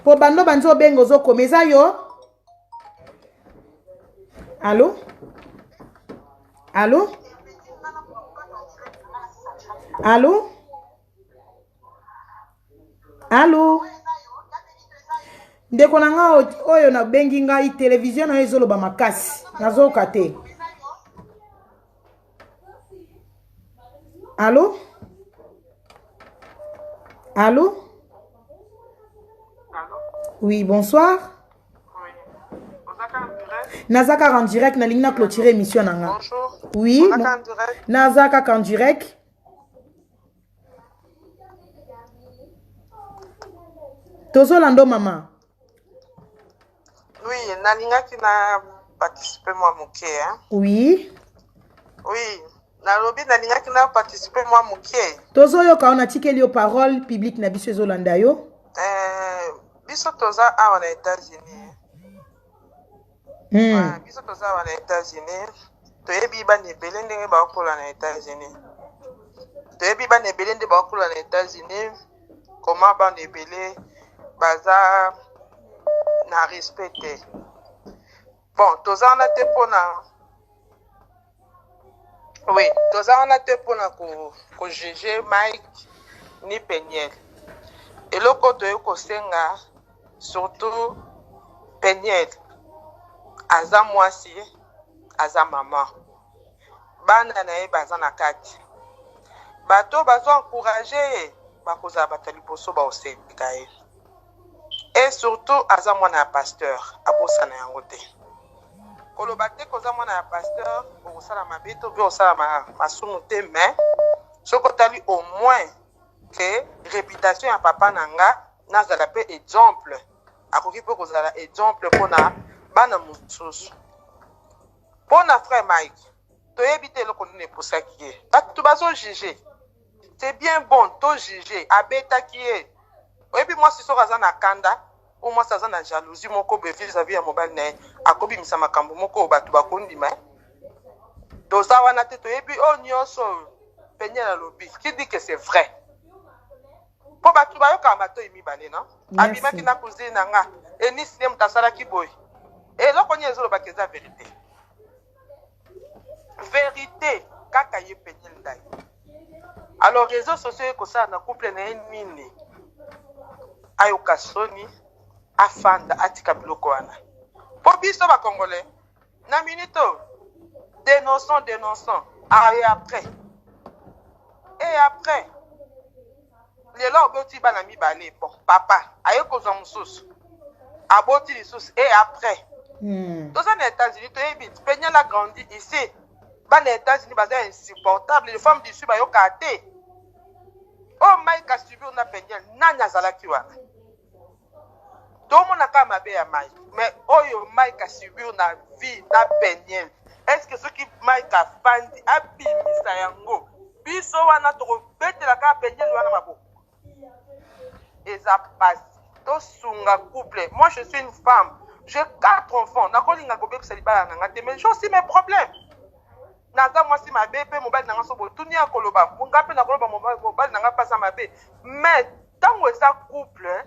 A: po bando banzi obenga ozokoma eza yo Allô Allô Allô Allô ndeko na nga oyo nabengi ngai televizio na yo ezoloba makasi nazoyoka te Allô Allô Oui, bonsoir. Naza kaka en direct, nalingi na clôturer émission na nga. Oui. Naza kaka en direct. Tozolanda mama.
I: Oui, nalingaki na participer mwa moke hein.
A: Oui.
I: Oui, nalobi nalingaki na participer mwa moke.
A: Tozoyoka yo natikeli yo parole publique na biso ezolanda yo.
I: Eh, biso toza awa na États-Unis. Ah, biso toza awa na États-Unis. Toyebi bana ebele ndenge bakola na États-Unis. Toyebi bana ebele nde bakola na États-Unis. Comment bana ebele baza na respect te. Bon, toza wana te mpona Oui, toza wana te mpona kojuge ko Mike ni Peniel. Eloko toyei kosenga surtout Peniel aza mwasi, aza mama, bana na ye baza na kati. Bato bazo encourage ye bakozala bato ya liboso baoseka ye. Et surtout aza mwana ya pasteur abosana yango te. Koloba te koza mwana ya pasteur okosala mabe to pe osala masumu te mais soki otali au moins que reputation ya papa na nga nazala pe exemple akoki pe kozala exemple pona bana mosusu. Pona frère Mike toyebi te eloko nini epusaki ye. Bato bazo juger. C'est bien bon to juger abetaki ye oyebi mwasi soki aza na kanda ou mwasi aza na jalousie moko boye vis-à-vis ya mobali na ye akobimisa makambo moko oyo bato bakondima toza wana te toyebi oyo nyonso oyo peniel alobi qui dit que c'est vrai mpo bato bayokaka matoi mibale no abimaki na cousine na nga enisi nde moto asalaki boye eloko nini ezolobaka eza verite verite kaka ye peniel ndai alors réseau sociaux ekosala na couple na ye nini ayoka soni afanda atika biloko wana mpo biso bacongolais na minute oyo dénonçons dénonçons ah, et après et après lelo oboti bana mibale bon papa aye kozwa mosusu aboti lisusu et après hmm. toza na états-unis toyebi peniel a grandi ici bana ya états-unis baza insupportable les femmes du sud bayokaka te oyo oh, mike asubir na peniel nani azalaki wana tomona kaka mabe ya mike mais oyo mike asubir na vie na peniel est ce que soki mike afandi abimisa yango biso wana tokobetela kaka peniel wana maboko eza pasi tosunga couple moi je suis une femme j'ai quatre enfants nakolinga kobebisa libala na nga te mais j'ai aussi mes problèmes naza mwasi mabe mpe mobali na nga so botuni ya koloba nga mpe nakoloba mobali na nga mpe aza mabe mais ntango eza couple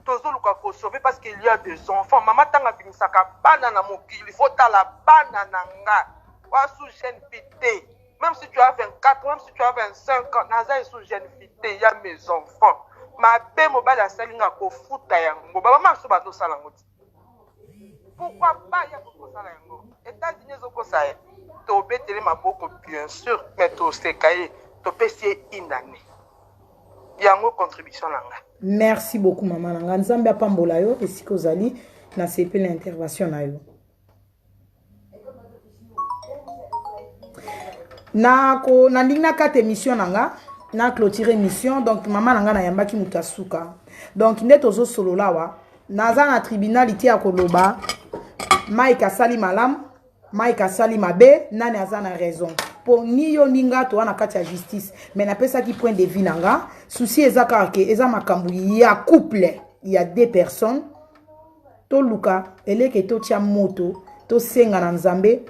I: tozoluka kosauve parce qu'il y a des enfants mama ntango abimisaka bana na mokili fo tala bana na nga wasu jeune fille te même si tu as 24 même si tu as 25 ans naza esu jeune fille te ya mes enfants mabe mobali asali nga kofuta yango bamama mosusu bazosala yango ti pourquoi pas ya kosala yango états-unis ezokosa ye tobetele maboko bien sûr mais toseka ye topesi ye une année yango contribution na nga
A: merci beaucoup mama na nga nzambe apambola yo esika ozali nasepeli na intervention na yo nako nalingi nakata émission na nga na clôture émission donc mama na nga nayambaki moto ya suka donc nde tozosolola awa naza na tribunal te ya koloba mike asali malamu mike asali mabe nani aza na raison mpo ni yo ni nga toa na kati ya justice mais napesaki point de vue na nga souci eza kaka ke eza makambo ya couple ya deux personnes toluka eleke totia moto tosenga na nzambe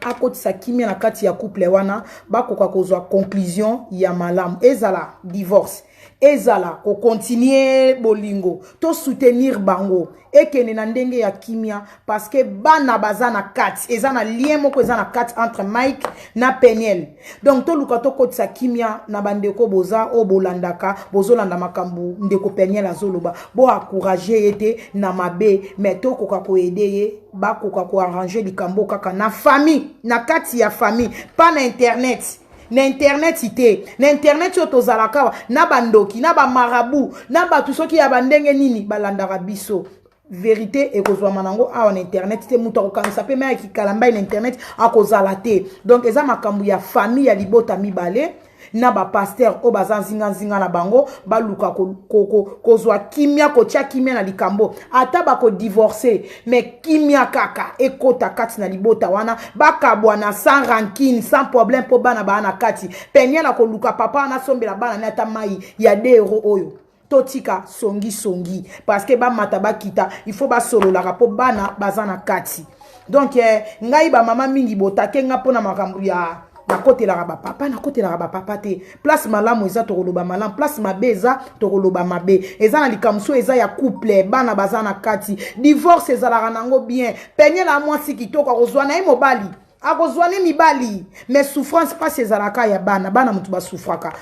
A: akotisa kimia na kati ya couple wana bakoka kozwa conclusion ya malamu ezala divorce ezala kokontinue bolingo to soutenir bango ekende na ndenge ya kimia parce que bana baza na kati eza na lien moko eza na kati entre mike na peniel donc toluka tokotisa kimia na bandeko boza oyo bolandaka bozolanda makambo ndeko peniel azoloba boencourage ye te na mabe mais tokoka koede ye bakoka koarrange likambo kaka na famille na kati ya famille pa na internet na internet te na internet oyo tozalaka awa na bandoki na bamarabu na bato soki ya bandenge nini balandaka biso verite ekozwama nango awa na internet te moto akokangisa mpe mai ya kikalambai na internet akozala te donc eza makambo ya famille ya libota mibale na bapaster oyo baza nzinganzinga na bango baluka kozwa ko, ko, ko kimia kotia kimia na likambo ata bakodivorce me kimia kaka ekota kati na libota wana bakabwana sans rancune sans problème mpo bana baa na kati peniel akoluka papa wana asombela bana ne ata mai ya 2 euro oyo totika songi songi parce que bamata bakita il faut basololaka mpo bana baza na kati donc eh, ngai bamama mingi botake nga mpo na makambo ya nakotelaka bapapa nakotelaka bapapa te place malamu eza tokoloba malamu place mabe eza tokoloba mabe eza na likambo so eza ya couple bana baza na kati divorce ezalaka nango bien peniel ya mwasi kitoko akozwa na ye mobali. Akozwa ne mibali, mais souffrance mpasi ezalaka ya bana, bana moto basouffraka.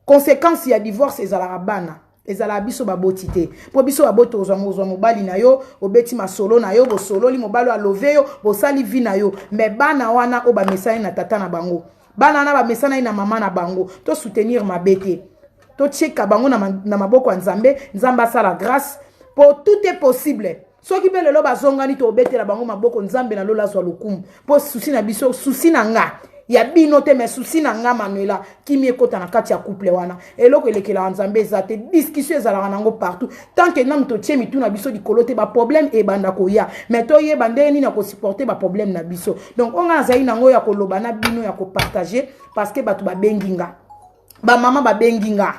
A: Conséquence ya divorce ezalaka bana, ezalaka biso baboti te. Mpo biso baboti ozwa ozwa mobali na yo, obeti masolo na yo, bosololi mobali oyo alove yo, bosali vie na yo, mais bana wana oyo bamesani na tata na bango, bana wana bamesanaki na mama na bango, to soutenir mabe te, totieka bango na maboko ya Nzambe. Nzambe asala grâce, po tout est possible. Soki mpe lelo bazongani, tobetela bango maboko, Nzambe na lola azwa lokumu. Mpo souci na biso, souci na nga, ya bino te, mais souci na nga Manuela, kimi ekota na kati ya couple wana. Eloko elekelaka Nzambe eza te. Discussion ezalaka nango partout. Tant que nanu totie mitu na biso likolo te, baproblème ebanda koya, mais toyeba ndenge nini ya kosupporter baproblème na biso. Donc oyo nga nazali nango ya koloba na bino, ya kopartager, parce que bato babengi nga, bamama babengi nga,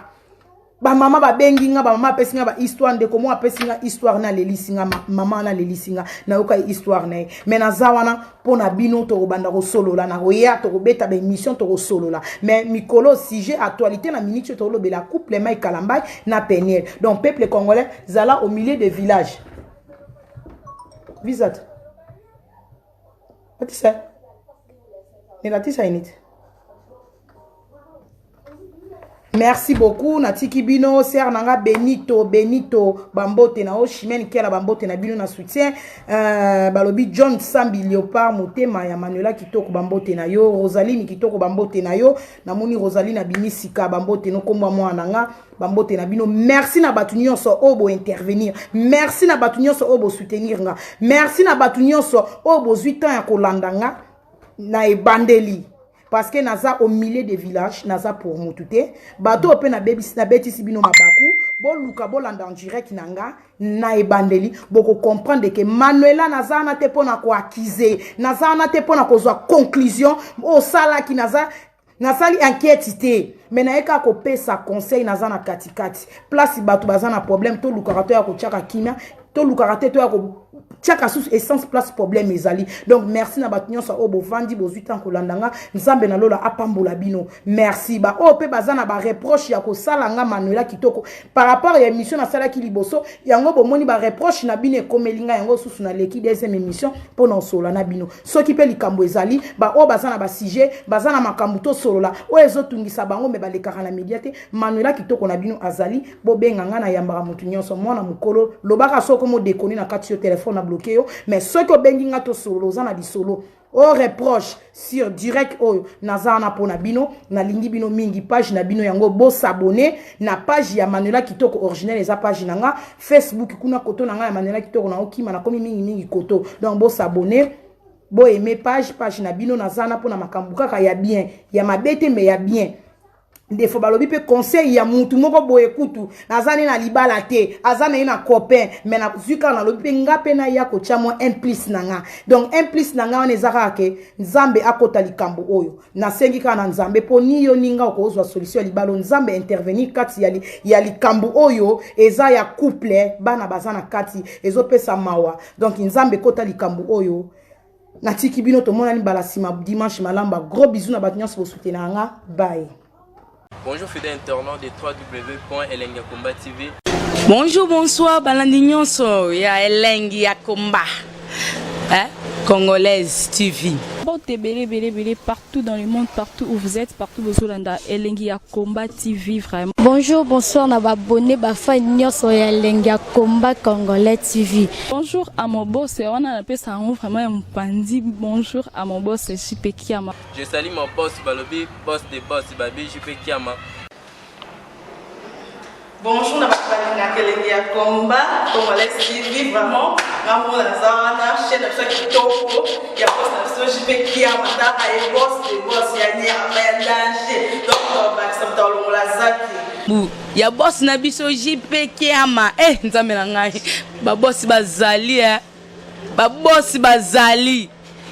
A: bamama babengi nga, bamama apesi nga bahistoire. Ndeko moko apesi nga histoire, nalelisi nga mama, nalelisi nga, nayoka ye histoire na ye. Mais naza wana mpo na bino, tokobanda kosolola, nakoya, tokobeta baémission, tokosolola. Mais mikolo sujet actualité na minute oyo tokolobela couple Mike Kalambay na Peniel. Donc peuple congolais, zala au milieu de village visat. Wat is dat? Nee, dat is hij niet. Merci beaucoup. Natiki bino. Sœur nanga Benito, Benito, bambote na o Chimene Kela, bambote na bino na soutien. Balobi John Sambi Léopard, motema ya Manuela kitoko, bambote na yo. Rosaline kitoko, bambote na yo. Namoni Rosaline abimisika, bambote no komba mwana nga, bambote na bino. Merci na bato nyonso oyo bointervenir, merci na bato nyonso oyo bosoutenir nga, merci na bato nyonso oyo bozwi temps ya kolanda nga na ebandeli, parce que naza au milieu des villages, naza pour mutu te. Bato oyo mpe nabetisi bino mabaku, boluka bolanda en direct na nga na ebandeli, bokocomprendre ke Manuela naza wana te mpo na koaccuser, naza wana te mpo na kozwa conclusion osalaki. Naza nasali enquête te, mais naye kaka kopesa conseil. Naza na katikati, place bato baza na problème, tolukaka toya kotiaka kimia, tolukaka te toya kotiaka susu essence place problème ezali. Donc merci na bato nyonso oyo bovandi, bozwi ntango kolanda nga. Nzambe na lola apambola bino. Merci baoyo mpe baza na bareproche ya kosala nga Manuela kitoko par rapport ya émission nasalaki liboso. Yango bomoni bareproche na bino ekomeli nga, yango susu naleki deuxième émission mpo na osolola na bino. Soki mpe likambo ezali, baoyo baza na basujet, baza na makambo tosolola oyo ezotungisa bango, mais balekaka na media te, Manuela kitoko na bino azali. Bobenga nga, nayambaka motu nyonso. Mwana mokolo lobaka, soki modekoni na kati yo telefone na bloquer yo, mais soki obengi nga tosolola, oza na lisolo o reproche sur direct oyo, naza wana mpo na bino. Nalingi bino mingi. Page na bino yango, bos'abonner na page ya Manuela Kitoko originel, eza page na nga Facebook kuna, koto na nga ya Manuela Kitoko na okima nakomi mingimingi koto. Donc bos'abonner, boaimer page na bino. Naza wana mpona makambo kaka ya bien, ya mabe te, mais ya bien. Ndefo balobi mpe conseil ya mutu moko boye kutu naza ne na libala te, aza na ye na copain, mais nazwi kaka, nalobi mpe nga mpe naya kotya mwa un plus na nga. Donc un plus na nga wana eza kaka ke Nzambe akota likambo oyo. Nasengi kaka na Nzambe, mpo ni yo ni nga okozwa solution ya libala, Nzambe intervenir kati ya likambo oyo eza ya couple, bana baza na kati, ezopesa mawa. Donc Nzambe ekota likambo oyo. Natiki bino, tomonani mbala nsima dimanche. Malamba, gros bisou na bato nyonso bosoutenaka nga. Bye.
J: Bonjour fidèles internautes de www.elengiyakomba TV.
K: Bonjour, bonsoir, balandi nyonso ya Elengi ya Komba. Hein? Congolaise TV.
L: Mbote ebele ebele ebele partout dans le monde, partout où vous êtes, partout bozolanda Elengi ya Komba TV vraiment.
M: Bonjour, bonsoir na babone bafan nyonso ya Elengi ya Komba Congolais TV.
L: Bonjour à mon boss, wana napesa yango vraiment ya mopandi. Bonjour à mon boss JP Kiama.
J: Je salue mon boss Balobi, boss de boss Babi JP Kiama.
I: Bonjour na bato balingaka Elengi ya Komba Congolais TV vraiment. Ngambo naza wana, chaîne na biso ya kitoko ya boss na biso JP Kiama, taka ye boss de boss ya nyama ya danger. Donc bakisa moto alongola zaki
K: bu ya boss na biso JP Kiama. Eh, Nzambe na ngai, babosi bazali, eh. Babosi bazali,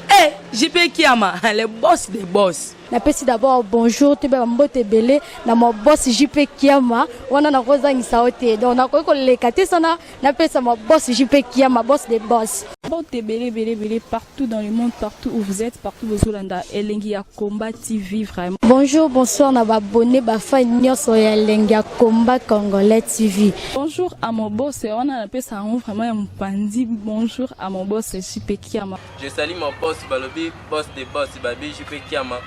K: eh, JP Kiama, le boss de boss.
M: Napesi d'abord bonjour toyeba bambote ebele na ma boss JP Kiama wana nakozangisa yo te donc nakoki koleka te sana napesa ma boss JP Kiama boss de boss.
L: Mbote ebele ebele ebele partout dans le monde partout où vous êtes partout bozolanda elengi ya combat TV vraiment.
M: Bonjour bonsoir na ba abonnes ba fans nyonso ya elengi ya combat congolais TV.
L: Bonjour à mon boss wana napesa yango vraiment ya mopanzi bonjour à mon boss JP Kiama.
J: Je salue mon boss balobi boss de boss babi JP Kiama.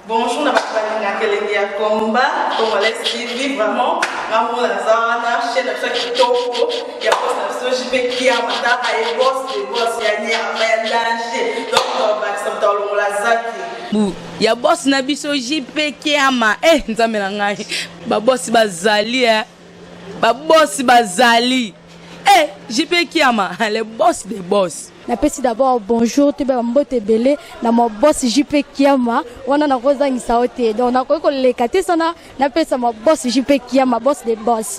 I: Bonjour na bato balingaka elengi ya combat congolais TV vraiment nga moko naza wana chaîne na biso ya kitoko ya boss na biso JP Kiama taka ye boss de boss ya nyama ya danger donc tobakisa moto alongola zaki
K: bu ya boss na biso JP Kiama eh nzambe na ngai ba boss bazali eh ba boss bazali eh JP Kiama le boss de boss.
M: Napesi d'abord bonjour toyeba bambote ebele na ma boss JP Kiama wana nakozangisa yo te donc nakoki koleka te sana napesa ma boss JP Kiama boss de boss.